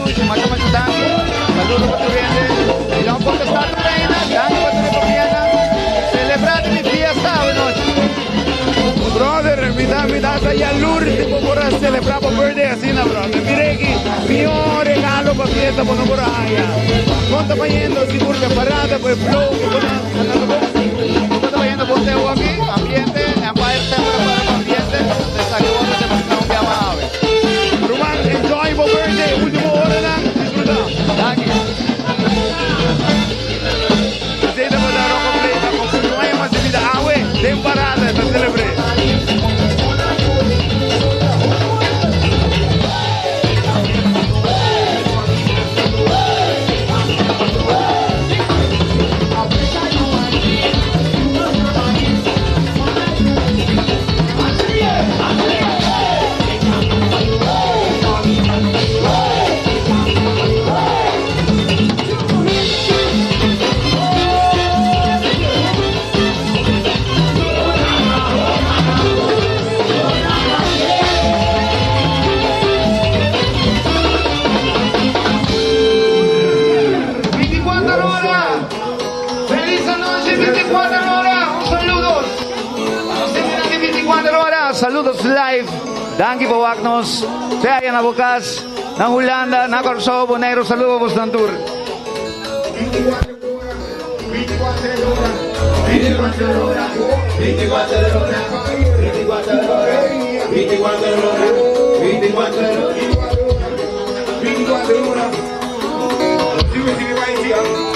[SPEAKER 1] dushi, masha masha danki. Saludo pa tur hende. Mi no a contesta tur ainda. Danki pa tur e papianan. Celebra di mi fiesta awe nochi.
[SPEAKER 17] Brother, mi ta mi ta hasta yalur si bo por a celebra bo birthday asina brother. Mira aki, mihor regalo pa fiesta bo no por a haya. Con ta bayendo sigur ta parada pa e flow cu bo ta andando bon?
[SPEAKER 1] Con ta bayendo bon te awo aki? Ambiente, Empire semper a para pa ambiente. Esaki worde demostra un bia mas awe.
[SPEAKER 17] Ruman, enjoy bo birthday, ultimo oranan, disfruta.
[SPEAKER 1] Danki.
[SPEAKER 17] Esey tabata Rocco Play pa con un aña mas di bida awe den parada ta celebre.
[SPEAKER 1] 24 ora. Feliz anochi 24 ora. Un saludo. Nos ta mira di 24 ora. Saludos live. Danki pa wak nos. Sea aya na bo cas, na Hulanda, na Corsou, Bonaire, saludo bos nan tur.
[SPEAKER 6] 24 ora, 24 ora, 24 ora, 24 ora, 24 ora, 24 ora. Sigue, sigue, vai, sigue.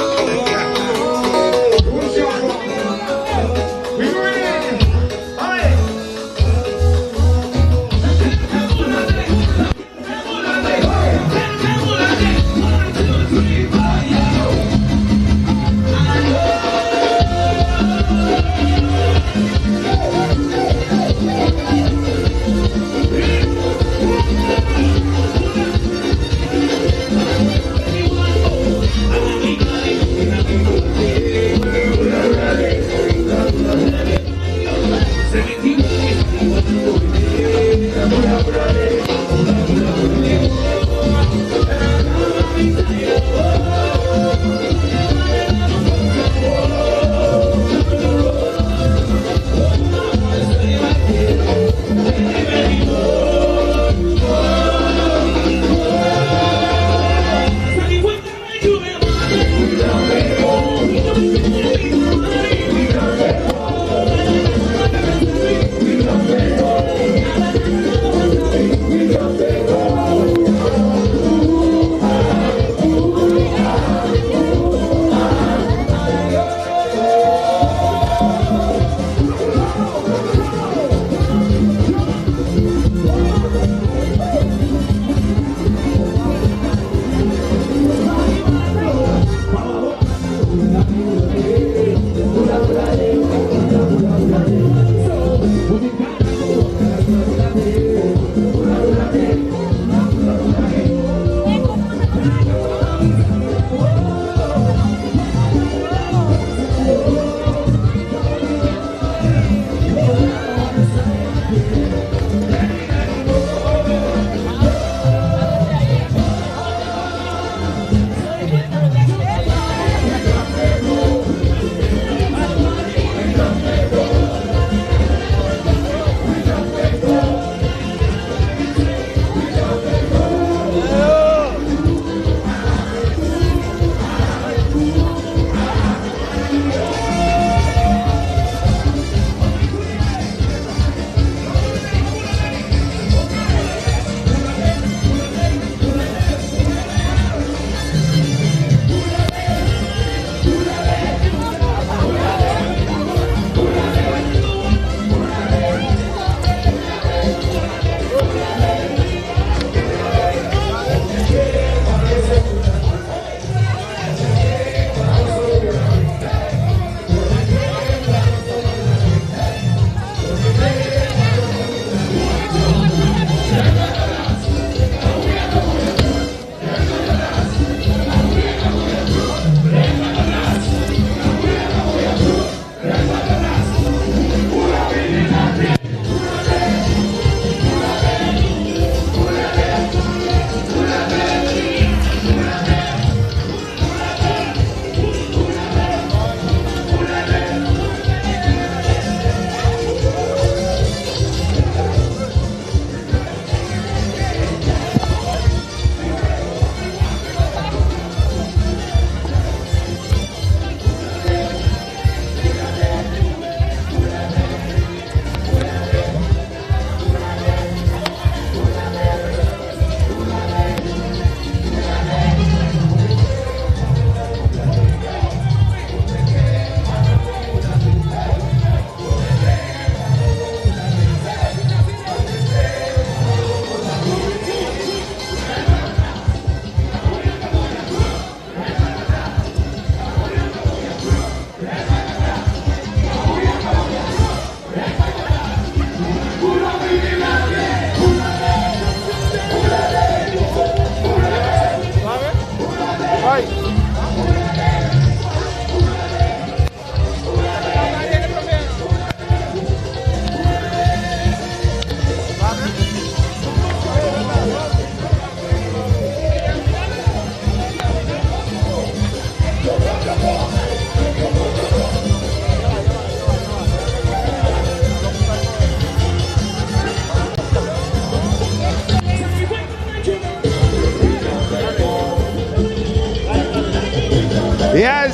[SPEAKER 17] Yes,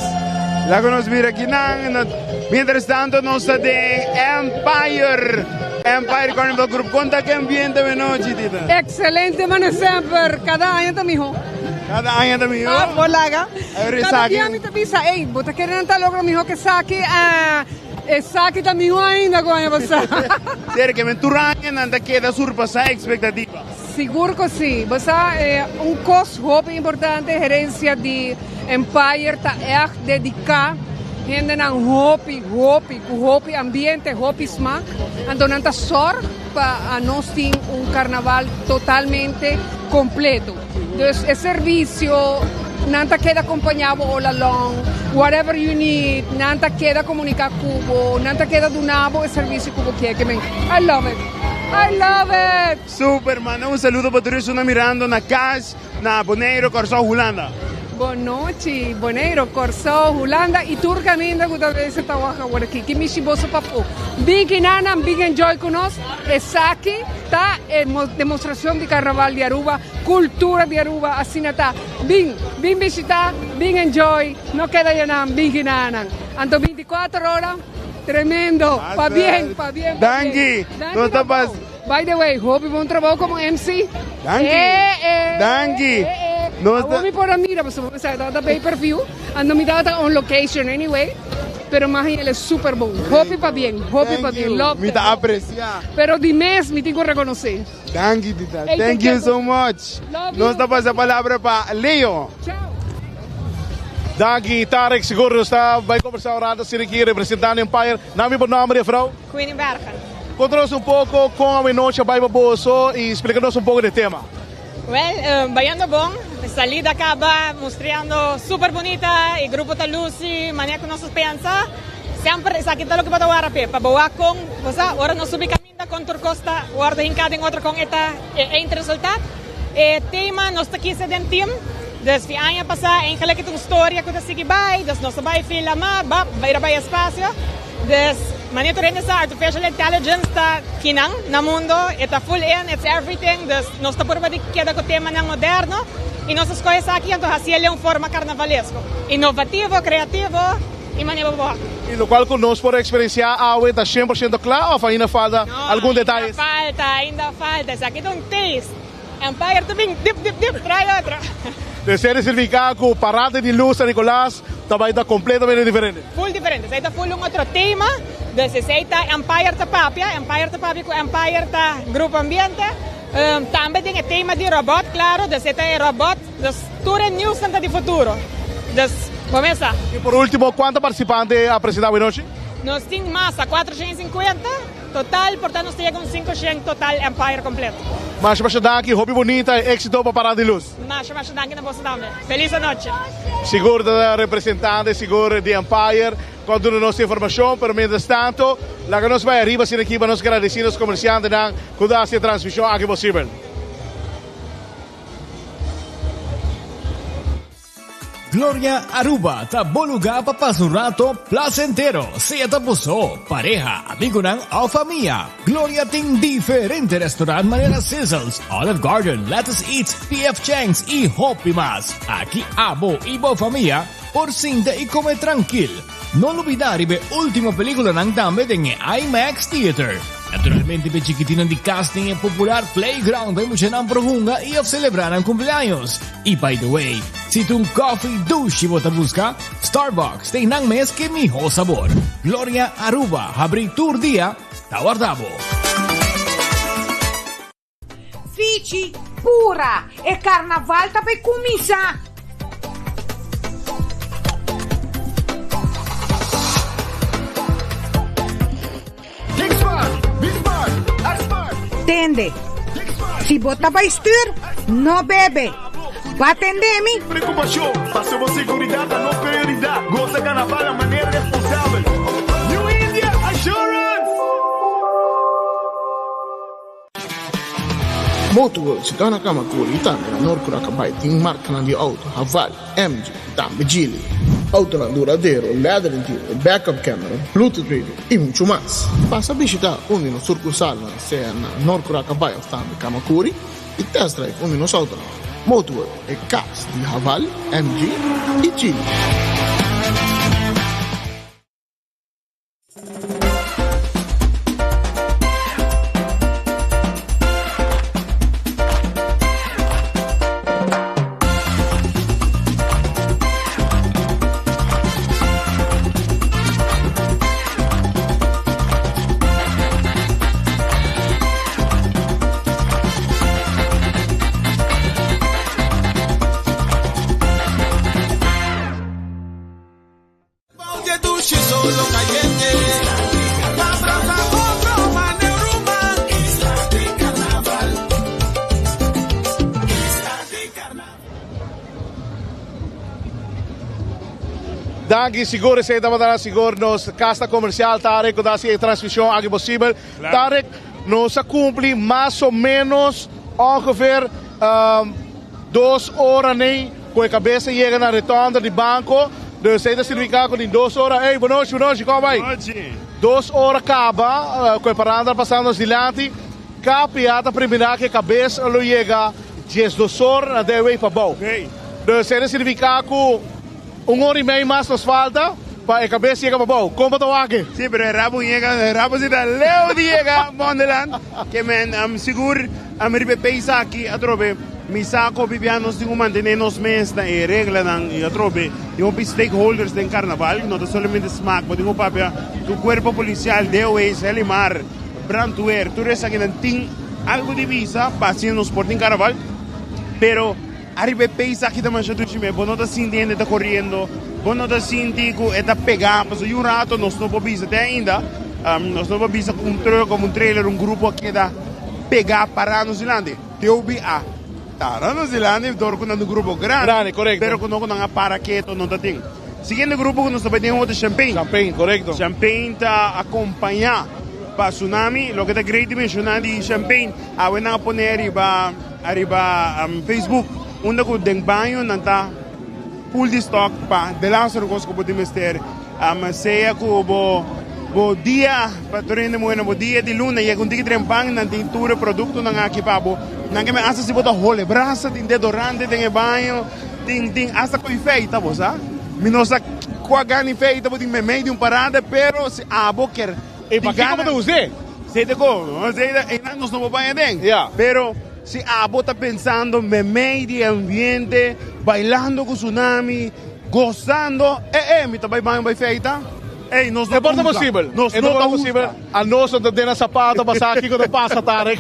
[SPEAKER 17] laga nos mira akinan. Mientras tanto nos ta den Empire. Empire Carnival Group. Kon ta ke ambiente anochi, Tita?
[SPEAKER 4] Excelente, mane semper. Cada aña ta miho.
[SPEAKER 17] Cada aña ta miho?
[SPEAKER 4] Ah, por laga.
[SPEAKER 17] Cada
[SPEAKER 4] dia mi ta bisa, ey, bo ta kere nan ta logra miho ke esaki? Ah, esaki ta miho ainda ku aña pasá.
[SPEAKER 17] Ser ke men tur aña nan ta keda surpasá expectativa.
[SPEAKER 4] Sigur ku si. Bo sa, un kos hopi importante, herencia di Empire ta ègt dediká hendenan hopi, hopi, ku hopi ambiente, hopi smak. Anto nan ta sòrg pa nos tin un karnaval totalmente kompleto. Dus e servisio, nan ta keda kompañá bo all along, whatever you need, nan ta keda komuniká ku bo, nan ta keda duna bo e servisio ku bo kier. Ke men, I love it! I love it!
[SPEAKER 17] Super! Manda un saludo pa tur esun mirando na kas. Na Boneiru, Kòrsou, Hulanda.
[SPEAKER 4] Bon nochi, Boneiru, Kòrsou, Hulanda i tur kaminda ku ta bese ta wak awor aki. Ki mishi boso pafó. Bin kinanan, bin enjoy ku nos. Esaki ta e demostrashon di Karnaval di Aruba, kultura di Aruba, asina ta. Bin, bin bishita, bin enjoy, no keda yanan, bin kinanan. Anto 24 ora, tremendo. Pabien, pabien, pabien.
[SPEAKER 17] Danki. Nos ta pas.
[SPEAKER 4] By the way, hopi bon trabou como MC.
[SPEAKER 17] Danki.
[SPEAKER 4] Eh, eh,
[SPEAKER 17] Danki.
[SPEAKER 4] Eh, eh.
[SPEAKER 17] Nos
[SPEAKER 4] Awor mi por a mira, pasobra mi sa tabata pay per view, ando mi tabata on location anyway, pero mahi el es super bon. Hopi pabien, hopi
[SPEAKER 17] Thank
[SPEAKER 4] pabien.
[SPEAKER 17] you.
[SPEAKER 4] Love
[SPEAKER 17] Mi
[SPEAKER 4] them.
[SPEAKER 17] ta aprecia.
[SPEAKER 4] Pero di mes mi tin cu reconoce.
[SPEAKER 17] Danki, Tita.
[SPEAKER 4] Ey,
[SPEAKER 17] Thank
[SPEAKER 4] te
[SPEAKER 17] you
[SPEAKER 4] quiero.
[SPEAKER 17] so much.
[SPEAKER 4] Love
[SPEAKER 17] Nos
[SPEAKER 4] you.
[SPEAKER 17] ta pasa palabra pa Leo.
[SPEAKER 16] Danki Tarek, sigur nos ta bai kombersá un rato asina aki representando Empire. Nan mi bo nomber juffrouw?
[SPEAKER 19] Queenie Bergen.
[SPEAKER 16] Konta nos un poko kon awenochi a bai pa boso i splika nos un poko di e tema.
[SPEAKER 19] Wel, bayendo bon. Salida kaba mustriando super bunita, e grupo ta lusi manera ku nos a pensa. Semper esaki ta loke bo ta wara p'e, pa bo wak kon, bo sa, ora nos subi kaminda kon tur kos ta wòrdu hinká den otro kon e ta e eindresultaat. E tema nos ta kisa den team, dus di aña pasá eigenlijk e ta un storia ku ta sigui bai, dus nos ta bai fila mar, bap, bai bai espasio. Dus, manera tur hende sa, artificial intelligence ta kinan na mundo, e ta full in, it's everything, dus nos ta purba di keda ku temanan moderno i nos a skohe esaki anto hasi el den un forma karnavalesko, inovativo, kreativo i manera bo por.
[SPEAKER 16] I lokual ku nos por eksperensiá awe ta 100% kla òf ainda falta algun detayes?
[SPEAKER 19] No, ainda falta, ainda falta, esaki ta un taste. Empire ta bin dip dip dip trae otro.
[SPEAKER 16] Desea significa cu parada di luz San Nicolas ta bay ta completamente diferente.
[SPEAKER 19] Full diferente, esey ta full un otro tema, dus esey ta Empire ta papia, Empire ta papia cu Empire ta Grupo Ambiente, tambe den e tema di robot claro, dus e ta e robot, dus tur e nieuwsnan ta di futuro, dus bo mes sa.
[SPEAKER 16] Y por ultimo, cuanto participante a presenta awenochi?
[SPEAKER 19] Nos tin masa 450. Total por ta nos ta yega un 500 total Empire completo.
[SPEAKER 16] Masha masha danki, hopi bunita y exito pa Parada di Luz.
[SPEAKER 19] Masha masha danki na boso tambe. Feliz anochi.
[SPEAKER 16] Sigur ta representante sigur di Empire cu a duna nos informacion, pero mientras tanto laga nos bay ariba asina aki pa nos gradeci nos comerciantenan cu ta haci e transmision aki posibel.
[SPEAKER 21] Gloria Aruba ta bo lugar pa pasa un rato placentero, sea ta bo so, pareha, amigonan of famia. Gloria tin diferente restaurant manera Sizzles, Olive Garden, Lettuce Eats, PF Chang's y hopi mas. Aki abo y bo famia por sinta y come trankil. No lubida riba e ultimo peliculanan tambe den e IMAX Theater. Naturalmente p'e chikitinnan di cas tin e popular playground pa e muchanan por hunga y of celebra nan cumpleaños. Y by the way, si ta un coffee dushi bo ta busca, Starbucks tin nan mes ke miho sabor. Gloria Aruba habri tur dia, ta warda bo.
[SPEAKER 24] Fichi, Pura! E karnaval ta bai kuminsá! Tende, si bo ta bai stuur, no bebe. Bo a tende mi?
[SPEAKER 6] Preocupacion, paso bo seguridad ta nos prioridad. Goza carnaval na manera responsabel. New India Assurance!
[SPEAKER 25] Motorworld si ta na Kamakuri i tambe na Noord Curakabay tin markanan di outo Haval, MG i tambe Geely. Outonan duradero, leather interior, backup camera, bluetooth radio i muchu mas. Pasa bishita un di nos surkursalnan sea na Noord Curakabay of tambe Kamakuri i test drive un di nos outonan. Motorworld, e kas di Haval, MG i Geely.
[SPEAKER 16] Danki, sigur esei tabata na sigur nos kasta komersial Tarek ku ta hasi e transmishon aki posibel. Tarek, nos a kumpli mas o menos ongeveer dos ora nei ku e kabes a yega na rotonda di banko. Dus esei ta signifiká ku tin dos ora, ey bonochi, bonochi, kon bai? Dos ora kaba ku e paranda a pasa nos dilanti. KPA ta primirá ku e kabes lo yega 12 or na dewey pabou. Dus esei ta signifiká ku Un ora y mei mas nos falta pa e cabes yega pabou. Con bo ta wak?
[SPEAKER 17] Sí, pero e rabo yega, e rabo si ta leu di yega Wonderland. Ke men, sigur mi riba e peis aki atrobe mi sa ku hopi bia nos tin ku mantene nos mes na e reglanan y atrobe tin hopi stakeholders den carnaval, no ta solamente smaak, bo tin ku papia ku cuerpo policial, DOH, Helimar, brandweer, tur esakinan tin algo di bisa pa asina nos por tin carnaval, pero. Ariba e peis aki ta masha dushi me, bo no ta sinti hende ta koriendo, bo no ta sinti ku e ta pegá, pasobra yu rato nos no por bisa te ainda, nos no por bisa ku un trùk òf un trailer, un grupo a keda pegá pará nos dilanti. TOB a tara nos dilanti dor ku nan ta un grupo grandi,
[SPEAKER 16] Grandi, korekto.
[SPEAKER 17] pero ku no ku nan a para ketu no ta tin. Siguiente grupo ku nos ta bai den otro Champagne.
[SPEAKER 16] Champagne, korekto.
[SPEAKER 17] Champagne ta akompañá pa Tsunami. Loke ta great di menshoná di Champagne, awe nan a pone riba. Ariba Facebook unda ku den baño nan ta full di stock pa delaster kos ku bo tin mester. Sea ku bo bo dia pa tur hende muhé bo dia di luna yega un tiki trempan nan tin tur e produktonan aki pa bo. Nan ke men asta si bo ta hole brasa tin dedorante den e baño tin tin asta ko'i feita bo sa. Mi no sa kua gana di feita bo tin meimei di un parada pero si abo ker.
[SPEAKER 16] E pakiko bo ta us'é?
[SPEAKER 17] Sei ta ko, sei ta, einan nos no por baña den.
[SPEAKER 16] Ya.
[SPEAKER 17] Pero si abo ta pensando memei di e ambiente, bailando ku Tsunami, gozando, eh eh, mi ta bai baño bai feita. Ey, nos no
[SPEAKER 16] E por ta
[SPEAKER 17] ta husga.
[SPEAKER 16] posibel.
[SPEAKER 17] Nos
[SPEAKER 16] E
[SPEAKER 17] no
[SPEAKER 16] por
[SPEAKER 17] ta
[SPEAKER 16] ta posibel.
[SPEAKER 17] husga.
[SPEAKER 16] Anos no ta den na sapato pa sa kiko ta pasa, Tarek.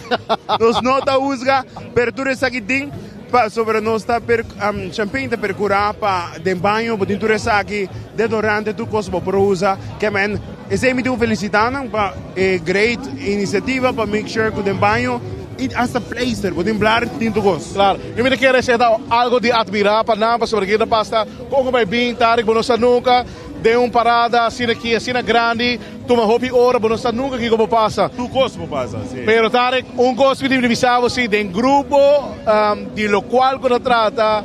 [SPEAKER 17] Nos no ta husga, pero tur esaki tin pasobra nos ta per, Champagne ta percura pa den baño bo tin tur esaki, deodorante, tur cos bo por usa. Ke men. Esei mi tin ku felisitá nan pa e great inisiativa pa make sure ku den baño i hasta pleister bo tin blar tin tur kos.
[SPEAKER 16] Claro, i mi ta kere esei ta algo di admirá pa nan pasobra aki ta pasa kon ku bai bin tardi ku bo no sa nunka den un parada asina aki asina grandi tuma hopi ora bo no sa nunka kiko bo pasa.
[SPEAKER 17] Tur kos por pasa, si.
[SPEAKER 16] Pero Tarek un kos mi tin di bisa bo si den grupo di lokual ku ta trata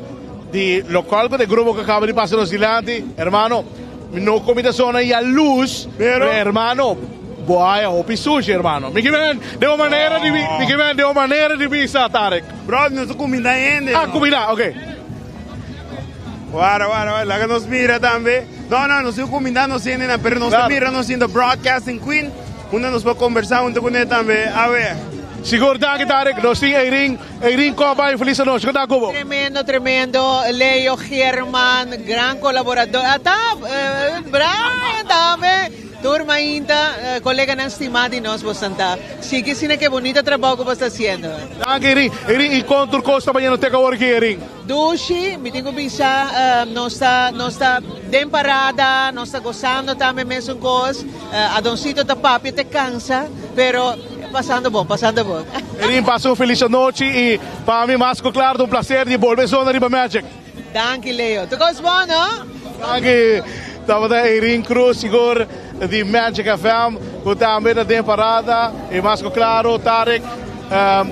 [SPEAKER 16] di lokual ku ta e grupo ku a kaba di pasa nos dilanti hermano. Mi no komi ta zona yaluz, pero hermano, bo haya hopi sushi, hermano. Mi kimen den un manera di mi kimen den un manera di bisa, Tarek.
[SPEAKER 17] Bro, nos ta kuminda hende.
[SPEAKER 16] Ah, kuminda, ok.
[SPEAKER 17] Wara, wara, wara, laga nos mira tambe. No, no, nos tin kuminda nos hendenan, pero nos ta mira nos tin the broadcasting queen, unda nos por kombersá hunto kuné tambe. Awe.
[SPEAKER 16] Sigur, danki Tarek. Nos tin Eirin. Eirin Coba y feliz anochi. Con ta cu bo?
[SPEAKER 5] Tremendo, tremendo. Leo Geerman, gran colaborador. Ata, Brian tambe. Tur mainta, coleganan stima di nos bosan ta. Sigui asina ke bonito trabou cu bo sta haciendo.
[SPEAKER 16] Danki Eirin. Eirin, y con tur cos ta bayendo te awor aki, Eirin?
[SPEAKER 5] Dushi, mi tin cu bisa, nos ta, nos ta den parada, nos ta gozando tambe mesun cos. Adoncito ta papia te cansa, pero. Pasando bon, pasando bon.
[SPEAKER 16] Erin, pasa un feliz anochi y pa mi mas cu claro ta un placer di bolbe zona riba Magic.
[SPEAKER 5] Danki Leo. Tur cos bon no?
[SPEAKER 16] Danki. Tabata Erin Cruz sigur di Magic FM cu tambe ta den parada y mas cu claro Tarek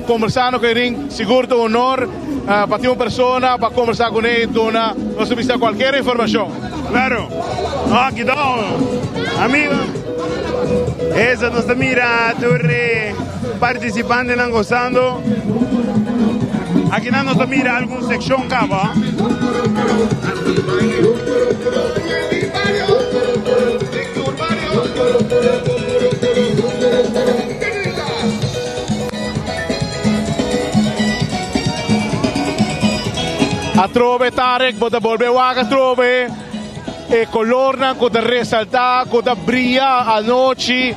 [SPEAKER 16] conversando cu Erin sigur ta un honor pa tin un persona pa conversa cune y duna nos ta bisa cualkier informacion.
[SPEAKER 17] Claro. Aki ta amigo. Esa nos ta mira tur e participantenan gozando. Aki nan nos ta mira algun seccion caba.
[SPEAKER 16] Atrobe Tarek bo ta bolbe wak atrobe e colornan cu ta resalta, cu ta bria anochi,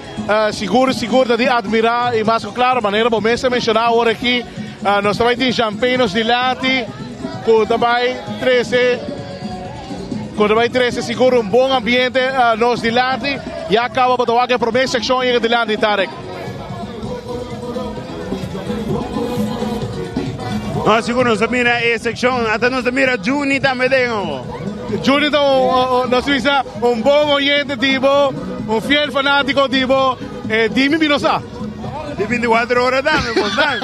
[SPEAKER 16] sigur sigur ta di admira y mas cu claro manera bo mes a menciona awor aki nos ta bay tin champagne nos dilanti cu ta bay trece cu ta bay trece sigur un bon ambiente nos dilanti. Ya caba bo ta wak e prome seccion yega dilanti Tarek.
[SPEAKER 17] No, sigur nos ta mira e seccion, ata nos ta mira Juni tambe den.
[SPEAKER 16] Juni ta un, nos bisa, un bon oyente di bo, un fiel fanatico di bo. Eh, dimi mi no sa.
[SPEAKER 17] Di 24 ora dame, bos dan.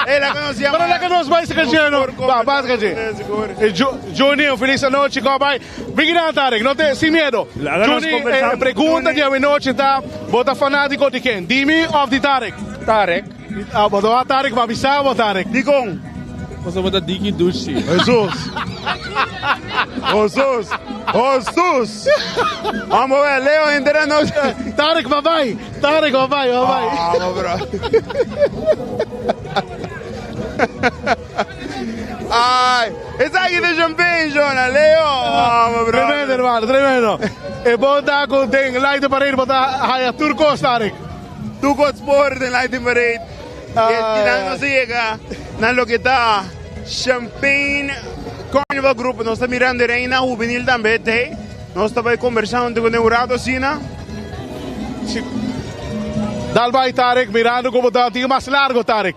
[SPEAKER 17] Eh, la conocí.
[SPEAKER 16] Pero la que nos vai se cacheno. Va, va se cacheno. Juni, un feliz noche, go bye. Vigilante, Tarek, no te, sin miedo.
[SPEAKER 17] Laga nos
[SPEAKER 16] Juni,
[SPEAKER 17] conversar.
[SPEAKER 16] eh, pregunta di anoche ta, bota fanático di ken? Dimi of di Tarek?
[SPEAKER 7] Tarek.
[SPEAKER 16] Ah, bota Tarek, va avisar, Tarek.
[SPEAKER 17] Di con?
[SPEAKER 7] Você bota Diki Dushi.
[SPEAKER 17] Jesus. Jesus. Jesus. Vamos a ver, Leo, entera noche.
[SPEAKER 16] Tarek, bye bye. Tarek, bye bye, bye bye.
[SPEAKER 17] Vamos, bro. Ay, esa aquí de champagne, Jonah, Leo. Vamos, bro.
[SPEAKER 16] Tremendo, hermano, tremendo. E bota con den light parade, bota haya turco, Tarek.
[SPEAKER 17] Turco Sport den Light Parade. Ah, no se llega. Na lo que está Champagne Carnival Group. Nos está mirando Reina Juvenil también, te. Nos estaba conversando con el rato, Sina.
[SPEAKER 16] Dalbay Tarek mirando como está tiene más largo Tarek.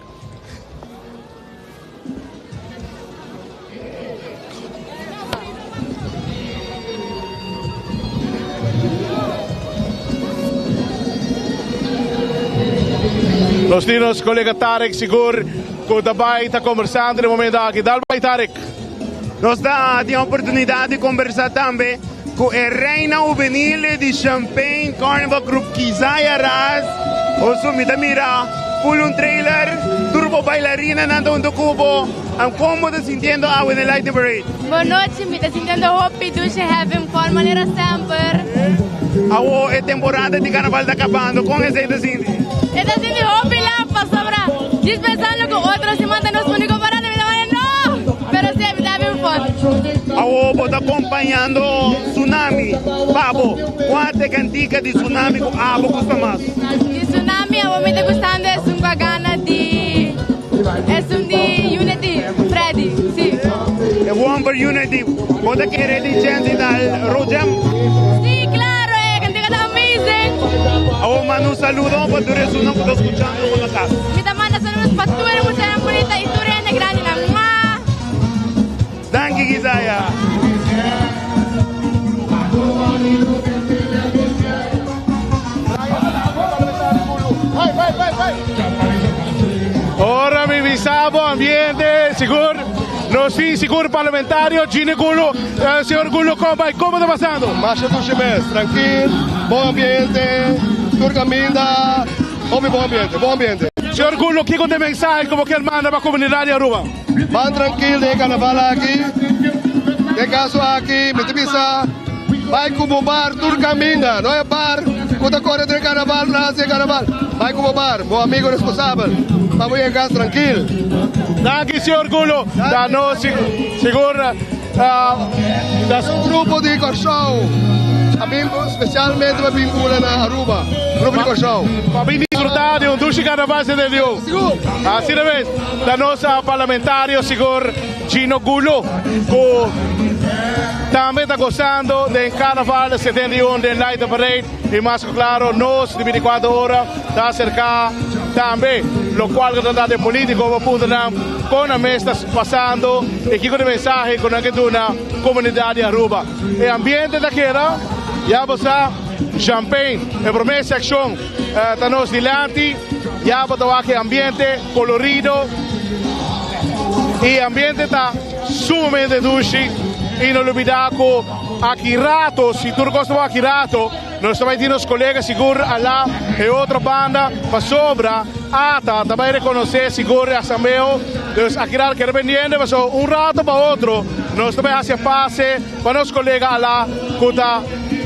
[SPEAKER 16] Nos tinos colega Tarek Sigur com Dabay está conversando no momento aqui. Dalbay Tarek.
[SPEAKER 17] Nos da a oportunidade de conversar também com a Reina Juvenil de Champagne Carnival Group, Kizaya Raz. Osso, me mira, full un trailer, turbo bailarina nando un cubo. Am como te sintiendo agua en el Light Parade?
[SPEAKER 10] Boa noite, me tá sentindo hope, duche, having fun, maneira sempre.
[SPEAKER 17] Awo, é temporada de carnaval está acabando, com esse te sinti?
[SPEAKER 10] Eu tá sentindo hope lá, para sobrar. Dispensando com outra semana, nos único parado, me dá não! Pero sempre tá having fun.
[SPEAKER 17] Awo, bota acompanhando Tsunami. Pabo, quante cantica de Tsunami com abo custa mais?
[SPEAKER 10] De tsunami, eu me tá gostando, é um gana de... É um de Unity, Freddy, sim.
[SPEAKER 17] É One for Unity. Bota querer de chance da Rojam.
[SPEAKER 10] Sim, claro, é, cantica tá amazing.
[SPEAKER 17] Awo, manda un saludo para tu eres uno que está escuchando con la casa.
[SPEAKER 10] Mi ta manda saludos pa tu eres mucha bonita y tu eres grande na mua.
[SPEAKER 17] Danke, Gizaya.
[SPEAKER 16] Ora mi bisabo ambiente, sigur. No sí, sigur parlamentario, Gine Gulo, eh, señor Gulo, compa, ¿cómo está pasando?
[SPEAKER 13] Marcha do Chimés, tranquilo, bom ambiente, Turcaminda, homem bom ambiente, bom ambiente.
[SPEAKER 16] Señor Gulo, ¿qué con mensaje como que manda para a comunidade de Aruba?
[SPEAKER 13] Van tranquilo de carnaval aqui, de caso aqui, me pisa, vai com o bar, Turcaminda, não é bar, quando corre de carnaval, nasce carnaval, vai com o bar, meu amigo responsável, vamos em casa tranquilo.
[SPEAKER 16] Danke, señor Gulo, da no, segura,
[SPEAKER 13] das um grupo de colchão, amigo, especialmente para vincula na Aruba, grupo de colchão.
[SPEAKER 16] Para vir disfrutar de um dulce carnaval de Dios. Así de vez, da nossa parlamentario, señor Gino Gulo, que también está gozando del Carnaval 71 del Light Parade. Y más claro, nos de 24 horas está cerca también, lo cual que trata de político, punto con la mesa pasando, y con el mensaje con la que una comunidad de Aruba. El ambiente de aquí, ya pasa champagne, el promesa acción, estamos delante, ya para que ambiente colorido y ambiente está sumamente dulce y no olvidar que aquí rato, si tú no aquí rato, nos también los colegas seguro alá e outra banda para sobra ata también reconocer seguro asambleo entonces aquí rato que vendiendo pasó un rato para otro nos también hace pase para los colegas alá kuta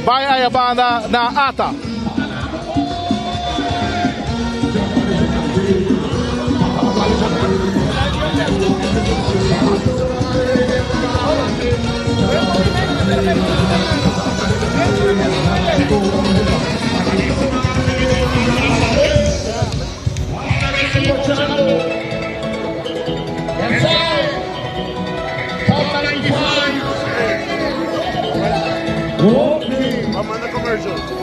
[SPEAKER 16] vai a banda na ata.
[SPEAKER 17] Vamos a commercial.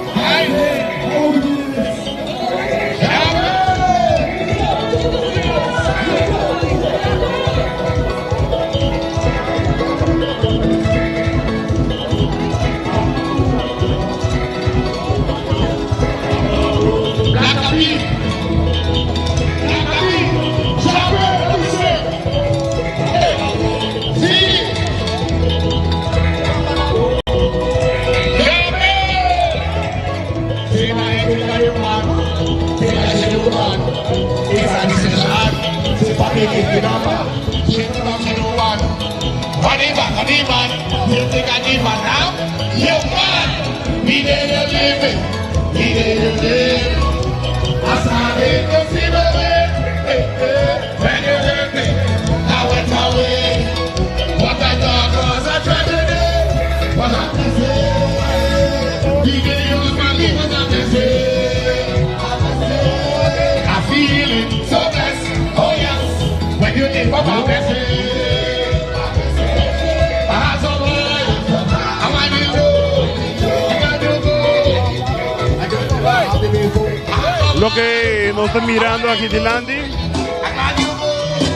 [SPEAKER 17] Loke nos ta mirando aki dilanti,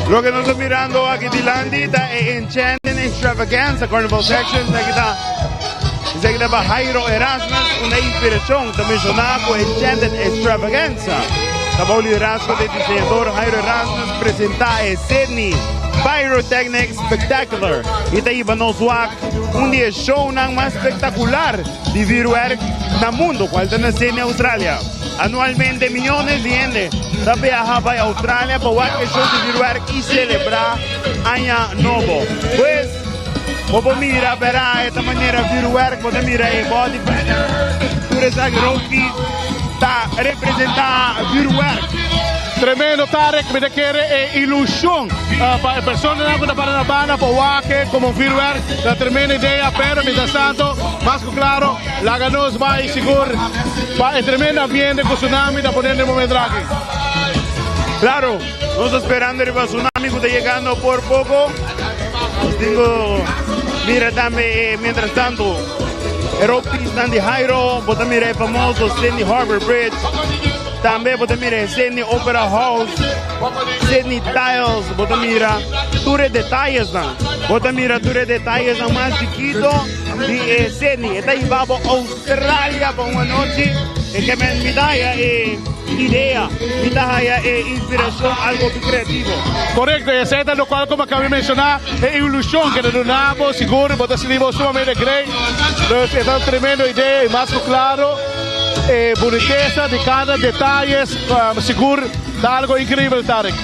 [SPEAKER 17] loke nos ta mirando aki dilanti ta e Enchanting Extravaganza Carnival Section. Esaki ta, esaki ta pa Jairo Erasmus, una inspiracion ta menciona cu Enchanted Extravaganza. Ta bou liderazgo di diseñador Jairo Erasmus presenta e Sydney Pyrotechnic Spectacular y ta hiba nos wak un di e shownan mas spectacular di vuurwerk na mundo, cual ta na Sydney, Australia. Anualmente miyones di hende ta biaha bay Australia pa wak e show di vuurwerk y celebra Aña Nobo. Pues, bo por mira bera e ta manera vuurwerk, bo ta mira e body painter, tur esaki rond di ta representa vuurwerk.
[SPEAKER 16] Tremendo Tarek, mi ta kere e ilusion pa e personanan ku ta para na banda pa wak e komo vuurwerk, ta tremendo idea, pero mientras tanto mas ku klaro laga nos bai sigur pa e tremendo ambiente ku Tsunami ta poniendo e momento aki.
[SPEAKER 17] Claro, nos ta sperando riba Tsunami ku ta yegando por poko. Nos tin ku mira tambe e mientras tanto e roadpiecenan di Jairo, bo ta mira e famoso Sydney Harbour Bridge. Tambe bo ta mira e Sydney Opera House, Sydney Tiles, bo ta mira tur e detayesnan. Bo ta mira tur e detayesnan mas chikito di e Sydney. E ta hiba bo Australia pa un anochi. E ke men mi ta haya e idea, mi ta haya e inspiracion, algo hopi creativo.
[SPEAKER 16] Correcto, y esey ta locual como acaba di menciona, e ilusion ke ta duna bo, sigur bo ta sinti bo sumamente great. Dus e ta un tremendo idea y mas cu claro. E bunitesa di cada detayes sigur ta algo increibel, Tarek.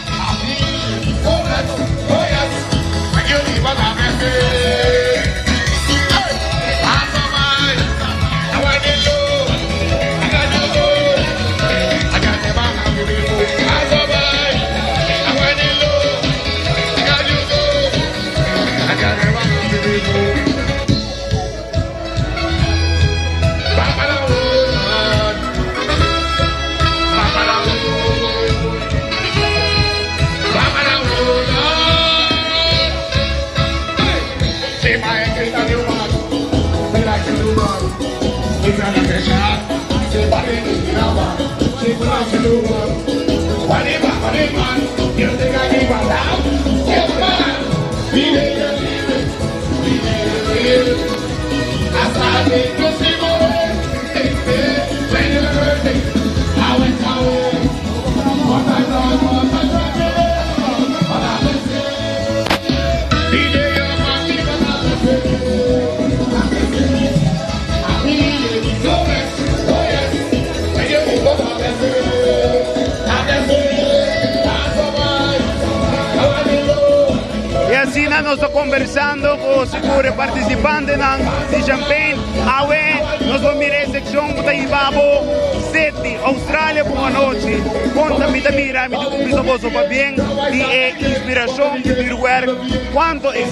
[SPEAKER 17] Y asina nos ta conversando cu sigur e participantenan di Champagne. Awe nos por mira e seccion cu ta hiba bo Sydney, Australia pa un anochi. Conta mi ta mira, mi ta cuminsa boso pabien di e inspiracion di vuurwerk. Cuanto e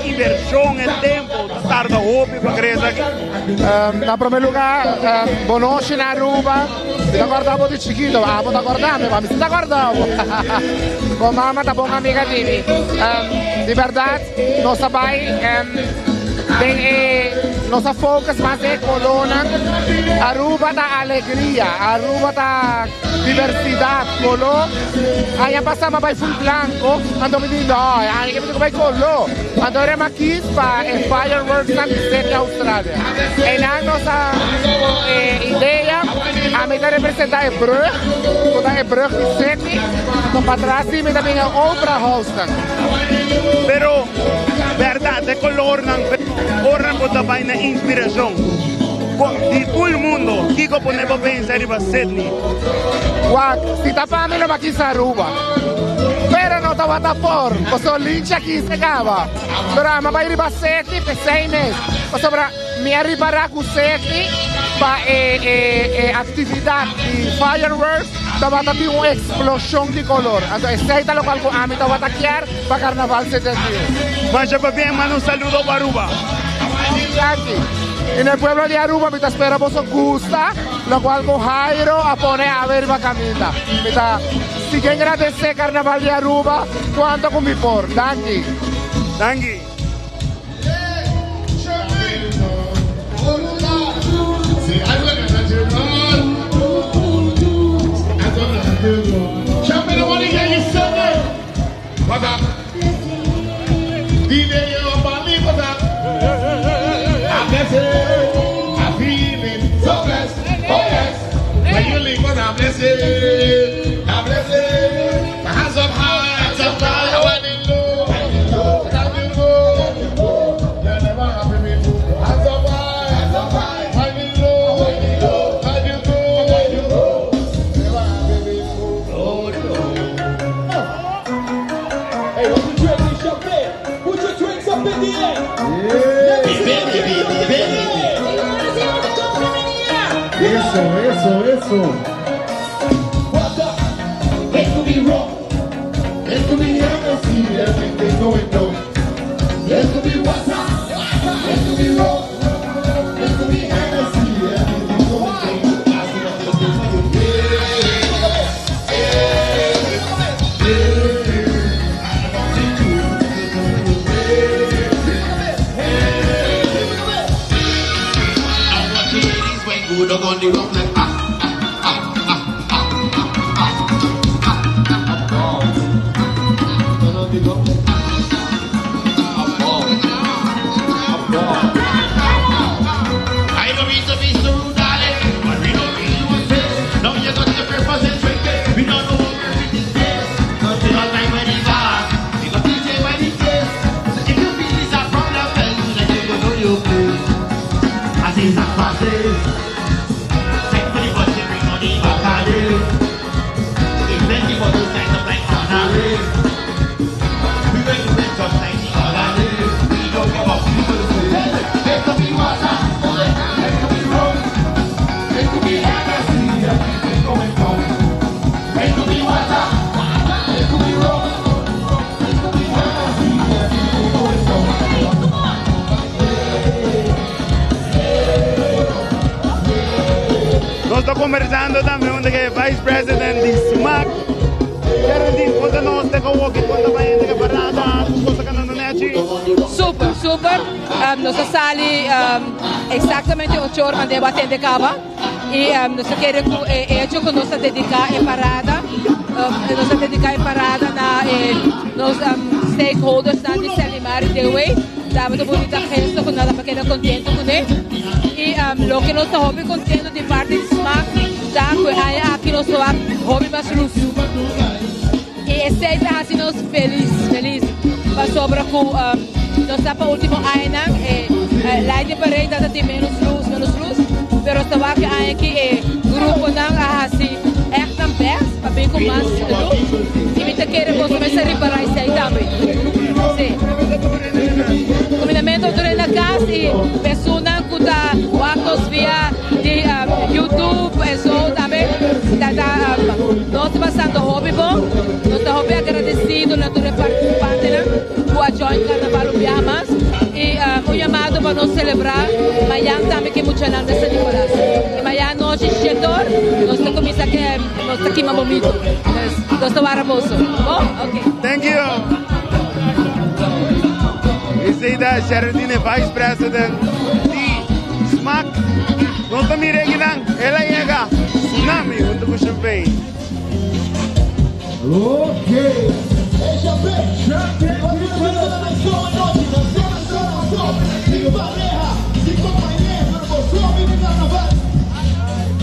[SPEAKER 17] inversion, e tempo ta tarda hopi pa crea esaki?
[SPEAKER 8] Na prome lugar, bo nochi na Aruba. Mi ta corda bo di chikito, abo ta corda mi, ma mi si ta corda bo. Bo mama ta bon amiga di mi. Di berdad, nos a bai den e, nos a focus mas den e colornan. Aruba ta alegria, Aruba ta diversidad, color. Aña pasa mi a bai full blanco, anto mi di no, e aña aki mi tin cu bai color. Anto era mi a kies pa e fireworksnan di Sydney, Australia. Einan nos a bin cu e idea, ami ta representa e brug, cu ta e brug di Sydney, anto patras di mi ta bin e Opera Housenan.
[SPEAKER 17] Pero berdad e colornan, ora bo ta bay na inspiracion. Di tur mundo, kiko pone bo pensa riba Sydney?
[SPEAKER 8] Wak, si ta pa mi lo a kisa Aruba. Pero no tabata por, paso lincha 15 caba. Pero ami a bai riba Sydney p'esei mes. Pasobra mi a ripara cu Sydney pa e e e actividad di fireworks tabata tin un explosion di color. Anto esei ta locual cu ami tabata kier pa Carnaval 71.
[SPEAKER 17] Masha pabien, manda un saludo pa Aruba.
[SPEAKER 8] Danki. Y na e pueblo di Aruba mi ta spera boso gusta locual cu Jairo a pone awe riba caminda. Mi ta sigui engradece Carnaval di Aruba cuanto cu mi por. Danki.
[SPEAKER 17] Danki.
[SPEAKER 9] Eso, eso, eso.
[SPEAKER 6] It could be wrong. It could be Hennessy, everything going on. It could be water. It could be wrong. It could be Hennessy, everything going on. I watch the ladies when good dog on the rock like ah ah ah ah ah ah ah ah ah. Down on the rock like ah ah ah ah. I don't mean to be so rude, darling, but we don't really want this. Now you got your purpose and drink it. We don't know what we're in this. Cause we got time when it's hot. We got DJ when it's this. So if you feel it's a problem, well, you let you go know your place. I say it's a process. Take for the budget, bring money back on it. If plenty bottles stacked up like honorary. We went to it just like the other day. We don't give up, we will say. It could be water, it could be rum, it could be Hennessy, everything going down. It could be water, it could be rum, it could be Hennessy, everything going down.
[SPEAKER 17] Nos ta combersando tambe hunto cu e Vice President di SMAC. Geraldine, conta nos te con woki, conta pa hende ke parada, cu cosa canando nechi.
[SPEAKER 4] Super, super. Um, nos a sali um, exactamente 8 or mande atende caba. Y um, nos a kere cu e hecho cu nos a dedica e parada, nos a dedica e parada na e nos stakeholders nan di Selimar y Dewey. Tabata un bunita gesto cu nan a keda contento cune. Y loke nos ta hopi contento di parti di SMAC ta cu e aña aki nos lo wak hopi mas luz. Y esey ta haci nos feliz, feliz. Pasobra cu nos sa pa ultimo añanan e Lighting Parade ta tin menos luz, menos luz. Pero ta wak e aña aki e gruponan a haci echt nan best pa bin cu mas luz. Y mi ta kere boso mester ripara esey tambe. Sí. Cuminamento tur na cas y personan cu ta wak nos via di YouTube eso tambe ta ta nos ta pasando hopi bon. Nos ta hopi agradecido na tur e participantenan cu a join Carnaval un biaha mas. Y un llamado pa nos celebra mayan tambe cu e muchanan den San Nicolas. Y mayan nochi shetor nos ta cuminsa ke nos ta kima bomito. Pues nos ta wara boso. Bon? Ok.
[SPEAKER 17] Thank you. Esey ta Geraldine, Vice President di SMAC. Nos ta mira akinan, el a yega Tsunami hunto cu Champagne.
[SPEAKER 6] Ok. Hey Champagne, Champagne, Sin pareja, sin compañía, pero por solo vive carnaval.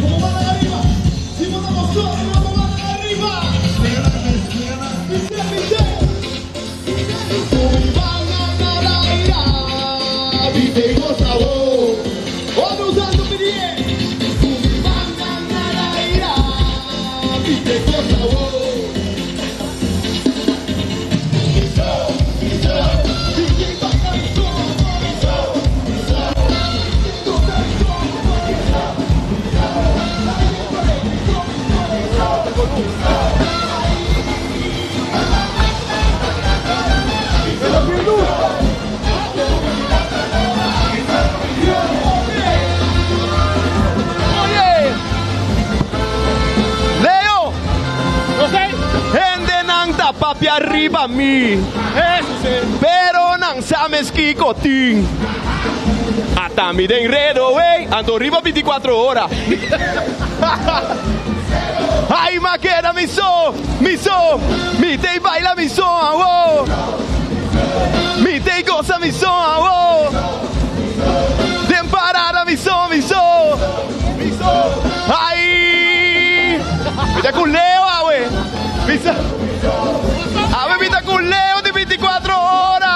[SPEAKER 6] Como van arriba, si votamos solo, como van arriba. Dice, dice. Dice,
[SPEAKER 11] papia riba mi. Pero nan sa mes kiko tin. Ata mi den redo, wey, anto riba 24 ora. Ay, ma keda mi so, mi so, mi tei baila mi so, awo. Mi tei goza mi so, awo. Den parada mi so, mi so, mi so. Ay, mi ta ku Leo awe. Mi so. Awe mi ta ku Leo di 24 ora.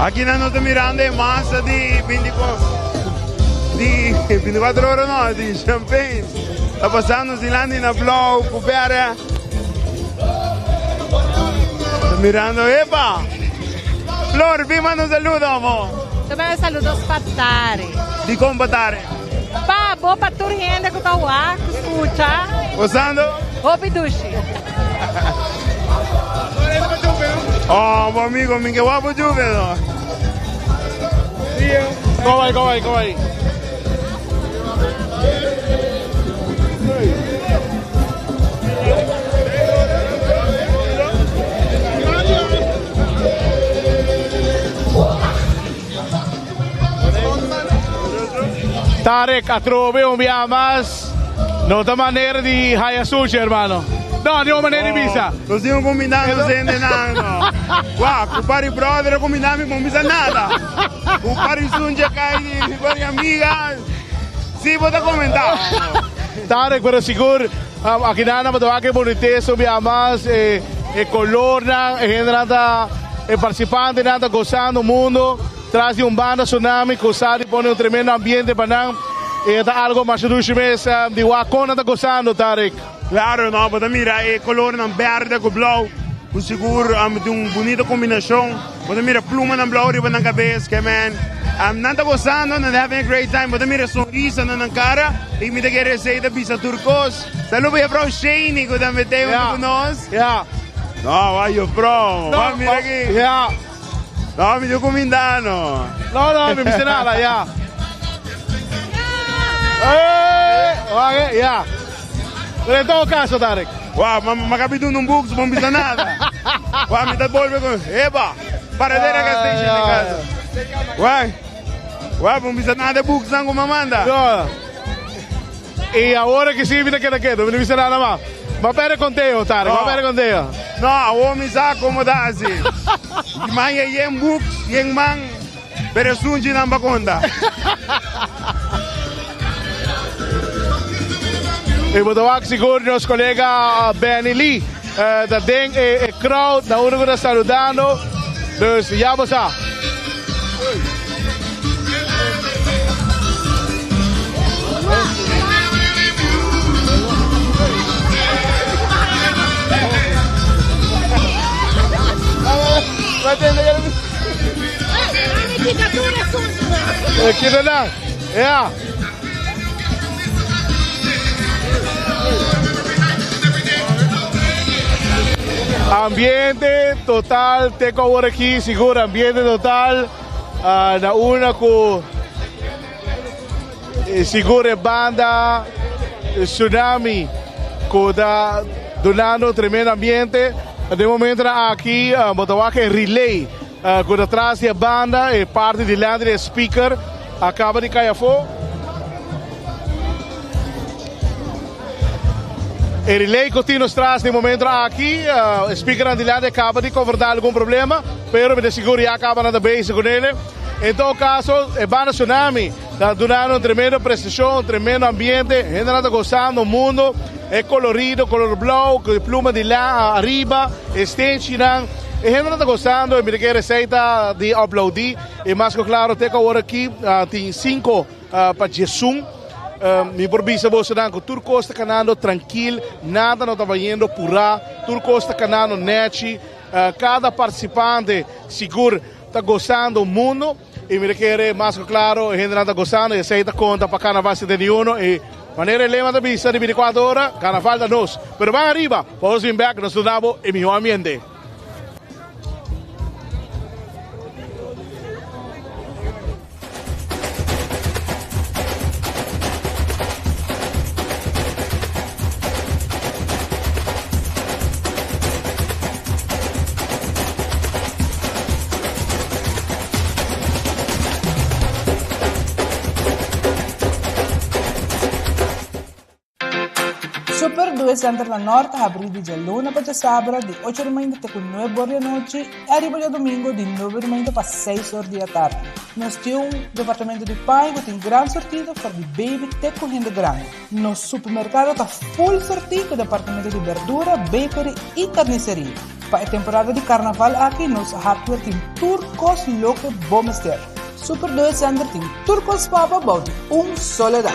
[SPEAKER 17] Aki nan nos ta mirando e masa di 24 di 24 ora no, di champagne. Ta pasando nos dilanti na blauw cu berde. Ta mirando, epa! Flor, bin manda un saludo, amo.
[SPEAKER 18] Ta manda saludos pa Tare.
[SPEAKER 17] Di con pa Tare?
[SPEAKER 18] Pa bo, pa tur hende cu ta wak, cu scucha.
[SPEAKER 17] Gozando?
[SPEAKER 18] Hopi dushi.
[SPEAKER 17] Oh, bo amigo, mi ke wapo juve no.
[SPEAKER 16] Go away, go away, go away. Tarek atrobe un bia mas. No ta manera di haya sushi, hermano. No, ni un manera di bisa.
[SPEAKER 17] Nos tin un combina nos hende nan no. Wak, ku pari brother a combina mi bon bisa nada. Ku pari sunja kai di pari amiga. Si bo ta comenta.
[SPEAKER 16] Tarek, pero sigur aki nan nan bo ta wak e bonitesa un bia mas, e e colornan, e hendenan ta, e participantenan ta gozando mundo tras di un banda Tsunami cu sa di pone un tremendo ambiente pa nan. E ta algo masha dushi mes di wak con nan ta gozando, Tarek.
[SPEAKER 17] Claro, no, bo ta mira e colornan berde cu blauw, cu sigur tin un bunita combinacion. Bo ta mira plumanan blauw riba nan cabes, ke men. Nan ta gozando, nan ta having a great time. Bo ta mira sonrisa na nan cara y mi ta kere esey ta bisa tur cos. Saludo pa juffrouw Shani cu tambe ta hunto cu nos. No, wak juffrouw, wak mira aki. No, mi no cuminda no.
[SPEAKER 16] No, no, mi bisa nada, ya. Eh, wak, ya. Pero en todo caso, Tarek.
[SPEAKER 17] Wak, ma, ma capi duna un boek, bo no bisa nada. Wak, mi ta bolbe con, eba, paradera gas station den casa. Wak, wak, bo no bisa nada e boeksnan cu mi a manda.
[SPEAKER 16] No. Y awor aki si mi ta keda keto, mi no bisa nada mas. Bo a perde conteo, Tarek, bo a perde conteo.
[SPEAKER 17] No, awor mi sa como ta haci. Man ya yen boeks, yen man, pero esun dje nan pa conta.
[SPEAKER 16] Y bo ta wak sigur nos colega Benny Lee ta den e crowd na unda cu ta saludando. Dus ya bo sa. Kita na. Ja. Ambiente total te cu awor aki, sigur ambiente total na una cu sigur e banda Tsunami cu ta dunando tremendo ambiente. Den momentonan aki bo ta wak e relay cu ta tras di e banda, e parti dilanti di e speaker a caba di cay afo. E relay cu tin nos tras den momento aki, e speakernan dilanti a caba di confronta algun problema, pero mi ta sigur ya caba nan ta bezig cu nele. En todo caso, e banda Tsunami ta dunando un tremendo prestacion, un tremendo ambiente, hendenan ta gozando mundo, e colorido, color blauw, cu e pluma di ariba, e stenchinan, e hendenan ta gozando y mi ta kere esey ta di aplaudi y mas cu claro te cu awor aki tin cinco Pa Jesun, mi por bisa bosonan ku tur kos ta kanando trankil, nada no ta bayendo purá, tur kos ta kanando nèchi, kada partisipante sigur ta gosando mundu i mi ta kere mas ku klaro e hendenan ta gosando i esei ta konta pa Karnaval 71 i manera e lema ta bisa di bintikuater ora, Karnaval ta nos. Pero ban ariba pa nos bin bèk nos duna bo e mihó ambiente.
[SPEAKER 2] Super Due Center na Nort ta habrí di djaluna pa djasabra di ocho di mainta te ku nuebe or di anochi i ariba djadumingu di nuebe di mainta pa seis or di atardi. Nos tin un departamento di paña ku tin gran sortido for di baby te ku hende grandi. Nos supermerkado ta full sortí ku departamento di berdura, bakery i karniseria. Pa e temporada di karnaval aki nos hardware tin tur kos loke bo mester. Super Due Center tin tur kos pa bo bou di un solo dak.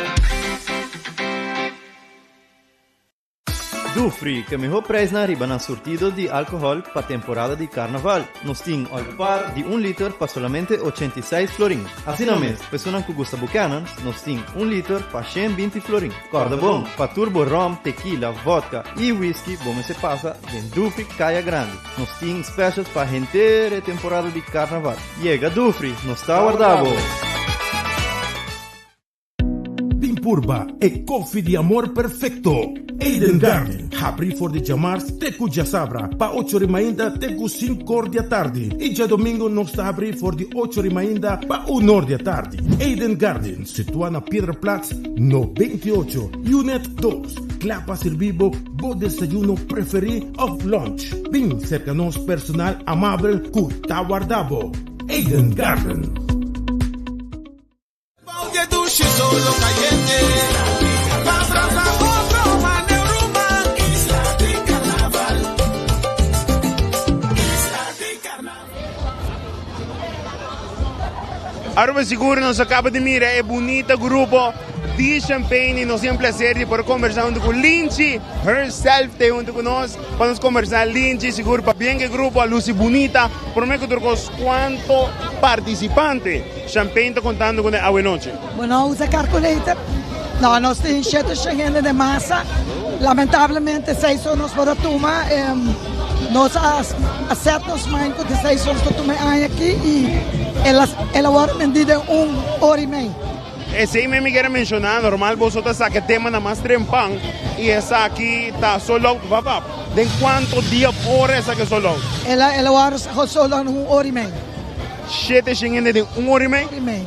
[SPEAKER 14] Dufri, ke mihó prijsnan riba nan surtido di alkohòl pa temporada di karnaval. Nos tin Olpar di un liter pa solamente 86 florin. Asina mes, personan ku gusta Buchanan's, nos tin un liter pa 120 florin. Kòrda bon, pa tur bo ròm, tekila, vòdka i whisky bo mester pasa den Dufri Kaya Grandi. Nos tin specials pa henter e temporada di karnaval. Yega Dufri, nos ta warda bo!
[SPEAKER 15] Bin purba e koffie di amor perfecto. Eden Garden, habri for di djamars te ku djasabra pa ocho ri mainta te ku sinkor di atardi i djadomingo nos ta habri for di ocho ri mainta pa unor di atardi. Eden Garden, situa na Piedra Plat no 28, Unit dos, kla pa sirbi bo bo desayuno preferi of lunch. Bin serka nos personal amabel ku ta warda bo. Eden Garden.
[SPEAKER 17] Aruba sigur nos a caba di mira e bunita grupo di Champagne y nos tin placer di por conversa hunto cu Linchi herself te hunto cu nos pa nos conversa. Linchi, sigur pabien cu e grupo a luci bunita. Prome cu tur cos cuanto participante Champagne ta contando cune awe nochi?
[SPEAKER 3] Bo no usa calculator? No, nos tin shete shen hende den masa. Lamentablemente seis or nos por a tuma. Nos a set nos mind cu di seis or nos ta tuma e aña aki y el a el a worde bendi den un ora y mei.
[SPEAKER 17] Esey mi mi kier a menciona, normal boso ta saca e tema na mas trempan y esaki ta sold out papap. Den cuanto dia of ora esaki a sold out?
[SPEAKER 3] El a el a worde sold out na un ora y mei.
[SPEAKER 17] Shete shen hende den un ora y mei?
[SPEAKER 3] Ora y mei.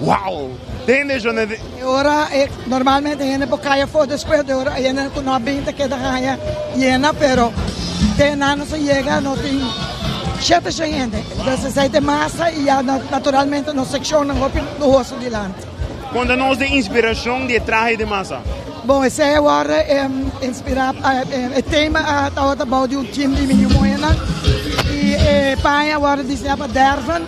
[SPEAKER 17] Wow! Tende shon e.
[SPEAKER 3] E ora e normalmente hende por kai afó despues di ora e hende ku no a bin ta keda haña yena pero te nan nos a yega no tin shete shen hende. Entonces esei ta e masa y ya naturalmente nos sekshonnan hopi luhoso dilanti.
[SPEAKER 17] Konta nos di inspirashon di e trahe di masa.
[SPEAKER 3] Bon esei a wòrdu inspirá e tema a tabata bou di un team di mi yu muhénan y e paña a wòrdu diseñá pa Dervin.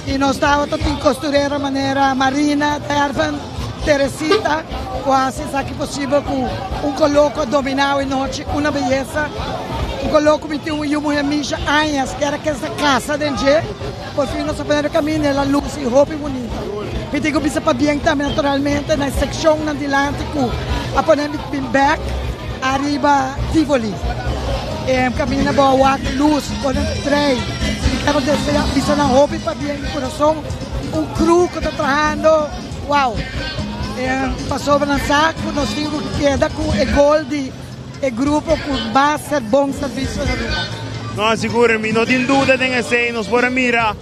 [SPEAKER 3] Y nos tabata tin costurera manera Marina, Dervin, Teresita cu a haci esaki posibel cu un color cu a domina awe nochi, una beyesa. Un color cu mi tin un yu muher Misha añas kier a keda casa den dje, por fin nos a pone riba caminda y el a luci hopi bunita. Mi tin cu bisa pabien tambe naturalmente na e seccionnan dilanti cu a pone mi bin bek ariba Tivoli. E caminda bo a wak luz pone trei. Mi kero desea bisa nan hopi pabien di kurason un crew ku ta trahando wow pasobra nan sa ku nos tin ku keda ku e gol di e grupo ku mas ser bon servisio na Aruba.
[SPEAKER 17] No, sigur mi no tin duda den esei. Nos por a mira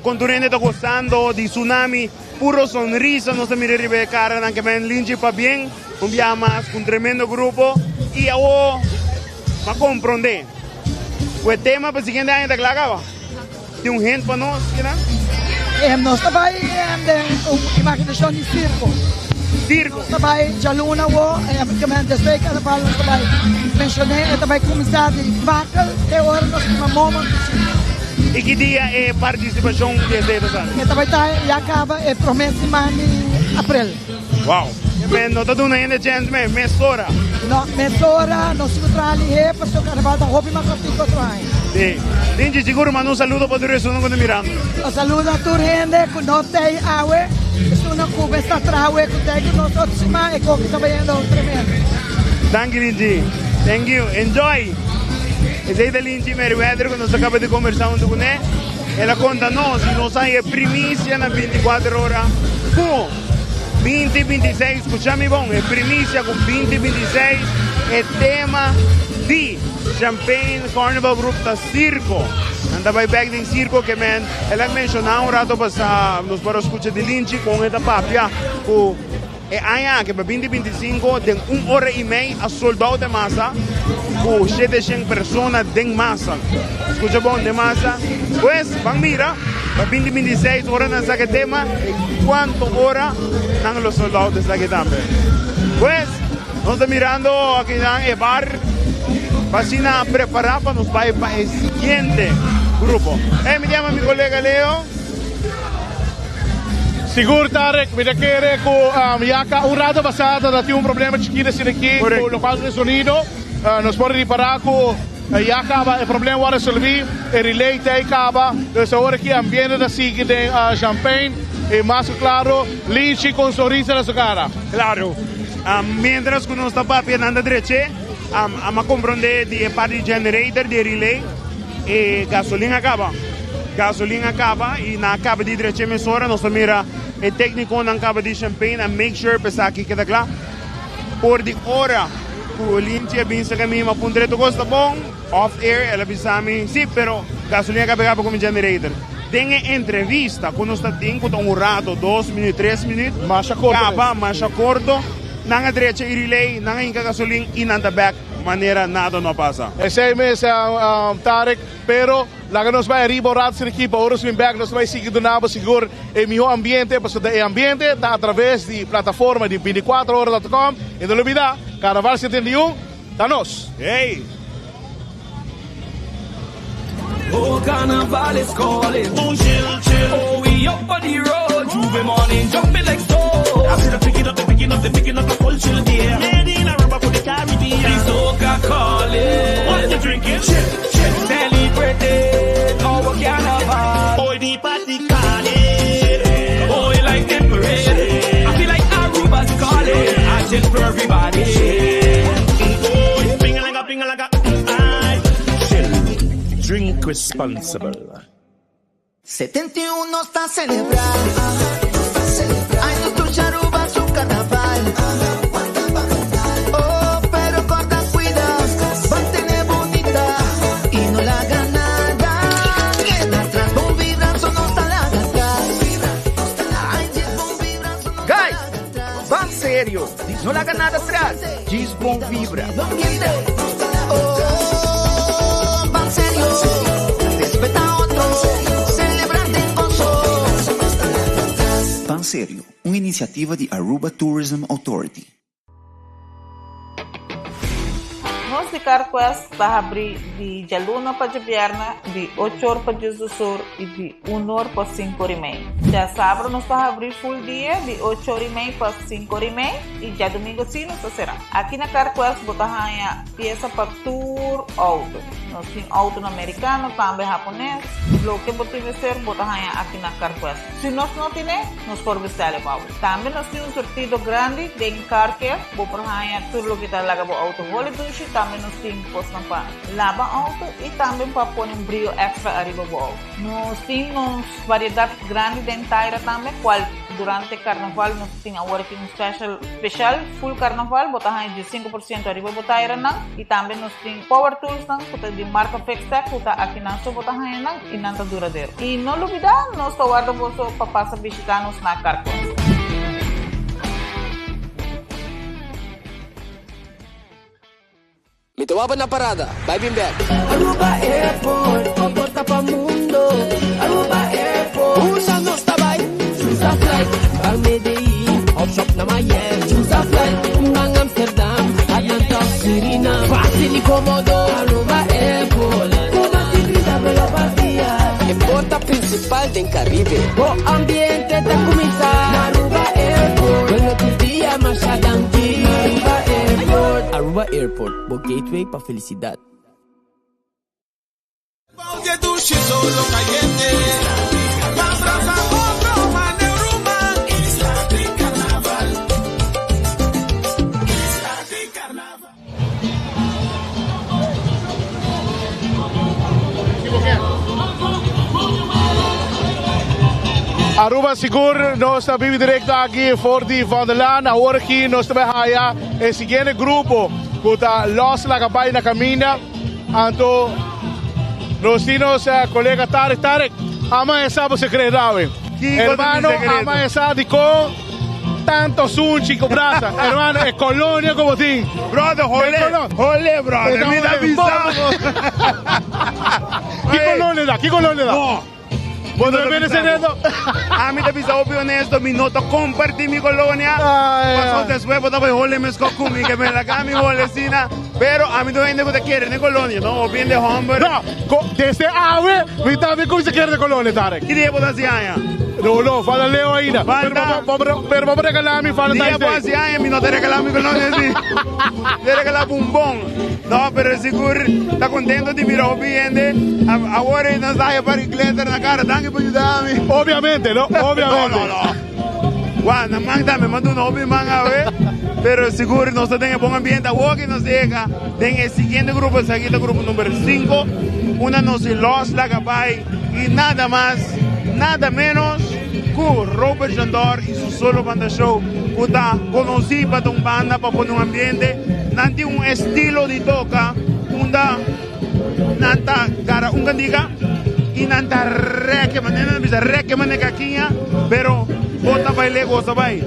[SPEAKER 17] kon tur hende ta gosando di Tsunami. Puro sonrisa nos ta mira riba e karanan ke men Linchi pabien un biaha mas ku un tremendo grupo i awo m'a komprondé ku e tema pa siguiente aña ta kla kaba. Tin un hint pa nos kinan?
[SPEAKER 3] Nos ta bai den un imaginashon di sirko.
[SPEAKER 17] Sirko.
[SPEAKER 3] Nos ta bai djaluna awo, despues di karnaval nos ta bai menshoné, e ta bai kuminsá di fakel te ora nos kima momo.
[SPEAKER 17] I ki dia e partisipashon di esei ta sali?
[SPEAKER 3] E ta bai ta ya kaba e promé siman di aprel.
[SPEAKER 17] Wow! Men no ta duna hende chèns mes, mesora.
[SPEAKER 3] No, mesora nos sigur traha lihé pasobra karnaval ta hopi mas kòrtiku otro aña.
[SPEAKER 17] Sí. Linchi, sigur manda un saludo pa tur esunnan ku ta mirando.
[SPEAKER 3] Un saludo a tur hende ku no t'ei awe, esunnan ku mester traha awe ku t'ei ku nos otro siman, e koki ta bayendo tremendo.
[SPEAKER 17] Danki Linchi. Thank you. Enjoy! Esei ta Linchi Merryweather ku nos a kaba di kombersá huntu kuné. El a konta nos i nos a haña e primisia na bintikuater ora ku binti bintiseis, skucha mi bon, e primisia ku binti bintiseis e tema di Champagne Carnival Group ta sirko. Nan ta bai bèk den sirko ke men el a menshoná un rato pasá. Nos por a skucha di Linchi kon e ta papia ku. E aña aki pa binti 25 den un ora i mei a sold out e masa ku 700 persona den masa. Skucha bon, den masa. Pues ban mira pa binti 26 ora nan saka e tema i kuantu ora nan lo sold out esaki tambe. Pues nos ta mirando akinan e bar pa asina prepara pa nos bai pa e siguiente grupo. Ey mi yama mi kolega Leo.
[SPEAKER 16] Sigur Tarek, mi ta kere ku ya ka un rato pasá ta tin un problema chikito asina aki ku lokual ku e sonido. Nos por ripará ku ya kaba e problema wòrdu resolví, e relay ta ei kaba. Dus awor aki ambiente ta sigui den Champagne i mas ku klaro Linchi ku un sonrisa na su kara.
[SPEAKER 17] Klaro, mientras ku nos ta papia nan ta drech'é, a komprondé di e parti di generator di e relay. E gasolin a caba. Gasolin a caba y nan a caba di drecha mesora. Nos ta mira e tecniconan caba di Champagne a make sure pa esaki keda cla. Por di ora cu Lindsay a bin saca mi, mi a puntra tur cos ta bon? Off air el a bisa mi, si, pero gasolin a caba caba cu mi generator. Den e entrevista cu nos ta tin, cu ta un rato, dos minuut, tres minuut, caba, masha corto, nan a drecha e relay, nan a hinca gasolin y nan ta back. Manera nada no a pasa.
[SPEAKER 16] Esei mes, Tarek, pero laga nos bai ariba un rato sin ekipo, ora nos bin bek nos ta bai sigui duna bo sigur e miho ambiente, pasobra e ambiente ta atraves di plataforma di 24 ora dot com y no lubida, Carnaval 71 ta nos!
[SPEAKER 17] Hey!
[SPEAKER 6] Oh, carnaval is calling. Oh, chill, chill. Oh, we up on the road. morning jumping like so. I see the picking up, the picking up, the picking up the full chill there. Made in Aruba for the Caribbean. The soca calling. What you drinking? Chill, chill. Celebrating our carnival. Oh, the party calling. Oh, you like the parade. I feel like Aruba's calling. I chill for everybody. Oh, ping-a-langa, ping-a-langa. I chill.
[SPEAKER 15] Drink responsible.
[SPEAKER 1] 71 está celebrando. Ay, nuestro Aruba su carnaval. Oh, pero corta cuida, mantiene bonita y no la haga nada. Queda atrás, bon vibra, no está la atrás. Ay, bon vibra,
[SPEAKER 12] Guys, van serio. No la haga nada atrás. Gis bon vibra.
[SPEAKER 1] Oh, van serio. Respeta a otro, celebrante en gozo.
[SPEAKER 20] Pan Serio, una iniciativa de Aruba Tourism Authority.
[SPEAKER 2] Nos di CarQuest ta habri di djaluna pa djabièrnè di ocho or pa diesdos or i di un or pa sinku or i mei. Djasabra nos ta habri full dia di ocho or i mei pa sinku or i mei i djadumingu si nos ta será. Aki na CarQuest bo ta haña piesa pa tur outo. Nos tin outonan merikano, tambe hapones. Loke bo tin mester bo ta haña aki na CarQuest. Si nos no tine, nos por bestèl'e pa bo. Tambe nos tin un surtido grandi den car care, bo por haña tur loke ta laga bo auto holi dushi, tambe nos tin kosnan pa laba auto i tambe pa pone un brio extra ariba bo auto. Nos tin nos variedat grandi den taira tambe, kual durante karnaval nos tin awor aki un special special full karnaval, bo ta haña 15% ariba bo tairanan i tambe nos tin power toolsnan ku ta di marka Fixtech ku ta akinan so bo ta haña nan i nan ta duradero. I no lubidá, nos ta warda boso pa pasa bishitá nos na Carquest.
[SPEAKER 22] Mi ta wak na parada, bai bin bek.
[SPEAKER 6] Aruba Airport, bo porta pa mundo. Aruba Airport, unda nos ta bai? Choose a flight, ban Medellin, hop shop na Miami. Choose a flight, ban Amsterdam, Atlanta, Suriname. Facil y comodo, Aruba Airport. Cu mas di 30 vuelo pa dia.
[SPEAKER 22] E porta principal den Caribe.
[SPEAKER 6] Bo ambiente ta cuminsa na Aruba Airport. Bueno tur dia, masha danki. Aruba Airport.
[SPEAKER 22] Aruba Airport, bo gateway pa felicidad.
[SPEAKER 16] Aruba sigur nos ta bibi directo aki for di Van der Laan. Awor aki nos ta bay haya e siguiente grupo cu ta Los Laga Bay na caminda. Anto nos tin nos colega Tarek. Tarek, ama esa bo secreto awe. Hermano, ama esa dicon tanto sunchi cu brasa. Hermano, e colonia cu bo tin.
[SPEAKER 17] Brother, hole, hole, brother. Mi ta bisa bo.
[SPEAKER 16] Ki colonia ta? Ki colonia ta?
[SPEAKER 17] No.
[SPEAKER 16] Bo no ta secreto?
[SPEAKER 17] Ami ta bisa hopi honesto, mi no ta comparti mi colonia. Paso despues bo ta bay hole mesco cu mi, ke me laga mi hole asina. Pero ami ta un hende cu ta kere den colonia, no? Hopi hende homber.
[SPEAKER 16] No, desde awe mi tambe cuminsa kere den colonia, Tarek.
[SPEAKER 17] Ki dia bo ta haci aña?
[SPEAKER 16] No, no, falta leo ainda.
[SPEAKER 17] Falta.
[SPEAKER 16] Pero bo por regala mi Valentine's
[SPEAKER 17] Dia bo
[SPEAKER 16] Day.
[SPEAKER 17] haci aña, mi no ta regala mi colonia si. Ta regala bombon. No, pero sigur ta contento di mira hopi hende. Awor ei nos ta haya par glitter na cara. Danki pa yuda mi.
[SPEAKER 16] Obviamente, no? Obviamente.
[SPEAKER 17] No, no, no. Wak, na man tambe, m'a duna hopi man awe. Pero sigur nos ta den e bon ambiente. Awor ki nos yega den e siguiente grupo, esaki ta grupo number cinco. Unda nos di Los Laga Bai y nada mas, nada menos cu Robert Jandor y su solo banda show cu ta conoci pa ta un banda pa pone un ambiente. Nan tin un estilo di toca unda nan ta gara un cantica y nan ta reke, manera nan bisa reke manera cakiña, pero bo ta baile goza bai.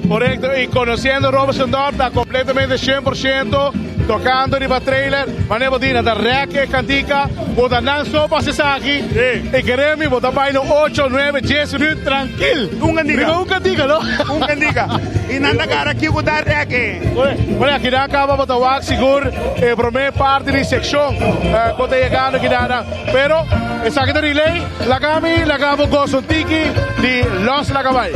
[SPEAKER 16] Correcto, y conociendo Robert Jandor ta completamente 100%. Tocando riba trailer, manera bo di nan ta rek e cantica, bo ta nan so pa esaki. Y kere mi bo ta baila un ocho, nuebe, dies minuut trankil.
[SPEAKER 17] Un cantica.
[SPEAKER 16] Riba un cantica, no?
[SPEAKER 17] Un cantica. Y nan ta gara kico ta rek e.
[SPEAKER 16] Bueno, aki nan caba bo ta wak sigur e prome parti di seccion cu ta yegando aki nan. Pero esaki ta relay, laga mi laga bo gosa un tiki di Los Laga Bai.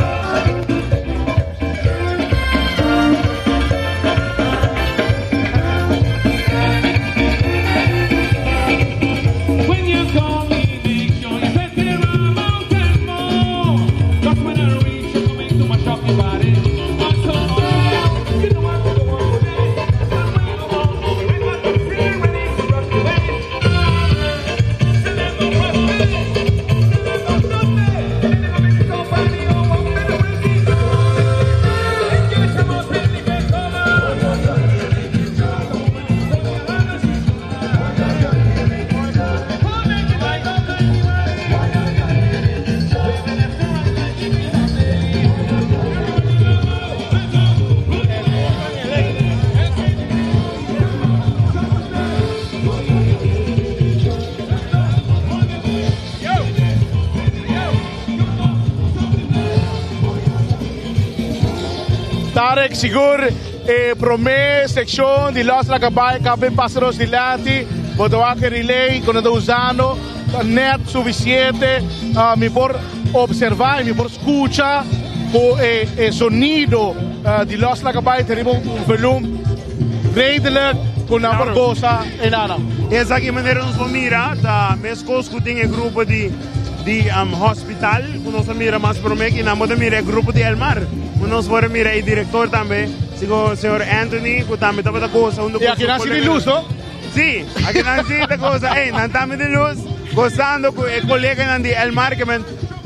[SPEAKER 16] Tarek sigur e prome seccion di Los La Cabay ka bin pasa nos dilanti. Bo ta wak e relay ku nan ta usando ta net suficiente. Mi por observa y mi por scucha ku e sonido di Los La Cabay ta riba un volume redelijk ku nan por gosa enana.
[SPEAKER 17] Esaki manera nos por mira ta mescos cu tin e grupo di di hospital cu nos a mira mas prome ki nan bo ta mira e grupo di El Mar cu nos por a mira e director tambe sico señor Anthony cu tambe tabata goza hunto cu
[SPEAKER 16] Y aki nan si di luz no?
[SPEAKER 17] Si, aki nan si ta goza ey nan tambe di luz gozando cu e coleganan di El Mar ke men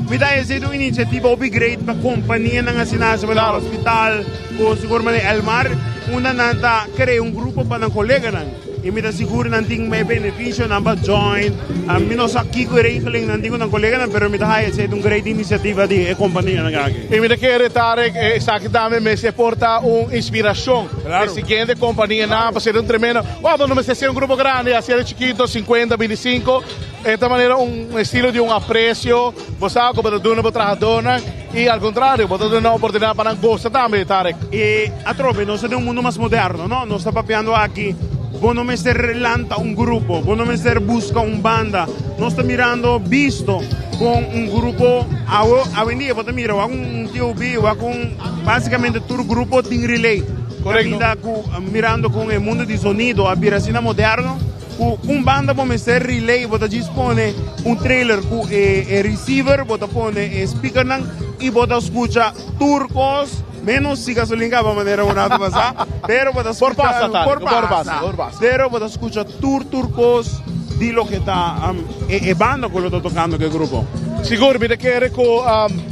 [SPEAKER 17] mi ta haya sido un iniciativa hopi great pa companianan asina haci pa hospital cu sigur manera El Mar unda nan ta crea un grupo pa nan coleganan. Y mi ta sigur nan tin e beneficionan pa join. Mi no sa kico e regeling nan tin cu nan coleganan, pero mi ta haya esey ta un great iniciativa di e companianan aki.
[SPEAKER 16] Y mi ta kere, Tarek, esaki tambe mester por ta un inspiracion pa e siguiente companianan pa ser un tremendo, bueno, no mester ser un grupo grandi, haci el chikito, cincuenta, binticinco, e ta manera un estilo di un aprecio, bo sa cu bo ta duna bo trahadornan y al contrario, bo ta duna nan oportunidad pa nan goza tambe, Tarek.
[SPEAKER 17] Y atrobe, nos ta den un mundo mas moderno, no? Nos ta papiando aki, bo no mester lanta un grupo, bo no mester busca un banda. Nos ta mirando bisto con un grupo, awo, awendia bo ta mira, wak un TOB, wak un, basicamente tur grupo tin relay.
[SPEAKER 16] Correcto.
[SPEAKER 17] Caminda cu, mirando con e mundo di sonido a bira asina moderno, Ku un banda bo mester relay, bo ta djis pone un trailer ku e receiver, bo ta pone e speakernan i bo ta skucha tur kos, menos si gasolin kaba manera un rato pasá, pero bo ta
[SPEAKER 16] Por
[SPEAKER 17] skucha,
[SPEAKER 16] pasa, Tarek,
[SPEAKER 17] por
[SPEAKER 16] por
[SPEAKER 17] pasa,
[SPEAKER 16] pasa, por pasa.
[SPEAKER 17] pero bo ta skucha tur tur kos di loke ta e banda ku lo ta tokando ku e grupo.
[SPEAKER 16] Sigur, mi ta kere ku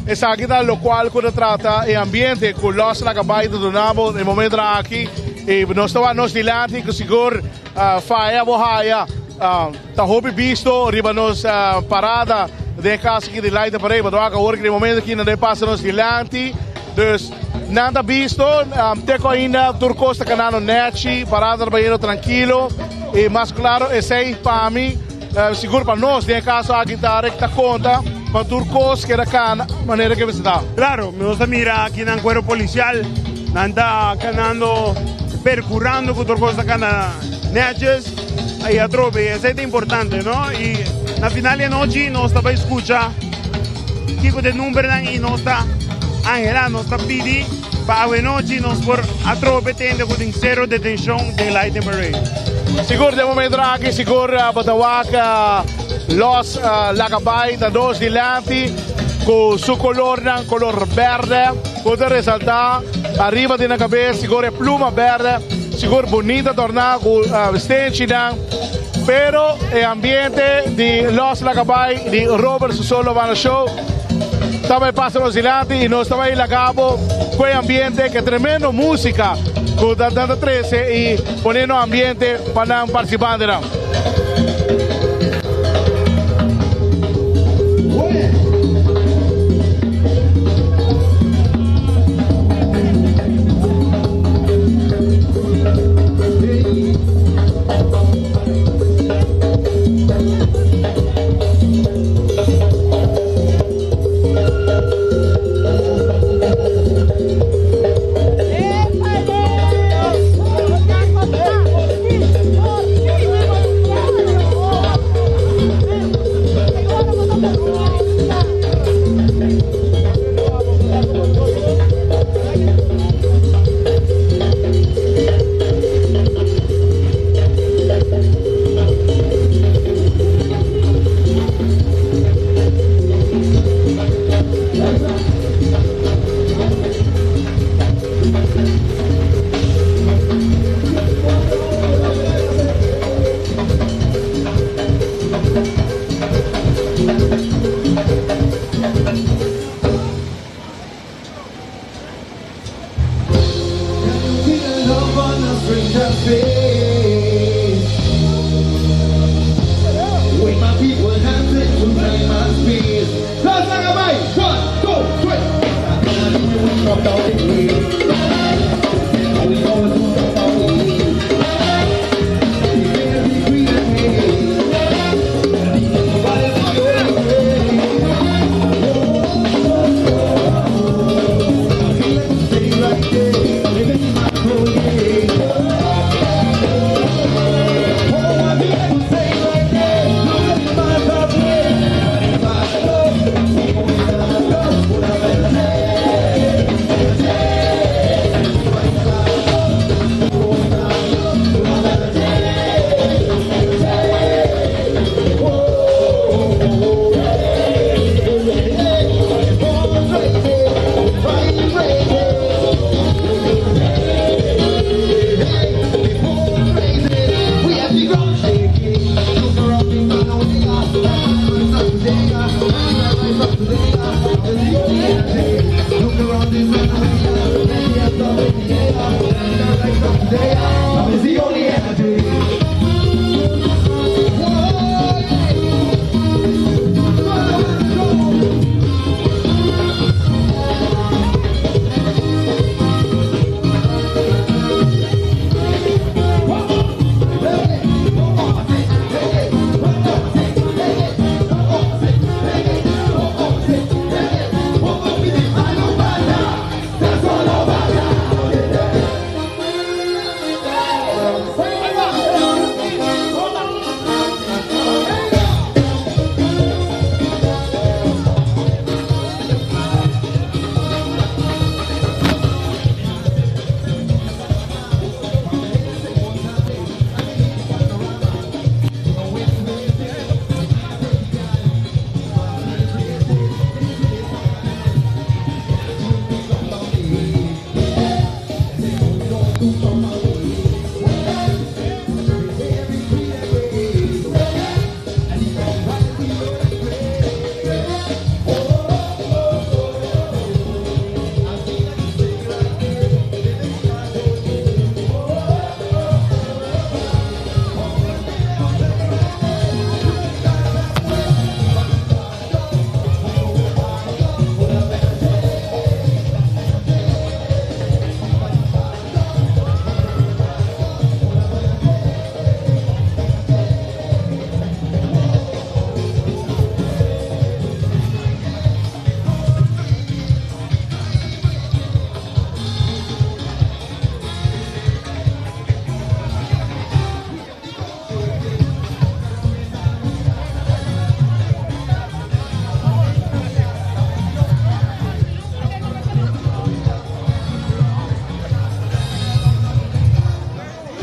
[SPEAKER 16] esaki ta lokual ku ta trata e ambiente ku Los Laga Bai ta duna bo e momentonan aki i nos ta wak nos dilanti ku sigur Faya bo haya ta hopi bisto riba nos parada den e kas aki di Light Parade. Bo ta wak awor ki den momento aki nan ta pasa nos dilanti. Dus nan ta bisto te ku ainda tur kos ta kanando nechi, parada ta bayendo trankilo. I mas klaro esei pa mi, sigur pa nos den e kaso aki Tarek ta konta pa tur kos keda kana manera ke mester ta.
[SPEAKER 17] Klaro, nos ta mira aki nan kuerpo polisial. Nan ta kanando, perkurando ku tur kos ta kana nètjes. I atrobe, esei ta importante, no? I na final di anochi nos ta bai skucha kiko ta e numbernan i nos ta anhelá, nos ta pidi pa awenochi nos por atrobe tende ku tin sero detenshon den Lighting Parade.
[SPEAKER 16] Sigur den momento aki sigur bo ta wak Los Laga Bai ta nos dilanti ku su kolornan kolor bèrdè. Bo ta resaltá ariba di nan kabes, sigur e pluma bèrdè, sigur bunita torná ku stenchinan. Pero e ambiente di Los Laga Bai di Robert su solo banda show ta bai pasa nos dilanti i nos ta bai laga bo ku e ambiente, ku e tremendo músika ku nan ta trese i poniendo ambiente pa nan partisipantenan.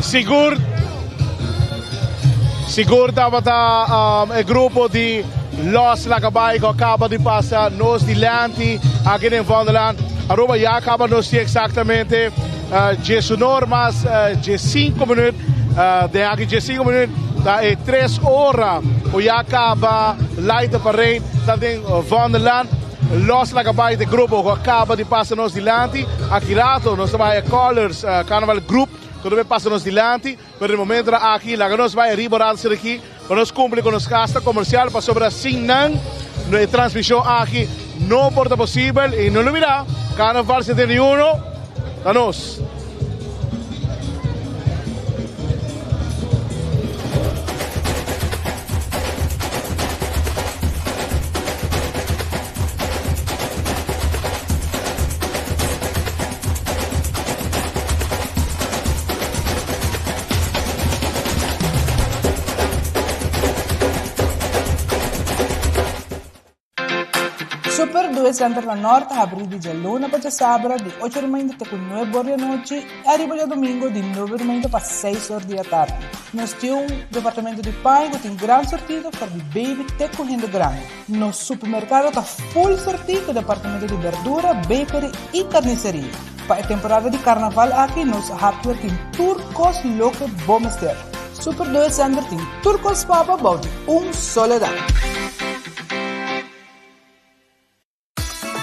[SPEAKER 16] Sigur sigur tabata um, e grupo di Los Lacabay ku acaba di pasa nos dilanti aki den Vondellaan. Aruba ya acaba nos di exactamente uh, 19 mas uh, 15 minuut. Uh, de aki 15 minuut ta e 3 ora ku ya acaba Light the Parade ta den Vondellaan. Los Lacabay de grupo ku acaba di pasa nos dilanti. Aki rato nos ta bai Colors uh, Carnival Group ku tambe pasa nos dilanti. Pero di momento aki laga nos bai riba rato aki pa nos cumpli cu nos gasta comercial pasobra sin nan no e transmision aki no por ta posibel y no lubida Carnaval 71 ta nos.
[SPEAKER 2] Super Due Center na Nort ta habrí di djaluna pa djasabra di ocho di mainta te ku nuebe or di anochi i ariba djadumingu di nuebe di mainta pa seis or di atardi. Nos tin un departamento di paña ku tin gran sortido for di baby te ku hende grandi. Nos supermerkado ta full sortí ku departamento di berdura, bakery i karniseria. Pa e temporada di karnaval aki nos hardware tin tur kos loke bo mester. Super Doe Center tin tur kos pa bo bou di un soledad.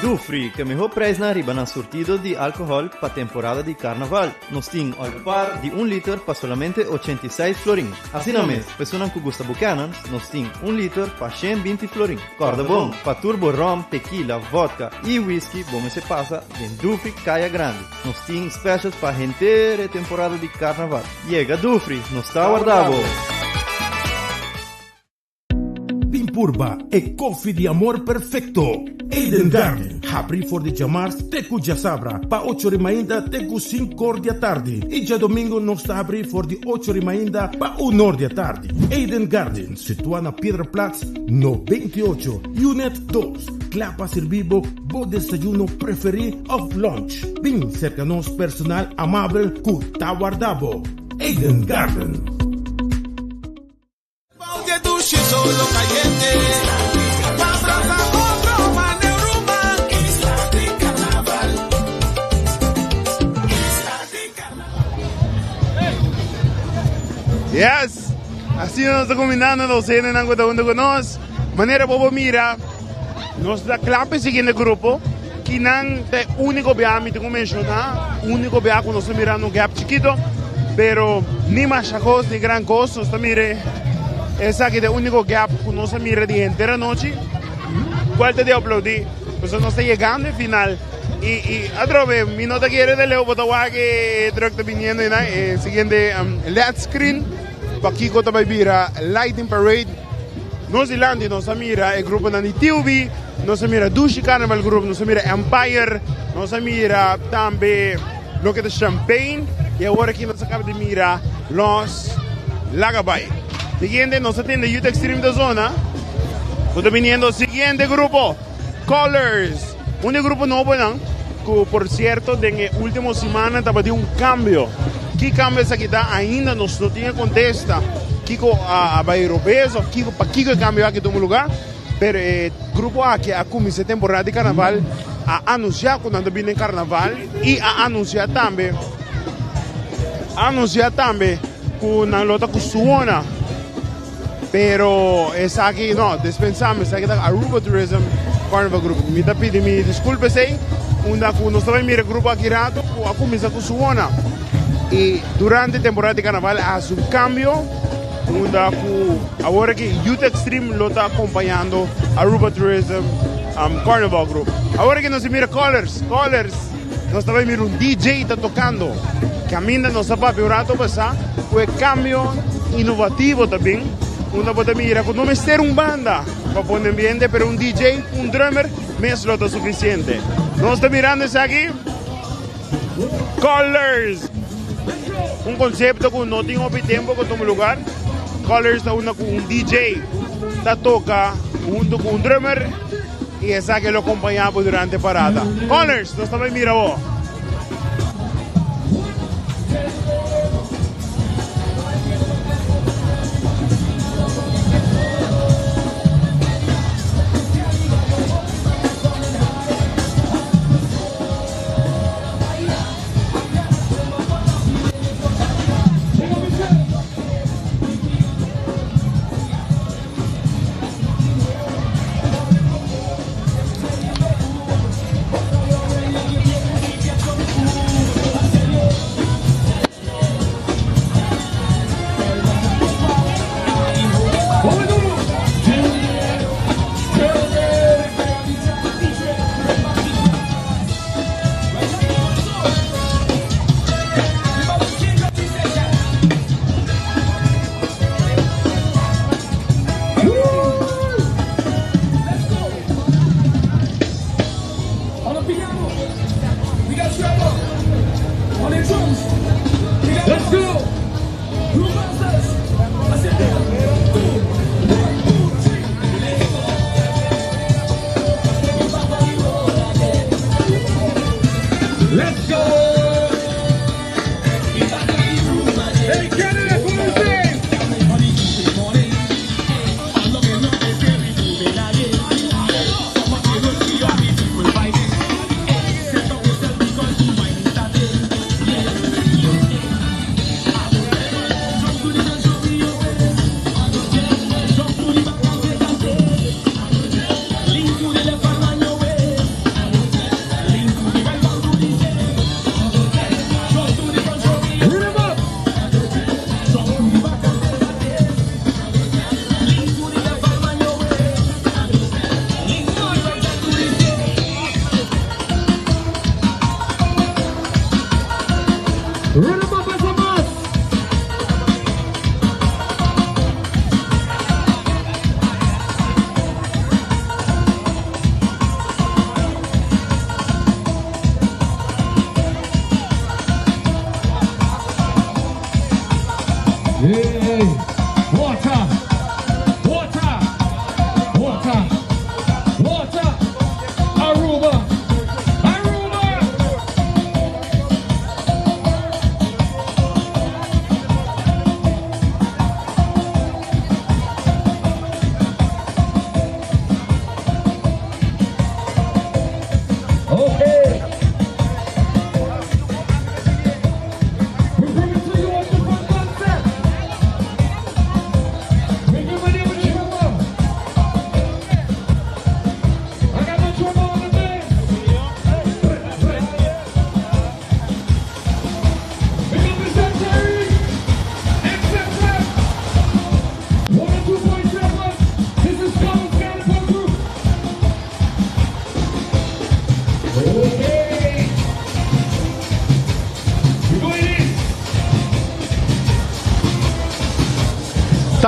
[SPEAKER 14] Dufri, ku e mihó preisnan riba nan surtido di alkohòl pa temporada di karnaval. Nos tin Olpar di un liter pa solamente 86 florin. Asina mes, pa esunnan ku gusta Buchanan's, nos tin un liter pa 120 florin. Kòrda bon, pa tur bo ròm, tekila, vòdka i whisky bo mester pasa den Dufri Kaya Grandi. Nos tin specials pa henter e temporada di karnaval. Yega Dufri, nos ta warda bo!
[SPEAKER 15] Bin purba e koffie di amor perfecto. Eden Garden, habri for di djamars te ku djasabra pa ocho ri mainta te ku sinkor di atardi i djadomingo nos ta habri for di ocho ri mainta pa unor di atardi. Eden Garden, situa na Piedraplaats 98, Unit dos, kla pa sirbi bo bo desayuno preferi of lunch. Bin serka nos personal amabel ku ta warda bo. Eden Garden.
[SPEAKER 17] Yes! Asina nos ta kuminando nos hendenan ku ta huntu ku nos. Manera bo por mira, nos ta kla pa e siguiente grupo. Kinan ta e úniko biaha mi tin ku menshoná, úniko biaha ku nos ta mirando un gap chikito, pero ni masha kos ni gran kos. Nos ta mira esaki ta e úniko gap ku nos a mira di henter anochi. Kual ta di aplaudí, pasobra nos ta yegando e final. I i atrobe mi no ta kere ta leu bo ta wak e truck ta biniendo einan, e siguiente led screen pakiko ta bai bira lighting parade. Nos dilanti nos a mira e gruponan di TUB, nos a mira Dushi Carnival Group, nos a mira Empire, nos a mira tambe loke ta Champagne y awor aki nos a caba di mira Los Lagabay. Siguiente nos a tende Youth Extreme ta zona cu ta biniendo siguiente grupo, Colors, un di e grupo nobonan cu por cierto den e ultimo simannan tabatin un cambio. Ki cambio esaki ta ainda nos no tin e contesta kico a bay robes of kico pakico e cambio aki tuma lugar pero e grupo aki a cuminsa e temporada di carnaval a anuncia cu nan ta bini den carnaval y a anuncia tambe a anuncia tambe cu nan lo ta cu suona pero esaki no dispensame esaki ta Aruba Tourism Carnival Group mi ta pidi mi disculpa esey unda cu nos ta bay mira e grupo aki rato cu a cuminsa cu suona. Y durante temporada di carnaval a haci un cambio unda cu awor aki Youth Extreme lo ta acompañando Aruba Tourism Carnival Group. Awor aki nos a mira Colors, Colors, nos ta bay mira un DJ ta tocando. Caminda nos a papia un rato pasa cu e cambio innovativo ta bin unda bo ta mira cu no mester un banda pa pone ambiente pero un DJ cu un drummer mes lo ta suficiente. Nos ta mirando esaki. Colors! Un concepto cu no tin hopi tempo cu tuma lugar. Colors ta unda cu un DJ ta toca hunto cu un drummer y esaki lo acompaña bo durante parada. Colors! Nos ta bay mira bo.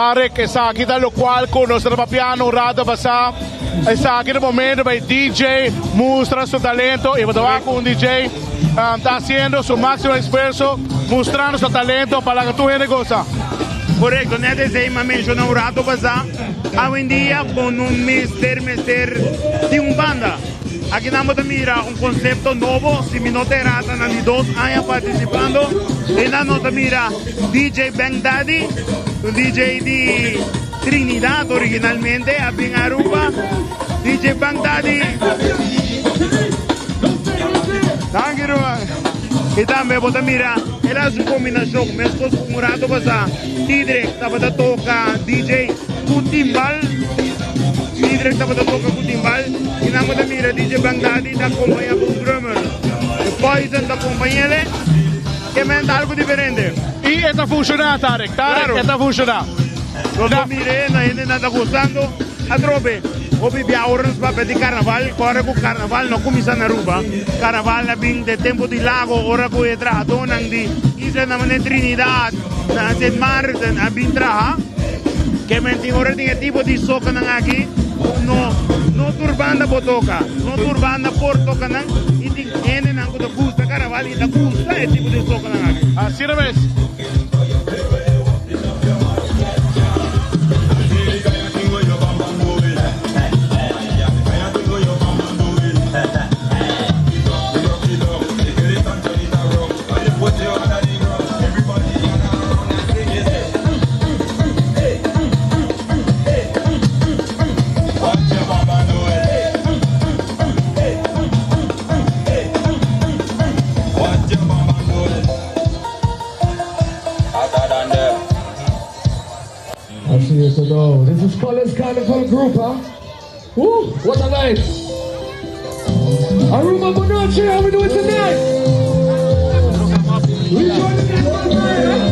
[SPEAKER 16] Tarek, esaki ta locual cu nos ta papiando un rato pasa. Esaki ta momento pa e DJ mustra su talento y bo ta wak cu un DJ ta haciendo su maximo esfuerzo mustrando su talento pa laga tur hende goza.
[SPEAKER 17] Correcto, net esey mi a menciona un rato pasa. Awendia bo no mester mester tin un banda. Aki nan bo ta mira un concepto nobo, si mi no ta erra ta nan di dos aña participando. Einan no ta mira DJ Bang Daddy, un DJ di Trinidad originalmente, a bin Aruba. DJ Bang Daddy. Danki ruman. Y tambe bo ta mira el a haci un combinacion mescos cu un rato pasa Tidrek tabata toca DJ cu timbal. Tidrek tabata toca cu timbal y nan bo ta mira DJ Bang Daddy ta acompaña cu un drummer. The Poison ta acompañele. Ke men ta algo diferente.
[SPEAKER 16] Y e ta funciona Tarek. Tarek e ta funciona.
[SPEAKER 17] Nos a mire na hendenan ta gustando atrobe. Hopi bia ora nos papia di carnaval, ora cu carnaval no cuminsa na Aruba. Carnaval a bin den tempo di Lago ora cu e trahadonan di islanan manera Trinidad, na Sint Maarten a bin traha. Ke men tin ora tin e tipo di socanan aki cu no no tur banda por toca, no tur banda por toca nan y tin hendenan cu ta gusta carnaval y ta gusta e tipo di socanan aki.
[SPEAKER 16] Asina mes.
[SPEAKER 9] Así es, no. This is Colors Carnival Group, huh? Woo, what a night. Aruba bon nochi, how we doing tonight? We join the carnival parade, huh?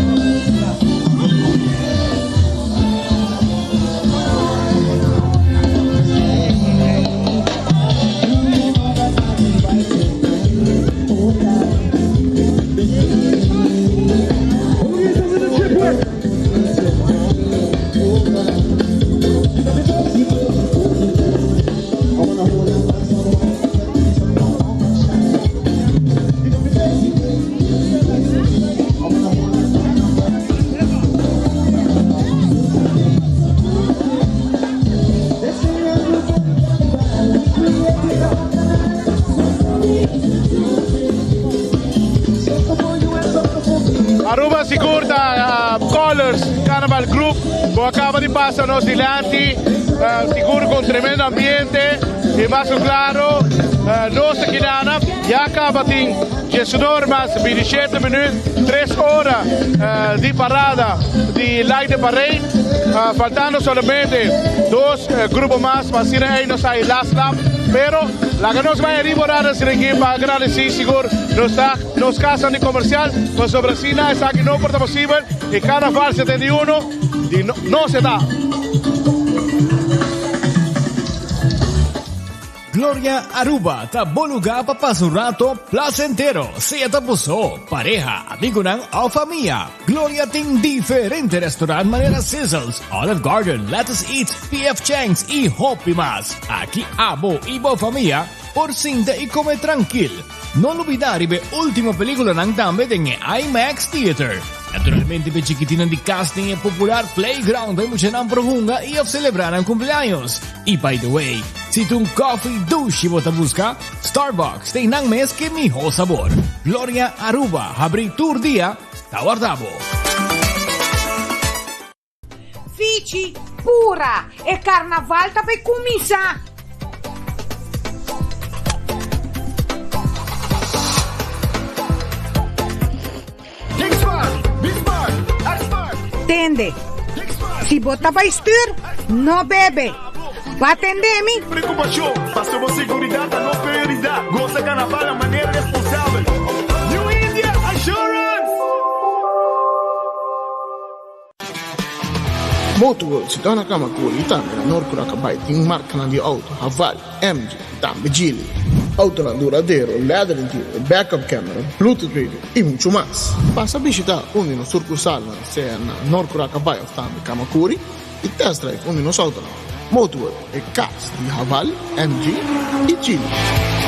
[SPEAKER 16] Aruba sigur ta Colors Carnaval Group cu a caba di pasa nos dilanti sigur cu un tremendo ambiente y mas cu claro nos ta kidana ya caba tin diesunor mas bintishete minuut tres ora di parada di Light the Parade faltando solamente dos grupo mas pa asina ey nos hay last lap pero laga nos bay ariba ora asina aki pa agradeci sigur nos ta nos casanan di comercial pasobra asina esaki no por ta posibel y Carnaval 71 di no se ta.
[SPEAKER 19] Gloria Aruba ta bo lugar pa pasa un rato placentero, sea ta bo so, pareha, amigonan of famia. Gloria tin diferente restaurant manera Sizzles, Olive Garden, Lettuce Eats, PF Chang's y hopi mas. Aki abo y bo famia por sinta y come trankil. No lubida riba e ultimo peliculanan tambe den e IMAX Theater. Naturalmente p'e chikitinan di cas tin e popular playground pa e muchanan por hunga y of celebra nan cumpleaños. Y by the way, si ta un coffee dushi bo ta busca, Starbucks tin nan mes ke miho sabor. Gloria Aruba habri tur dia ta warda bo.
[SPEAKER 21] Fichi, Pura! E karnaval ta bay kuminsá! Tende, si bo ta bai stuur, no bebe. Ba tende mi?
[SPEAKER 6] Preocupacion, paso bo seguridad ta nos prioridad. Goza carnaval na manera responsabel. New India Assurance!
[SPEAKER 23] Motorworld si na Camacuri y tambe na Noord Curacabai tin marcanan di auto Haval, MG y tambe Geely.
[SPEAKER 5] Autonan duradero, leather interior, backup camera, bluetooth radio y mucho mas. Pasa bishita un di nos sucursalnan, sea na Noord Curaca Bay of tambe Camacuri y test drive un di nos autonan. Motorworld, e cas di Haval, MG y Geely.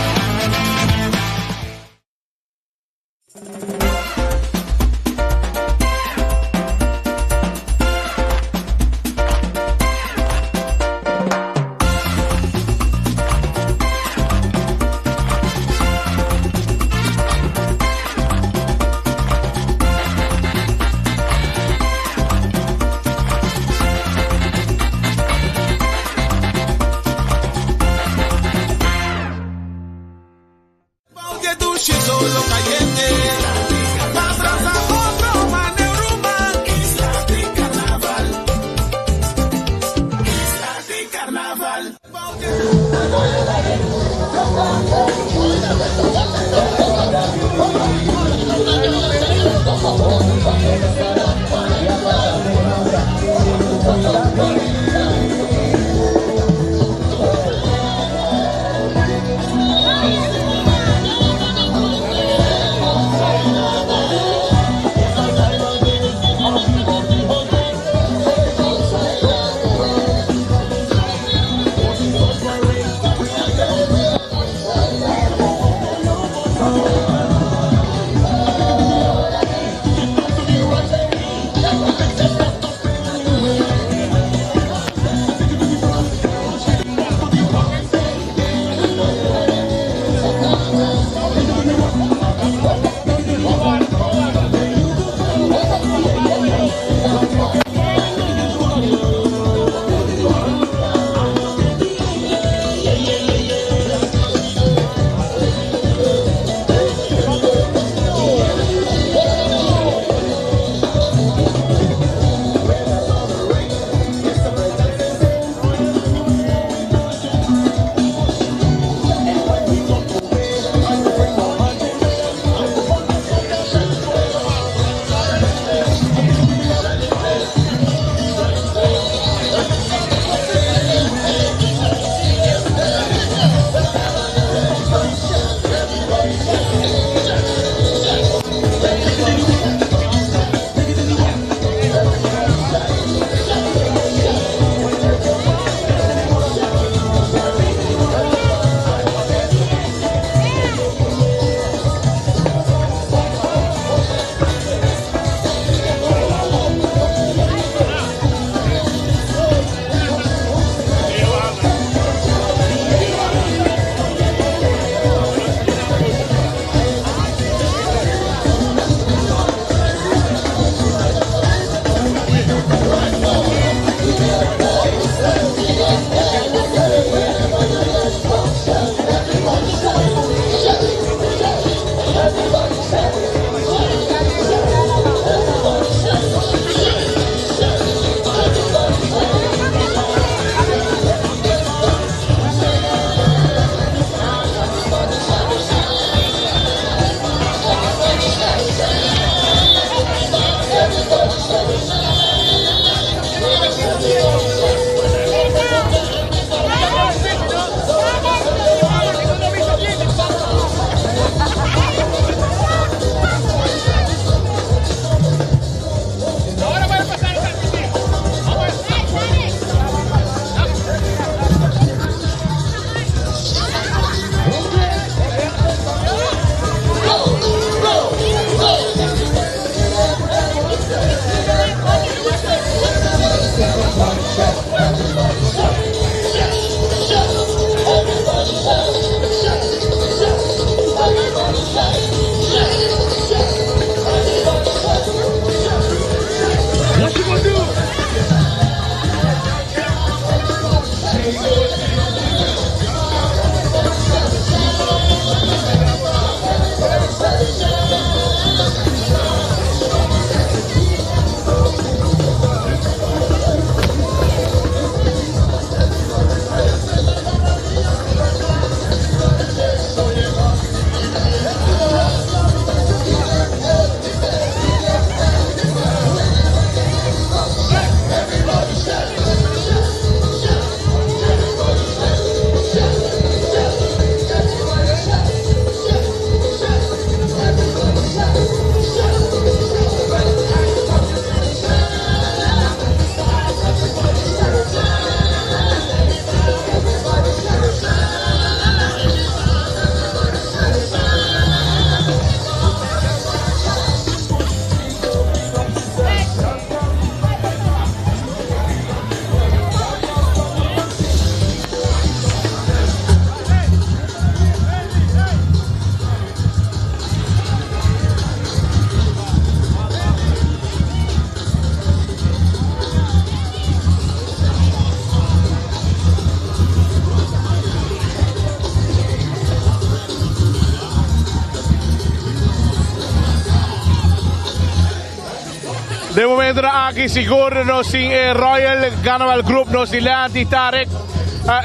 [SPEAKER 16] Den momento aki sigur nos tin e Royal Carnaval Group nos dilanti Tarek.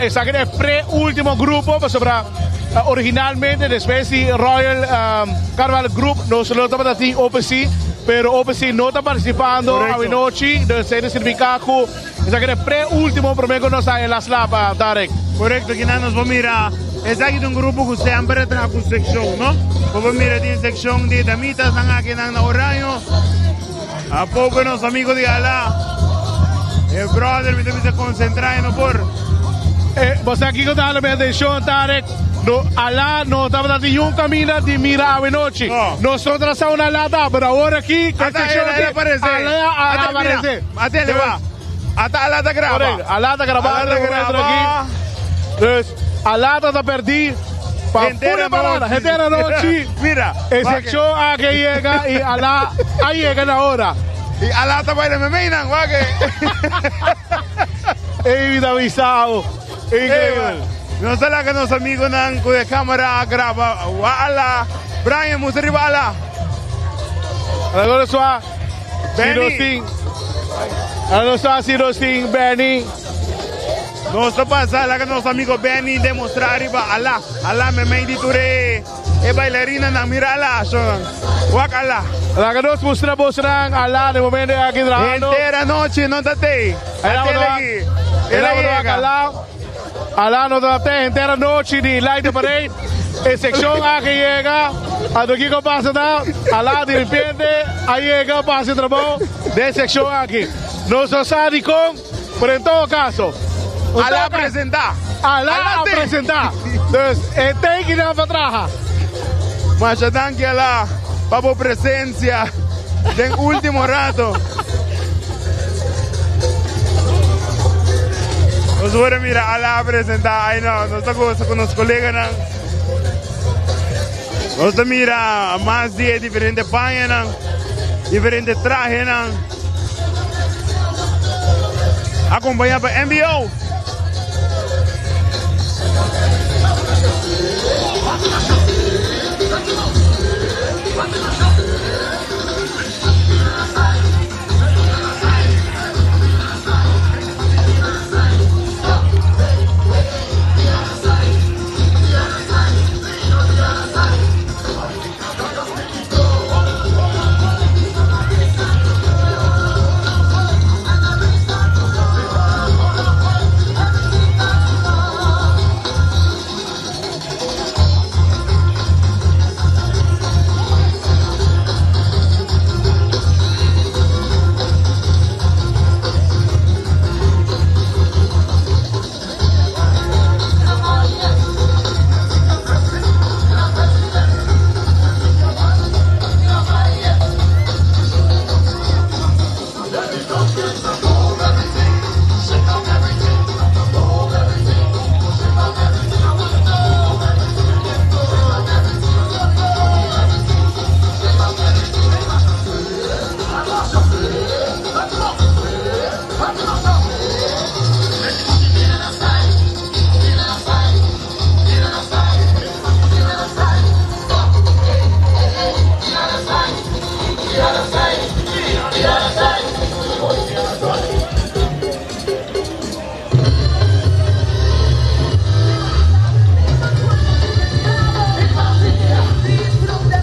[SPEAKER 16] Esaki ta e pre-ultimo grupo pasobra originalmente despues di Royal Carnaval Group nos lo tabata tin OPC pero OPC no ta participando awenochi dus esei ta significa cu esaki ta e pre-ultimo prome cu nos a e las lapa Tarek.
[SPEAKER 17] Correcto kinan nos por mira esaki ta un grupo cu semper a traha cu seccion no bo por mira tin seccion di damitas nan aki nan na oraño a poco nos amigo di ala e brother mi ta bisa concentra y no por.
[SPEAKER 16] E bo sa kico ta hala mi atencion Tarek no ala no tabata tin niun caminda di mira awe nochi nos no ta sa un ala ta pero awor aki cu e seccion aki ala a aparece.
[SPEAKER 17] Ata ala ta graba.
[SPEAKER 16] Correcto. Ala ta graba.
[SPEAKER 17] Ala ta graba.
[SPEAKER 16] Dus ala ta perdí. Pa
[SPEAKER 17] Henter
[SPEAKER 16] pura parada.
[SPEAKER 17] anochi.
[SPEAKER 16] Henter anochi.
[SPEAKER 17] Mira.
[SPEAKER 16] E sección a que llega y ala a llega na hora.
[SPEAKER 17] Y ala ta baila memey nan. Wak e.
[SPEAKER 16] Ey mi ta avisado. Increíble.
[SPEAKER 17] Nos ta laga nos amigonan cu e camera a graba. Wa ala. Brian, muestra riba ala.
[SPEAKER 16] Agora sua.
[SPEAKER 17] Benny.
[SPEAKER 16] Nos sa si nos tin Benny.
[SPEAKER 17] Nos ta pasa laga nos amigo Benny demostra riba ala. Ala memey di tur e e bailarinanan. Mira ala, shon. Wak ala.
[SPEAKER 16] Laga nos mustra bosnan ala den momento aki trahando.
[SPEAKER 17] Henter anochi no ta tey. Atele aki. El a yega.
[SPEAKER 16] Ala. Ala no ta tey henter anochi di Light the Parade. E seccion aki yega. Anto kiko pasa ta? Ala di repente a yega pa haci trabou den seccion aki. Nos no sa dicon, pero en todo caso.
[SPEAKER 17] Ala a presenta.
[SPEAKER 16] Ala a presenta. Dus e ten kinan pa traha.
[SPEAKER 17] Masha danki Ala pa bo presencia den ultimo rato. Nos por a mira Ala a presenta. Ay no, nos ta goza cu nos coleganan. Nos ta mira mas di e diferente pañanan, diferente trahenan. Acompaña pa MBO.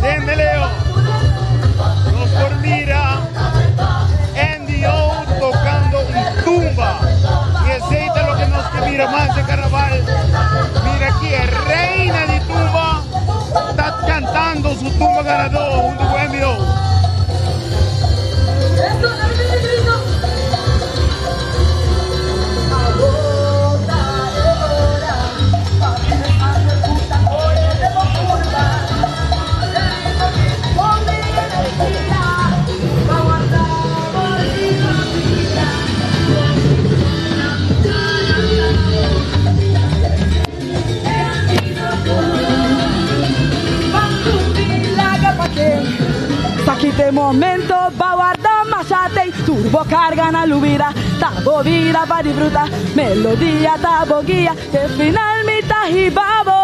[SPEAKER 17] Dende Leo, nos por mira Andy O tocando un tumba. Y esey ta loke nos ke mira mas den carnaval. Mira aki e reina di tumba ta cantando su tumba ganador hunto cu Andy O.
[SPEAKER 7] Sakite momento pa warda masha tei Turbo carga na lubida Ta bo vida pa disfruta Melodia ta bo guia Te final mi ta hiba bo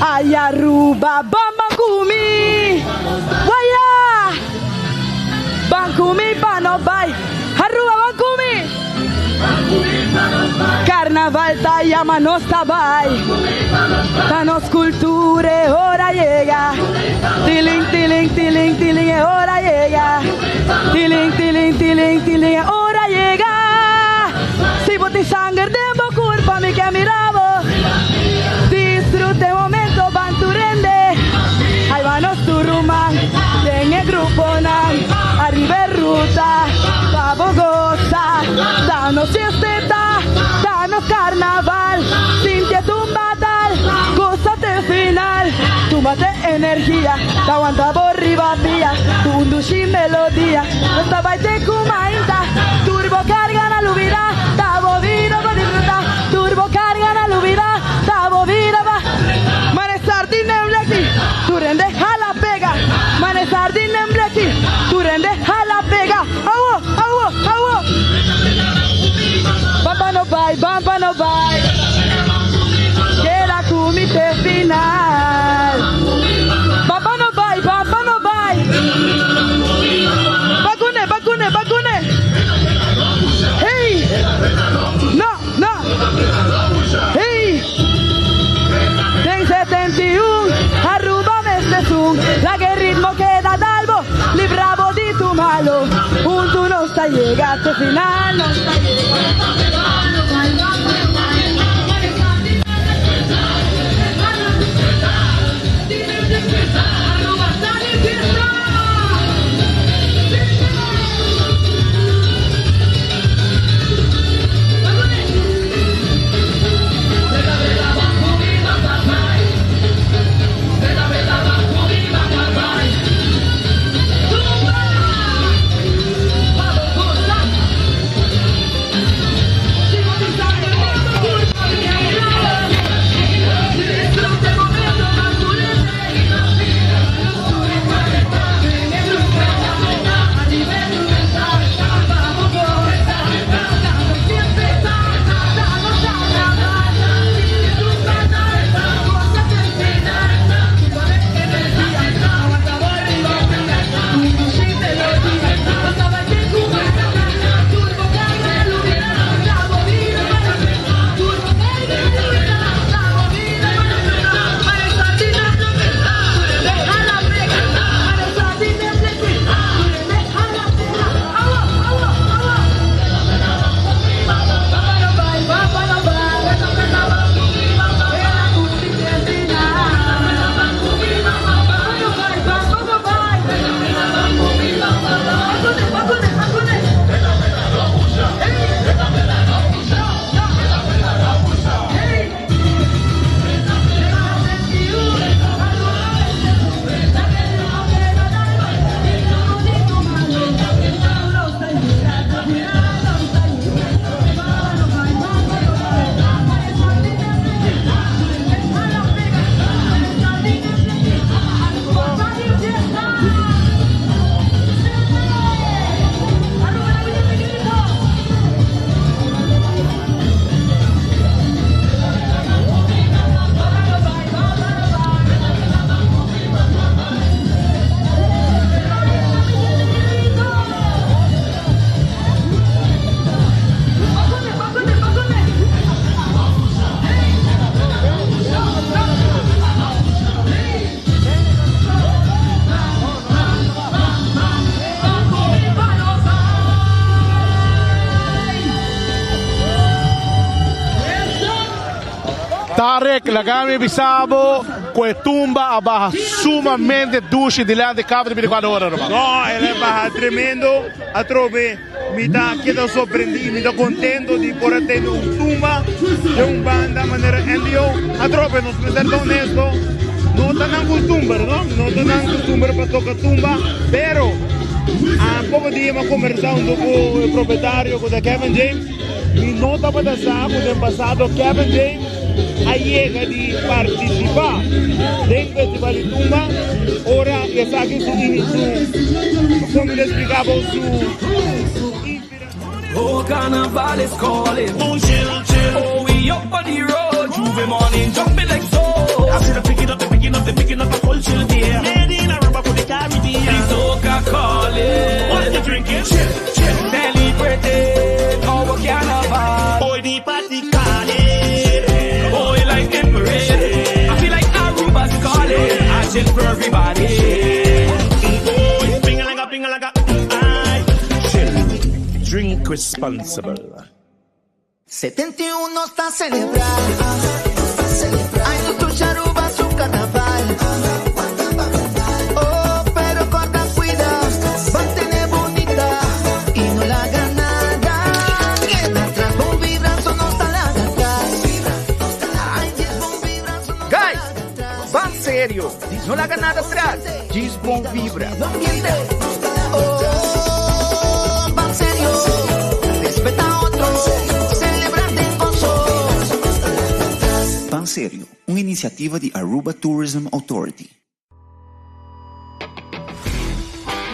[SPEAKER 7] Ay Aruba ban ban cu mi Waya Ban cu Carnaval ta yama nos ta bai. Ta nos cultura e ora yega. Tiling tiling tiling tiling e ora yega. Tiling tiling tiling tiling e ora yega. Si bo tin sanger den bo curpa mi ke mira bo. Disfruta e momento ban tur hende. Ai ban nos tur ruman den e gruponan. Ariba e ruta pa bo gosa. Ta nos fiesteta, ta nos carnaval. Sinti e tumba dal, gosa te final. Tumba te energia, ta wanta bo riba pia. Ku un dushi melodia, nos ta bai te ku mainta. Tur bo carga na lubida, ta bo vida pa disfruta. Tur bo carga na lubida, ta bo vida pa. Mane sardin den bleki, tur hende hala pega. Mane sardin den bleki, tur hende hala pega. Awo, awo, awo. Ban pa no bai, ban pa no bai. Keda ku mi te final. Ban pa no bai, ban pa no bai. Bakune, bakune, bakune. Hey, no, no. Hey. Den 71, Aruba mester sun. Laga e ritmo keda dal bo, libra bo di tur malo. Huntu nos ta yega te final, nos ta yega.
[SPEAKER 16] Tarek, laga mi bisa bo ku e tumba a baha sumamente dushi dilanti kaba di 24 ora, ruman.
[SPEAKER 17] No, el a baha tremendo. Atrobe mi ta keda sorprendí, mi ta contento di por a tene un tumba den un banda manera NDO. Atrobe nos mester ta honesto, no ta nan costumber, no? No ta nan costumber pa toca tumba, pero a poco dia mi a conversa hunto cu e propietario cu ta Kevin James. Mi no tabata sa cu den pasado Kevin James a yega di participa den Festival di Tumba ora esaki su su como mi ta explica bo su
[SPEAKER 6] Oh carnaval is calling. Oh chill chill. Oh we up on the road. J'ouvert morning jumping like so. I see the picking up the picking up the picking up the whole chill there. Made in Aruba for the Caribbean. The soca calling. What you drinking? Chill chill. Celebrating our carnival. Boy the party calling. Drink responsable.
[SPEAKER 1] 71 está celebrar. Ay, no Aruba su carnaval. Oh, pero corta, cuida, mantiene bonita y no la haga nada. Queda atrás, bon vibra, no está la atrás. Ay, yes, bon vibra,
[SPEAKER 12] Guys, van serio. No la haga nada atrás. Gis Bon Vibra.
[SPEAKER 1] Oh, van serio, respeta a otro, celebrate en gozo.
[SPEAKER 20] Pan Serio, una iniciativa de Aruba Tourism Authority.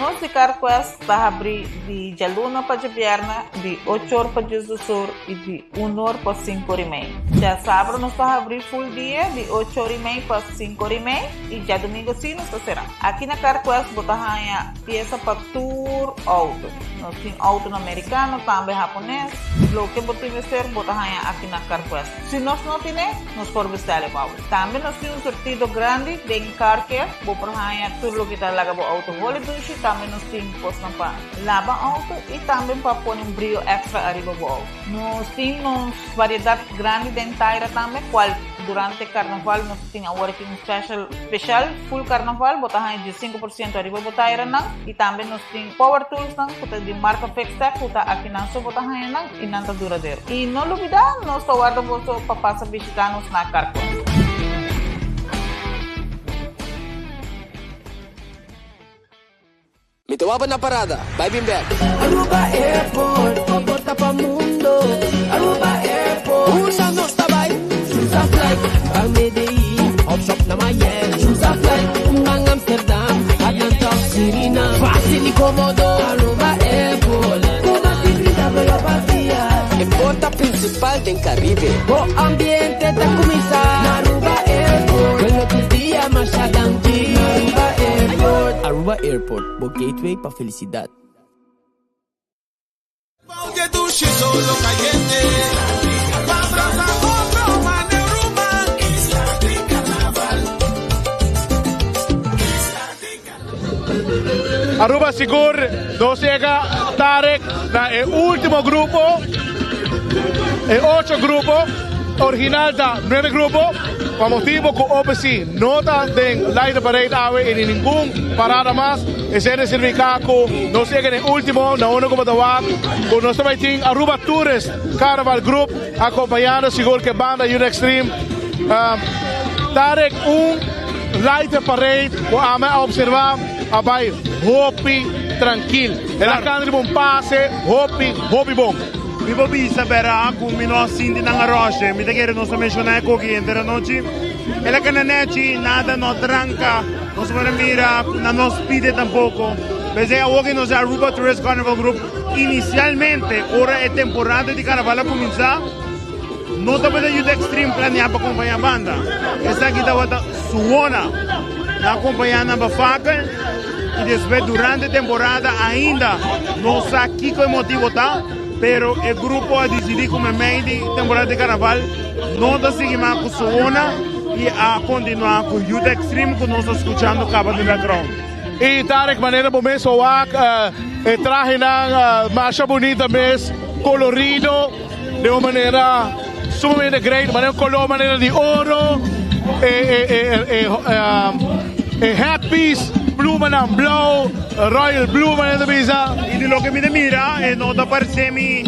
[SPEAKER 10] Nos di CarQuest ta habri di dialuna pa diabierna di 8 or pa 12 or y di 1 or pa 5 or y mei. Diasabra nos ta habri full dia di 8 or y mei pa 5 or y mei y diadomingo si nos ta cera. Aki na CarQuest bo ta haya pieza pa tur auto. Nos tin auto Americano, tambe Japones. Loke bo tin mester bo ta haya aki na CarQuest. Si nos no tin, nos por bestel pa bo. Tambe nos tin un surtido grandi den car care. Bo por haya tur loke ta laga bo auto hole dushi. Tambe nos tin cosnan pa laba auto y tambe pa pone un briyo extra ariba bo auto. Nos tin nos variedad grandi den taira tambe, cual durante carnaval nos tin awor aki un special, special full carnaval, bo ta haya 5% ariba bo taira nan. Y tambe nos tin power tools nan, cu ta di marca Fixtech, cu ta aki nan so bo ta haya nan y nan ta duradero. Y no lubida, nos ta warda boso pa pasa bishita nos na CarQuest.
[SPEAKER 22] Mi ta waba na parada. Bay bin back.
[SPEAKER 13] Aruba Airport, porta pa mundo. Aruba Airport.
[SPEAKER 22] Usa nos ta bay.
[SPEAKER 13] Choose a flight, bang Medellin, hop shop na Miami. Choose a flight, bang Amsterdam, Atlanta, Suriname. Facil y comodo. Aruba Airport. Kuma 30 la partida.
[SPEAKER 22] E porta principal den Caribe.
[SPEAKER 13] Bo ambiente ta cuminsa. Aruba Airport. Bueno, tus dia masha danki. Aruba Airport.
[SPEAKER 23] Aruba Airport, bo gateway pa felicidad.
[SPEAKER 6] Dushi solo caliente. Pa brasa otro mane ruman. Isla di Carnaval.
[SPEAKER 16] Aruba sigur, nos a yega, Tarek, na e ultimo grupo, e ocho grupo, original ta nuebe grupo, pa motibo cu OPC no ta den Light Parade awe y ningun parada mas, esey ta significa cu nos a yega den ultimo, na unda cu bo ta wak, cu nos tambe tin Aruba Tourist Carnival Group acompañando sigur cu e banda Youth Extreme. Tarek, un Light Parade cu ami a observa a bay hopi trankil. El a cana riba un pase hopi, hopi bon.
[SPEAKER 17] Mi por bisa bera cu mi no a sinti nan aroshe. Mi ta kere nos a menciona e coki henter anochi. El a cana nechi, nada no tranca. Nos por a mira cu nan no speed tampoco. P'esey awor cu nos e Aruba Tourist Carnival Group inicialmente ora e temporada di carnaval a cuminsa, no tabata Youth Extreme planea pa acompaña banda. Esaki tabata Suona na acompaña nan pa Fakel y despues durante temporada ainda no sa kico e motibo ta, pero e grupo a dicidi cu memey di temporada di carnaval no ta sigui mas cu Suona y a continua cu Youth Extreme cu nos ta scuchando caba den background.
[SPEAKER 16] Y Tarek, manera bo mes a wak e trahenan masha bunita mes, colorido, di un manera sumamente great, manera color manera di oro, e headpiece, plumanan blauw, royal blue manera ta bisa.
[SPEAKER 17] Y di loke mi ta mira, e no ta parce mi,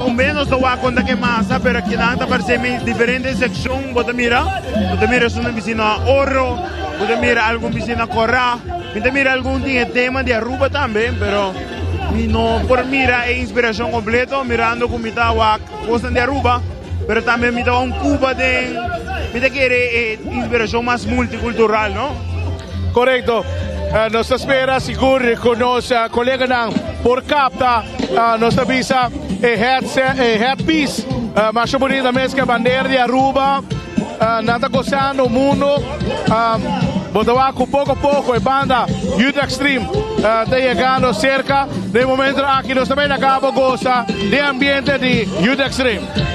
[SPEAKER 17] o menos ta wak con ta ke masa, pero akinan ta parce mi diferente seccion bo ta mira, bo ta mira esun bicina oro, bo ta mira algun bicina cora, mi ta mira algun tin e tema di Aruba tambe, pero mi no por mira e inspiracion completo, mirando cu mi ta wak cosnan di Aruba, pero tambe mi ta wak un Cuba den, mi ta kere e inspiracion mas multicultural, no?
[SPEAKER 16] Correcto. Nos ta spera sigur cu nos coleganan por capta, nos ta bisa e headset, e headpiece, masha bonita mes cu e bandera di Aruba. Nan ta gozando mundo. Bo ta wak cu poco poco e banda Youth Extreme ta yegando cerca. Den momento aki nos ta bay laga bo goza di ambiente di Youth Extreme.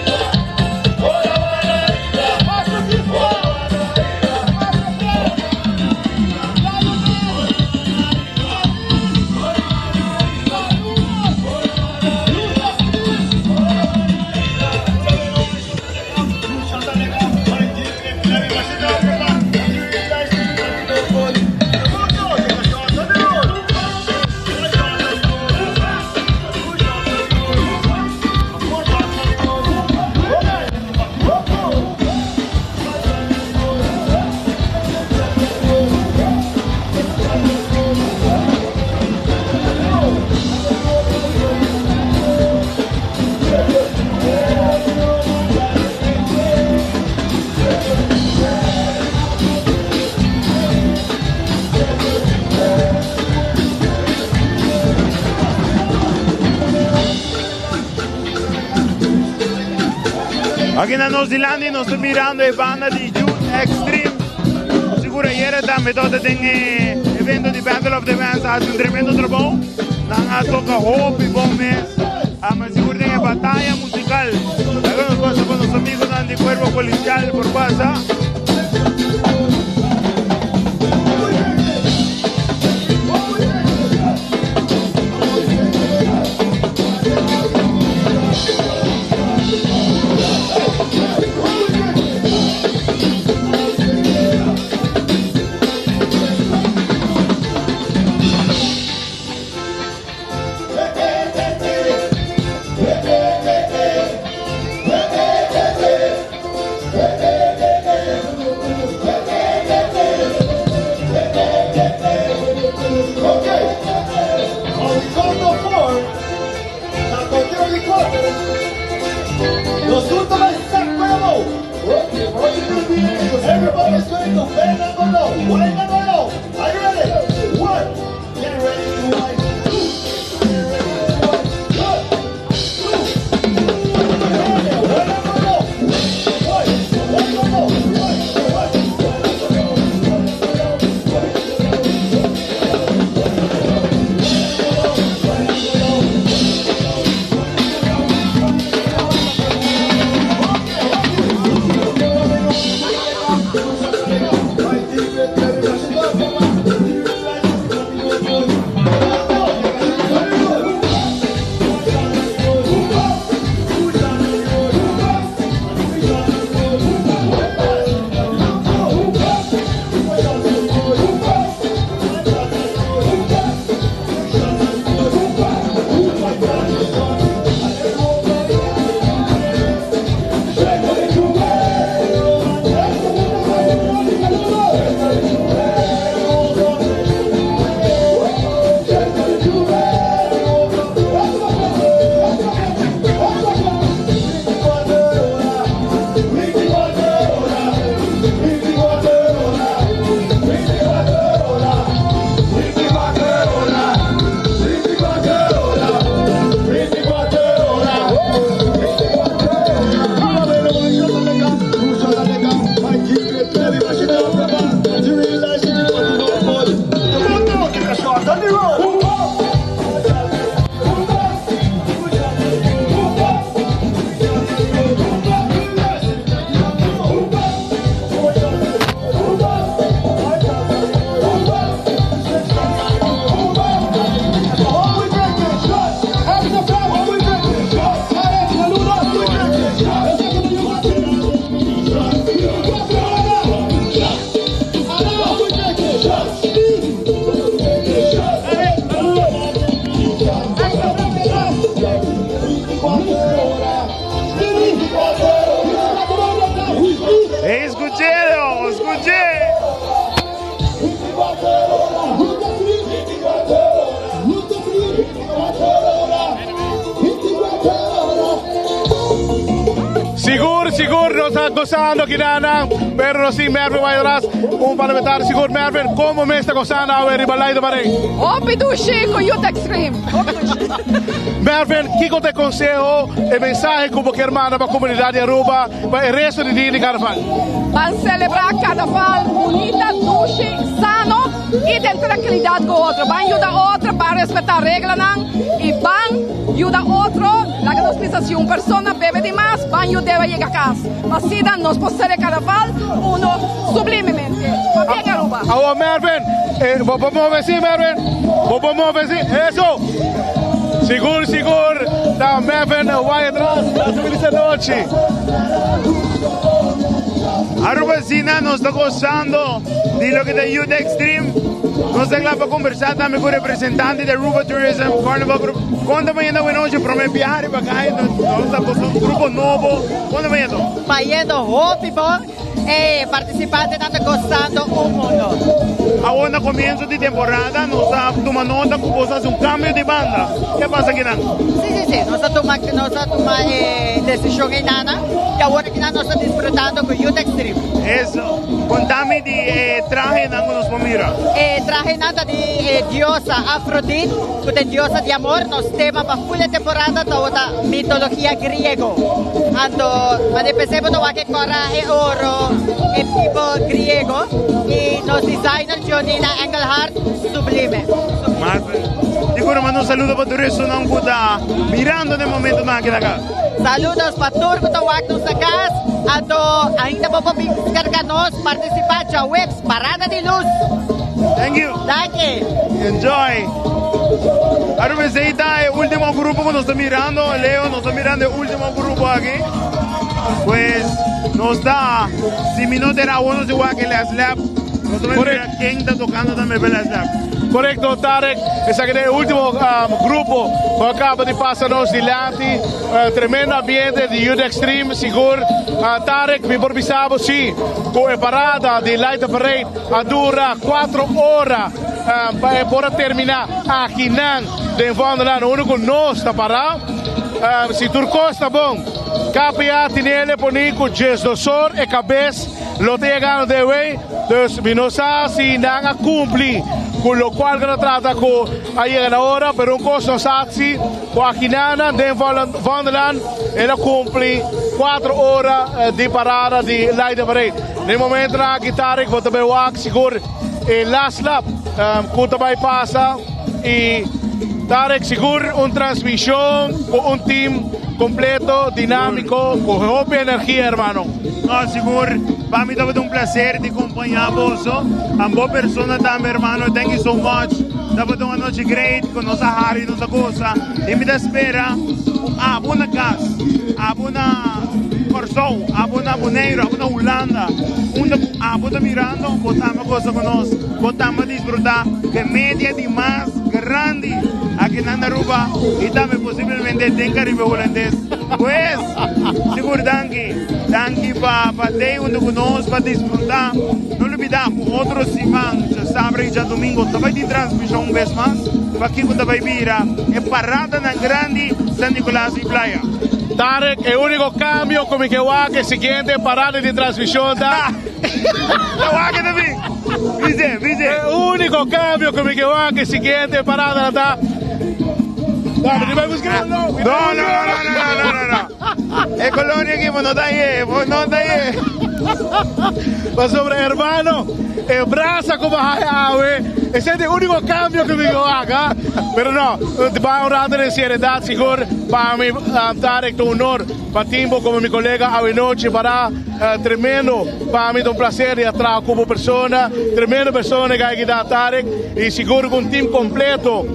[SPEAKER 17] Aki na nos dilanti nos ta mirando e banda di Youth Extreme. Sigur ayera tambe tabata den e evento di Battle of the Bands a hasi un tremendo trabou. Nan a toka hopi bon mes. Ama sigur den e bataya musical. Laga nos pasa pa nos amigonan di Cuerpo Policial por pasa. Escuchelo, escuché.
[SPEAKER 16] Sigur, sigur, nos ta gozando aki nan, pero nos tin Mervin Wairas, un parlamentario. Sigur, Mervin, como mes ta gozando awe riba Light Parade?
[SPEAKER 4] Hopi dushi cu Youth Extreme. Hopi dushi.
[SPEAKER 16] Mervin, kico ta e conseho, e mensahe cu bo kier manda pa comunidad di Aruba pa e resto di dia di Carnaval?
[SPEAKER 4] Ban celebra Carnaval bunita, dushi, sano y den tranquilidad cu otro. Ban yuda otro, ban respeta reglanan y ban yuda otro. Laga nos bisa si un persona bebe di mas, ban yud'e a yega cas. Pa asina nos por cere Carnaval uno sublimemente. Pabien Aruba!
[SPEAKER 16] Awo Mervin, bo por move si Mervin, bo por move si, eso! Sigur sigur ta Mervin Wyatt-Ras, ta feliz anochi.
[SPEAKER 17] Aruba asina nos ta gozando di loke ta Youth Extreme. Nos ta kla pa conversa tambe cu representante di Aruba Tourism Carnival Group. Con ta bayendo awenochi? Prome biaha riba caya, nos ta boso un grupo nobo. Con ta bayendo?
[SPEAKER 8] Bayendo hopi bon. E participantenan ta gozando un mundo.
[SPEAKER 17] Awor na comienzo di temporada nos a tuma nota cu boso a haci un cambio di banda. Ke a pasa akinan?
[SPEAKER 8] Si, si, si. Nos a tuma, nos a tuma e decision eynana y awor akinan nos ta disfrutando cu Youth Extreme.
[SPEAKER 17] Eso. Contami di e trahenan cu nos por mira.
[SPEAKER 8] E trahenan ta di e diosa Afrodite, cu ta e diosa di amor. Nos tema pa full e temporada tabata mitologia griego. Anto, manera p'esei bo ta wak e cora, e oro, e tipo griego. Y nos designer Dionina Engelhardt, sublime.
[SPEAKER 17] Mas, sigur manda un saludo pa tur esunnan cu ta mirando den momentonan aki na cas.
[SPEAKER 8] Saludos pa tur cu ta wak nos na cas. Anto, ainda bo por bin scarga nos, participa djaweps, Parada di Luz.
[SPEAKER 17] Thank you.
[SPEAKER 8] Danki.
[SPEAKER 17] Enjoy. Aruba esey ta e ultimo grupo cu nos ta mirando. Leo, nos ta mirando e ultimo grupo aki. Pues, nos ta, si mi no tera awor nos di wak e last lap. Nos ta mira ken ta tocando tambe pa e last lap.
[SPEAKER 16] Correcto, Tarek. Esaki ta e ultimo grupo cu a caba di pasa nos dilanti. Tremendo ambiente di Youth Extreme, sigur. Tarek, mi por bisa bo si cu e parada di Light Up Parade a dura cuatro ora pa e por a termina akinan den Vondellaan unda cu nos ta para. Si tur cos ta bon, KPA tinele poni cu djesdosor e cabes lo ta yegando den wey. Dus mi no sa si nan a cumpli cu locual cu ta trata cu a yega na ora, pero un cos nos sa si cu akinana den Vondellaan el a cumpli cuatro ora di parada di Light Up Parade. Den momentonan aki Tarek bo ta bay wak sigur e last lap cu ta bay pasa y Tarek sigur un transmision cu un team completo, dinamico, cu hopi energia hermano.
[SPEAKER 17] No, sigur pa mi tabata un placer di compaña boso, ambo persona tambe hermano, thank you so much, tabata un anochi great cu nos a hari, nos a goza y mi ta spera cu abo na cas, abo na Corsou, abo na Boneiru, abo na Hulanda, unda cu abo ta mirando bo tambe goza cu nos, bo tambe disfruta cu e media di mas grandi aki na Aruba y tambe posiblemente den Caribe Hulandes. Pues, sigur danki, danki pa pa tei hunto cu nos pa disfruta. No lubida cu otro siman, djasabra y djadomingo, ta bay tin transmision un bes mas pa kico ta bay bira e paradanan grandi San Nicolas y Playa.
[SPEAKER 16] Tarek, e unico cambio cu mi ke wak e siguiente parada di transmision ta.
[SPEAKER 17] Ta wak e ta bin. Bize, bize.
[SPEAKER 16] E unico cambio cu mi ke wak e siguiente parada ta. No, mi bai busca.
[SPEAKER 17] No, no, no, no, no, no, no, no. E colonia aki bo no ta ye, bo no ta ye.
[SPEAKER 16] Pasobra hermano, e brasa cu bo haya awe, esey ta e unico cambio cu mi ke wak, ha. Pero no, bai un rato den seriedad sigur pa mi Tarek ta un honor pa tin bo como mi colega awe nochi para tremendo pa mi ta un placer di a traha cu bo persona, tremendo persona e guy aki ta Tarek y sigur cu un team completo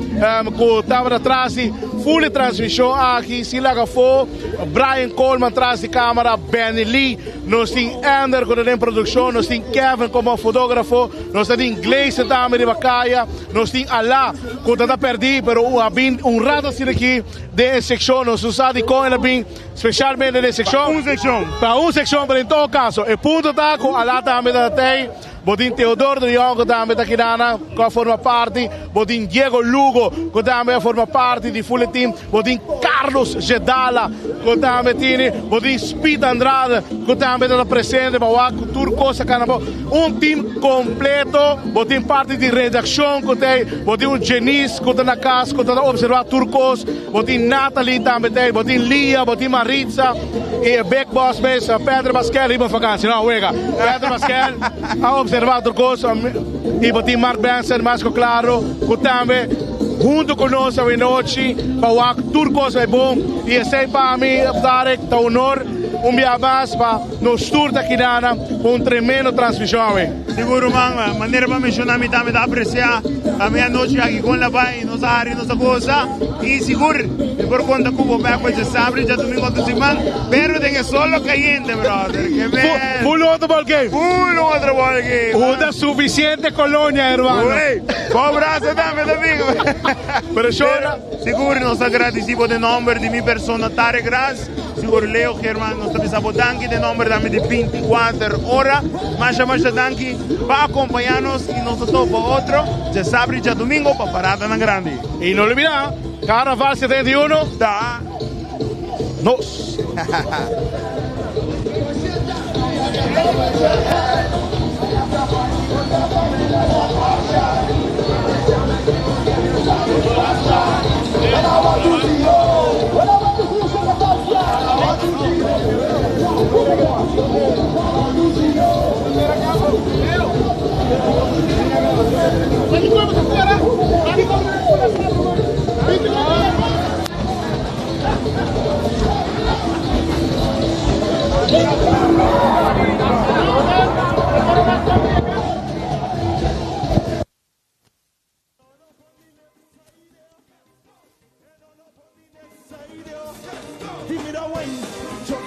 [SPEAKER 16] cu tabata tras di full e transmision aki sin laga afo, Brian Coleman tras di camera, Benny Lee, nos tin Ender cu ta den produccion, nos tin Kevin como fotografo, nos ta tin Gleison tambe riba caya, nos tin Ala cu ta ta perdi pero a bin un rato asina aki den e seccion, nos no sa dicon el a bin specialmente den e seccion.
[SPEAKER 17] Pa un seccion.
[SPEAKER 16] Pa un seccion, pero en todo caso e punto ta cu Ala tambe ta tey. Bo tin Teodoro de Jong ku tambe ta kidana ku a forma parti. Bo tin Diego Lugo ku tambe a forma parti di Fule Team. Bo tin Carlos Jedala ku tambe tini. Bo tin Speed Andrade ku tambe ta presente pa wak ku tur kos a kana bon. Un team kompleto. Bo tin parti di redakshon ku ta ei. Bo tin un Jenice ku ta na kas ku ta observa tur kos. Bo tin Natalie tambe ta ei. Bo tin Lia, bo tin Maritza. Y e big boss mes, Pedro Pascal, riba vakantie. No, wega. Pedro Pascal a observa tur cos. Y bo tin Mark Benson, mas cu claro, cu tambe hunto cu nos awenochi pa wak tur cos bay bon. Y esey pa mi, Tarek, ta honor un bia mas pa nos tur ta kidana pa un tremendo transmision awe.
[SPEAKER 17] Sigur ruman, manera bo a menciona mi tambe ta aprecia mi anochi aki con la bay, nos a hari, nos a goza. Y sigur mi por conta cu bo bek pa djasabra y djadomingo otro siman, pero den e sol lo cayente brother, ke men.
[SPEAKER 16] Full otro ball game.
[SPEAKER 17] Full otro ball game.
[SPEAKER 16] Uta suficiente colonia hermano.
[SPEAKER 17] Wey, bo brasa tambe ta bin.
[SPEAKER 16] Pero shora.
[SPEAKER 17] Sigur nos ta gradici bo den nomber di mi persona Tarek Ras, sigur Leo German nos ta bisa bo danki den nomber tambe di 24 ora. ora. Masha masha danki pa acompaña nos y nos ta topa otro djasabra y djadomingo pa Paradanan Grandi.
[SPEAKER 16] Y no olbida, Carnaval 71
[SPEAKER 17] ta
[SPEAKER 16] nos.
[SPEAKER 6] Give me that wine, jump.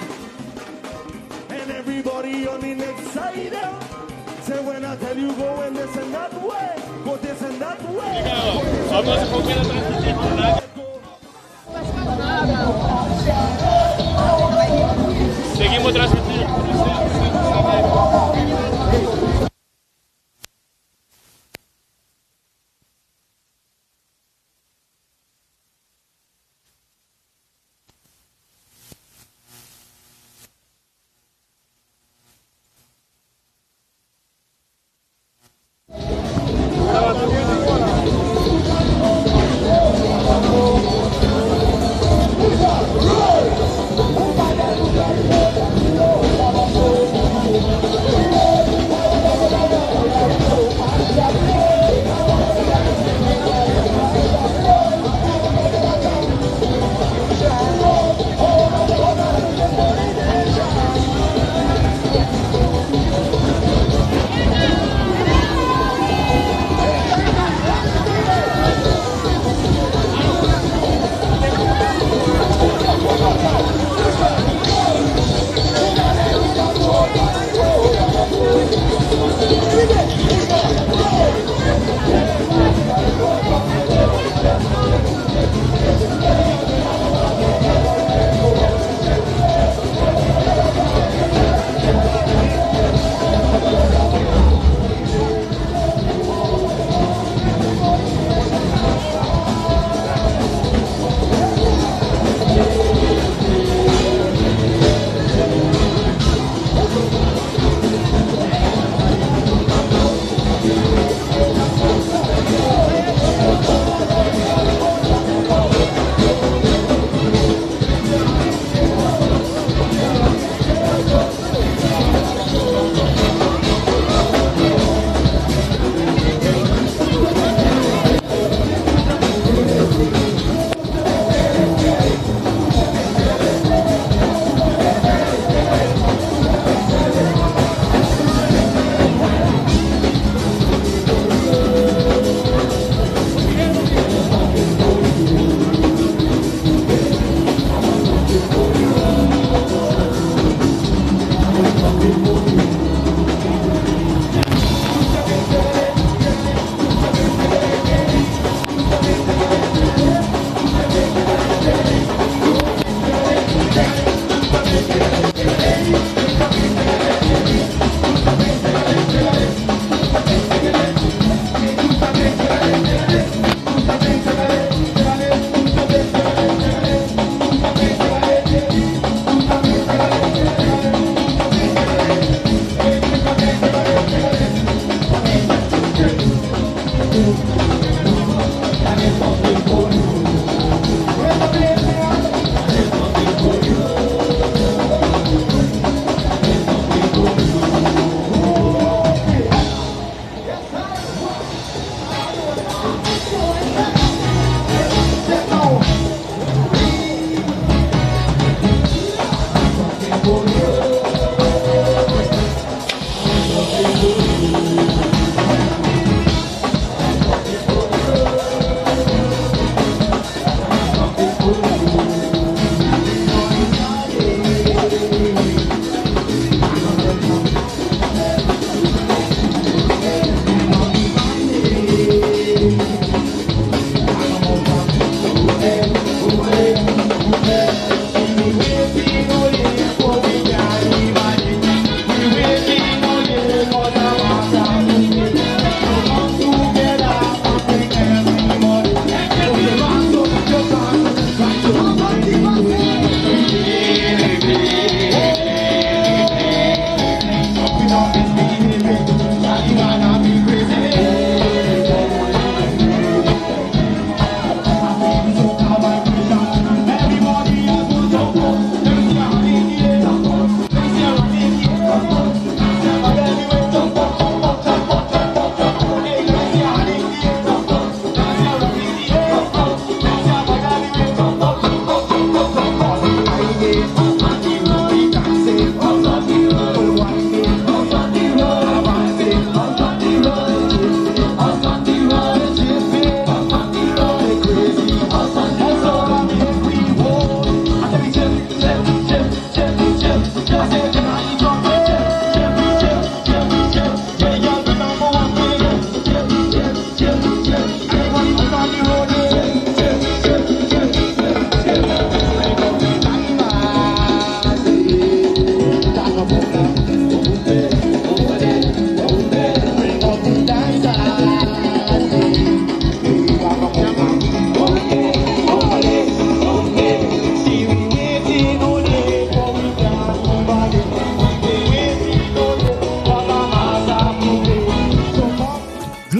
[SPEAKER 6] And everybody on the next side. Say when I tell you go in this and that way, go this and that way.
[SPEAKER 3] Seguimos transmitiendo.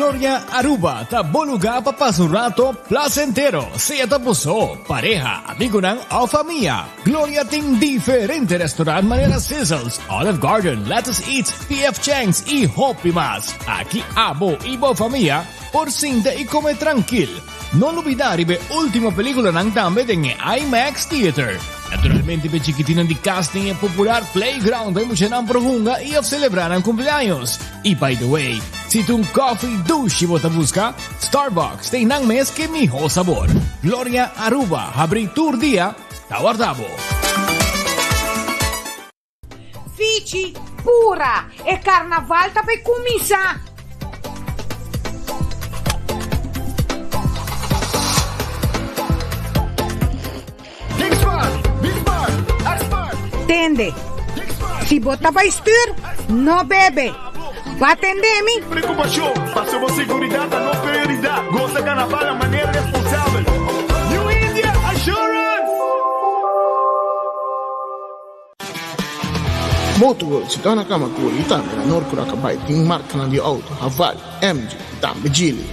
[SPEAKER 19] Gloria Aruba ta bo lugar pa pasa un rato placentero, sea ta bo so, pareha, amigonan of famia. Gloria tin diferente restaurant manera Sizzles, Olive Garden, Lettuce Eats, PF Chang's y hopi mas. Aki abo y bo famia por sinta y come trankil. No lubida riba e ultimo peliculanan tambe den e IMAX Theater. Naturalmente p'e chikitinnan di cas tin e popular playground pa e muchanan por hunga y of celebra nan cumpleaños. Y by the way, si ta un coffee dushi bo ta busca, Starbucks ta einan mes ke miho sabor. Gloria Aruba habri tur dia, ta warda bo.
[SPEAKER 21] Fichi, Pura! E karnaval ta bai kuminsá! Tende, si bo ta bai stuur, no bebe. Bo a tende mi?
[SPEAKER 6] Preocupacion, pasobra bo seguridad ta nos prioridad. Goza carnaval na manera responsabel. New India Assurance!
[SPEAKER 5] Motorworld situá na Kamakuri i tambe na Noord Curacabai tin markanan di outo Haval, MG i tambe Geely.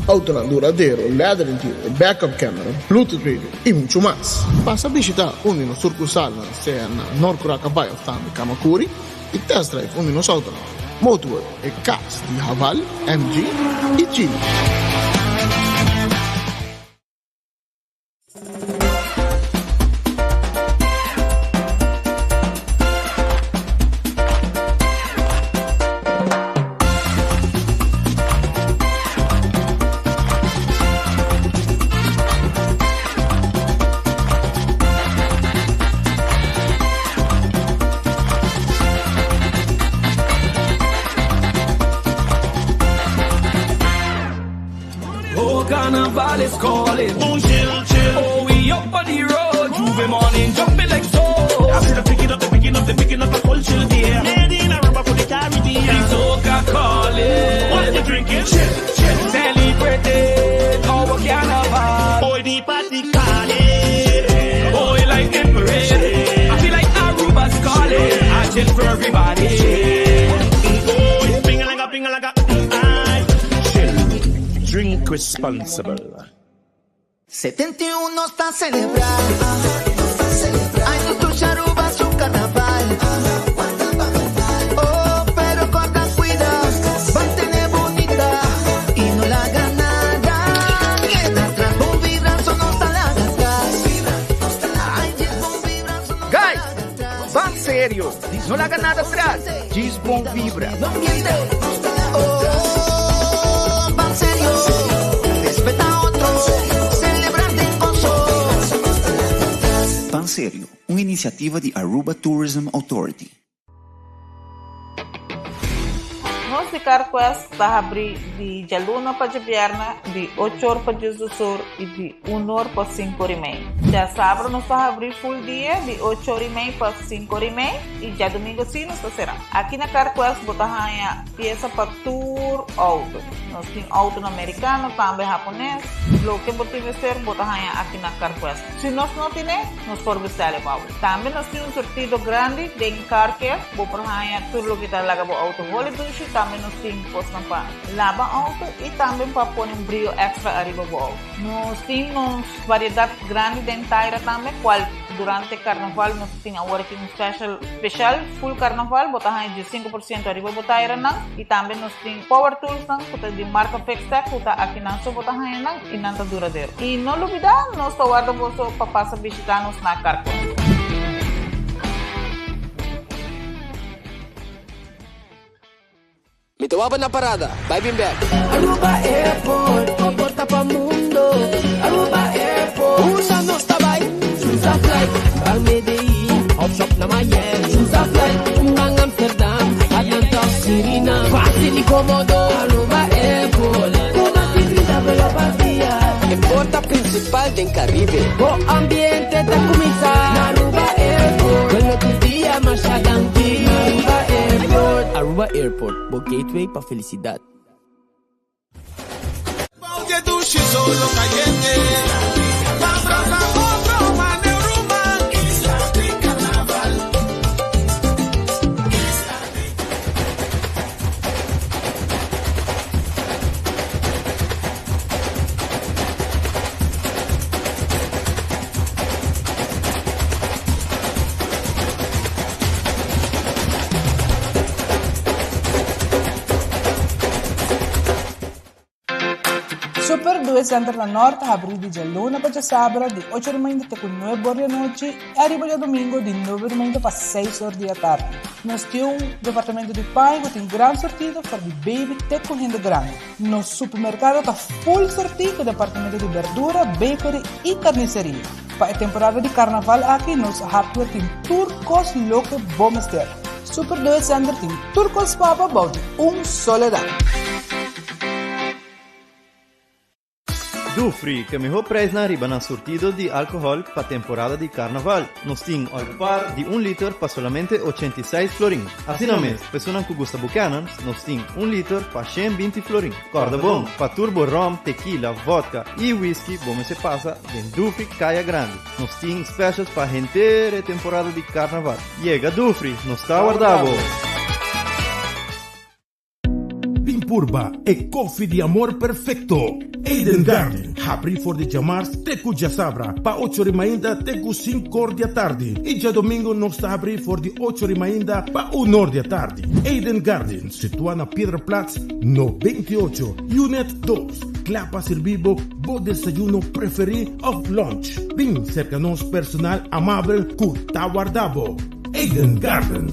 [SPEAKER 5] Outonan duradero, leather interior, backup camera, bluetooth radio i muchu mas. Pasa bishitá un di nos surkursalnan sea na Noord Curacabai òf tambe Kamakuri i test drive un di nos outonan. Motorworld, e kas di Haval, MG i Geely.
[SPEAKER 6] Oh, carnival is calling. Oh, chill, chill. Oh, we up on the road. J'ouvert morning, jumping like so. I see the picking up, the picking up, the picking up the culture there. Made in a rubber for the Caribbean. The soca calling. What you drinking? Chill, chill. Celebrating our carnival. Boy, the party calling. Boy, like the parade. I feel like Aruba's calling. I chill for everybody. Boy, ping-a-langa, ping-a-langa. I chill.
[SPEAKER 15] Drink responsible.
[SPEAKER 1] 71 ta selebrá. Ay, nos tur Aruba su carnaval. Oh, pero corda cuida, mantene bunita y no laga nada. Keda atras, bon vibra, so no ta laga atras. Ay, yes, bon vibra, so no
[SPEAKER 12] Guys, ban serio, no laga nada atras, djis bon vibra.
[SPEAKER 1] Oh, ban serio, respeta otro, celebra den goso.
[SPEAKER 20] Ban Serio, un iniciativa di Aruba Tourism Authority.
[SPEAKER 10] Nos di CarQuest ta habrí di djaluna pa djabièrnè di ocho or pa diesdos or i di un or pa sinku or i mei. Djasabra nos ta habrí ful dia di ocho or i mei pa sinku or i mei i djadumingu sí nos ta será. Aki na CarQuest bo ta haña piesa pa tur outo. Nos tin outonan merikano, tambe hapones. Loke bo tin mester bo ta haña aki na CarQuest. Si nos no tine, nos por bestel e pa bo. Tambe nos tin un surtido grandi den car care. Bo por haña tur loke ta laga bo outo holi dushi. Tambe nos tin kosnan pa laba outo i tambe pa pone un brio extra ariba bo outo. Nos tin nos variedat grandi den taira tambe, kual durante karnaval nos tin awor aki un special special full karnaval bo ta haña 15% ariba bo tairanan i tambe nos tin power toolsnan ku ta di marka Fixtech ku ta akinan so bo ta haña nan i nan ta duradero. I no lubida nos ta warda boso pa pasa bishita nos na Carquest.
[SPEAKER 22] Mi ta waba na parada, bai bin bek.
[SPEAKER 13] Aruba Airport, bo porta pa mundo. Aruba Airport, unda nos ta bai? Choose a flight, ban Medellin, of shop na Miami. Choose a flight, ban Amsterdam, Atlanta of Suriname. Facil y comodo, Aruba Airport. Cu mas di 30 vuelo pa dia.
[SPEAKER 22] E porta principal den Caribe.
[SPEAKER 13] Bo ambiente ta cuminsa na Aruba Airport. Vuelo tur dia, masha danki. Aruba Airport.
[SPEAKER 23] Aruba Airport, bo gateway pa felicidad.
[SPEAKER 2] Super 2 Center na Noord ta habri di djaluna pa djasabra di ocho di mainta te ku nuebe or di anochi i ariba djadumingu di nuebe di mainta pa seis or di atardi. Nos tin un departamento di paña ku tin gran sortido for di baby te ku hende grandi. Nos supermerkado ta full sortí ku departamento di berdura, bakery i karniseria. Pa e temporada di karnaval aki nos hardware tin tur kos loke bo mester. Super 2 Center tin tur kos pa bo bou di un soledad.
[SPEAKER 14] Dufri, ke mihó prijsnan riba nan surtido di alkohòl pa temporada di karnaval. Nos tin Olpar di un liter pa solamente 86 florin. Asina mes, personan ku gusta Buchanan's, nos tin un liter pa 120 florin. Kòrda bon, pa tur bo ròm, tekila, vòdka i whisky bo mester pasa den Dufri Kaya Grandi. Nos tin specials pa henter e temporada di karnaval. Yega Dufri, nos ta warda bo!
[SPEAKER 15] Bin purba e koffie di amor perfecto. Eden Garden, habri for di djamars te ku djasabra pa ocho ri mainta te ku sinkor di atardi i djadomingo nos ta habri for di ocho ri mainta pa unor di atardi. Eden Garden, situa na Piedraplaats 98, Unit dos, kla pa sirbi bo bo desayuno preferi of lunch. Bin serka nos personal amabel ku ta warda bo. Eden Garden.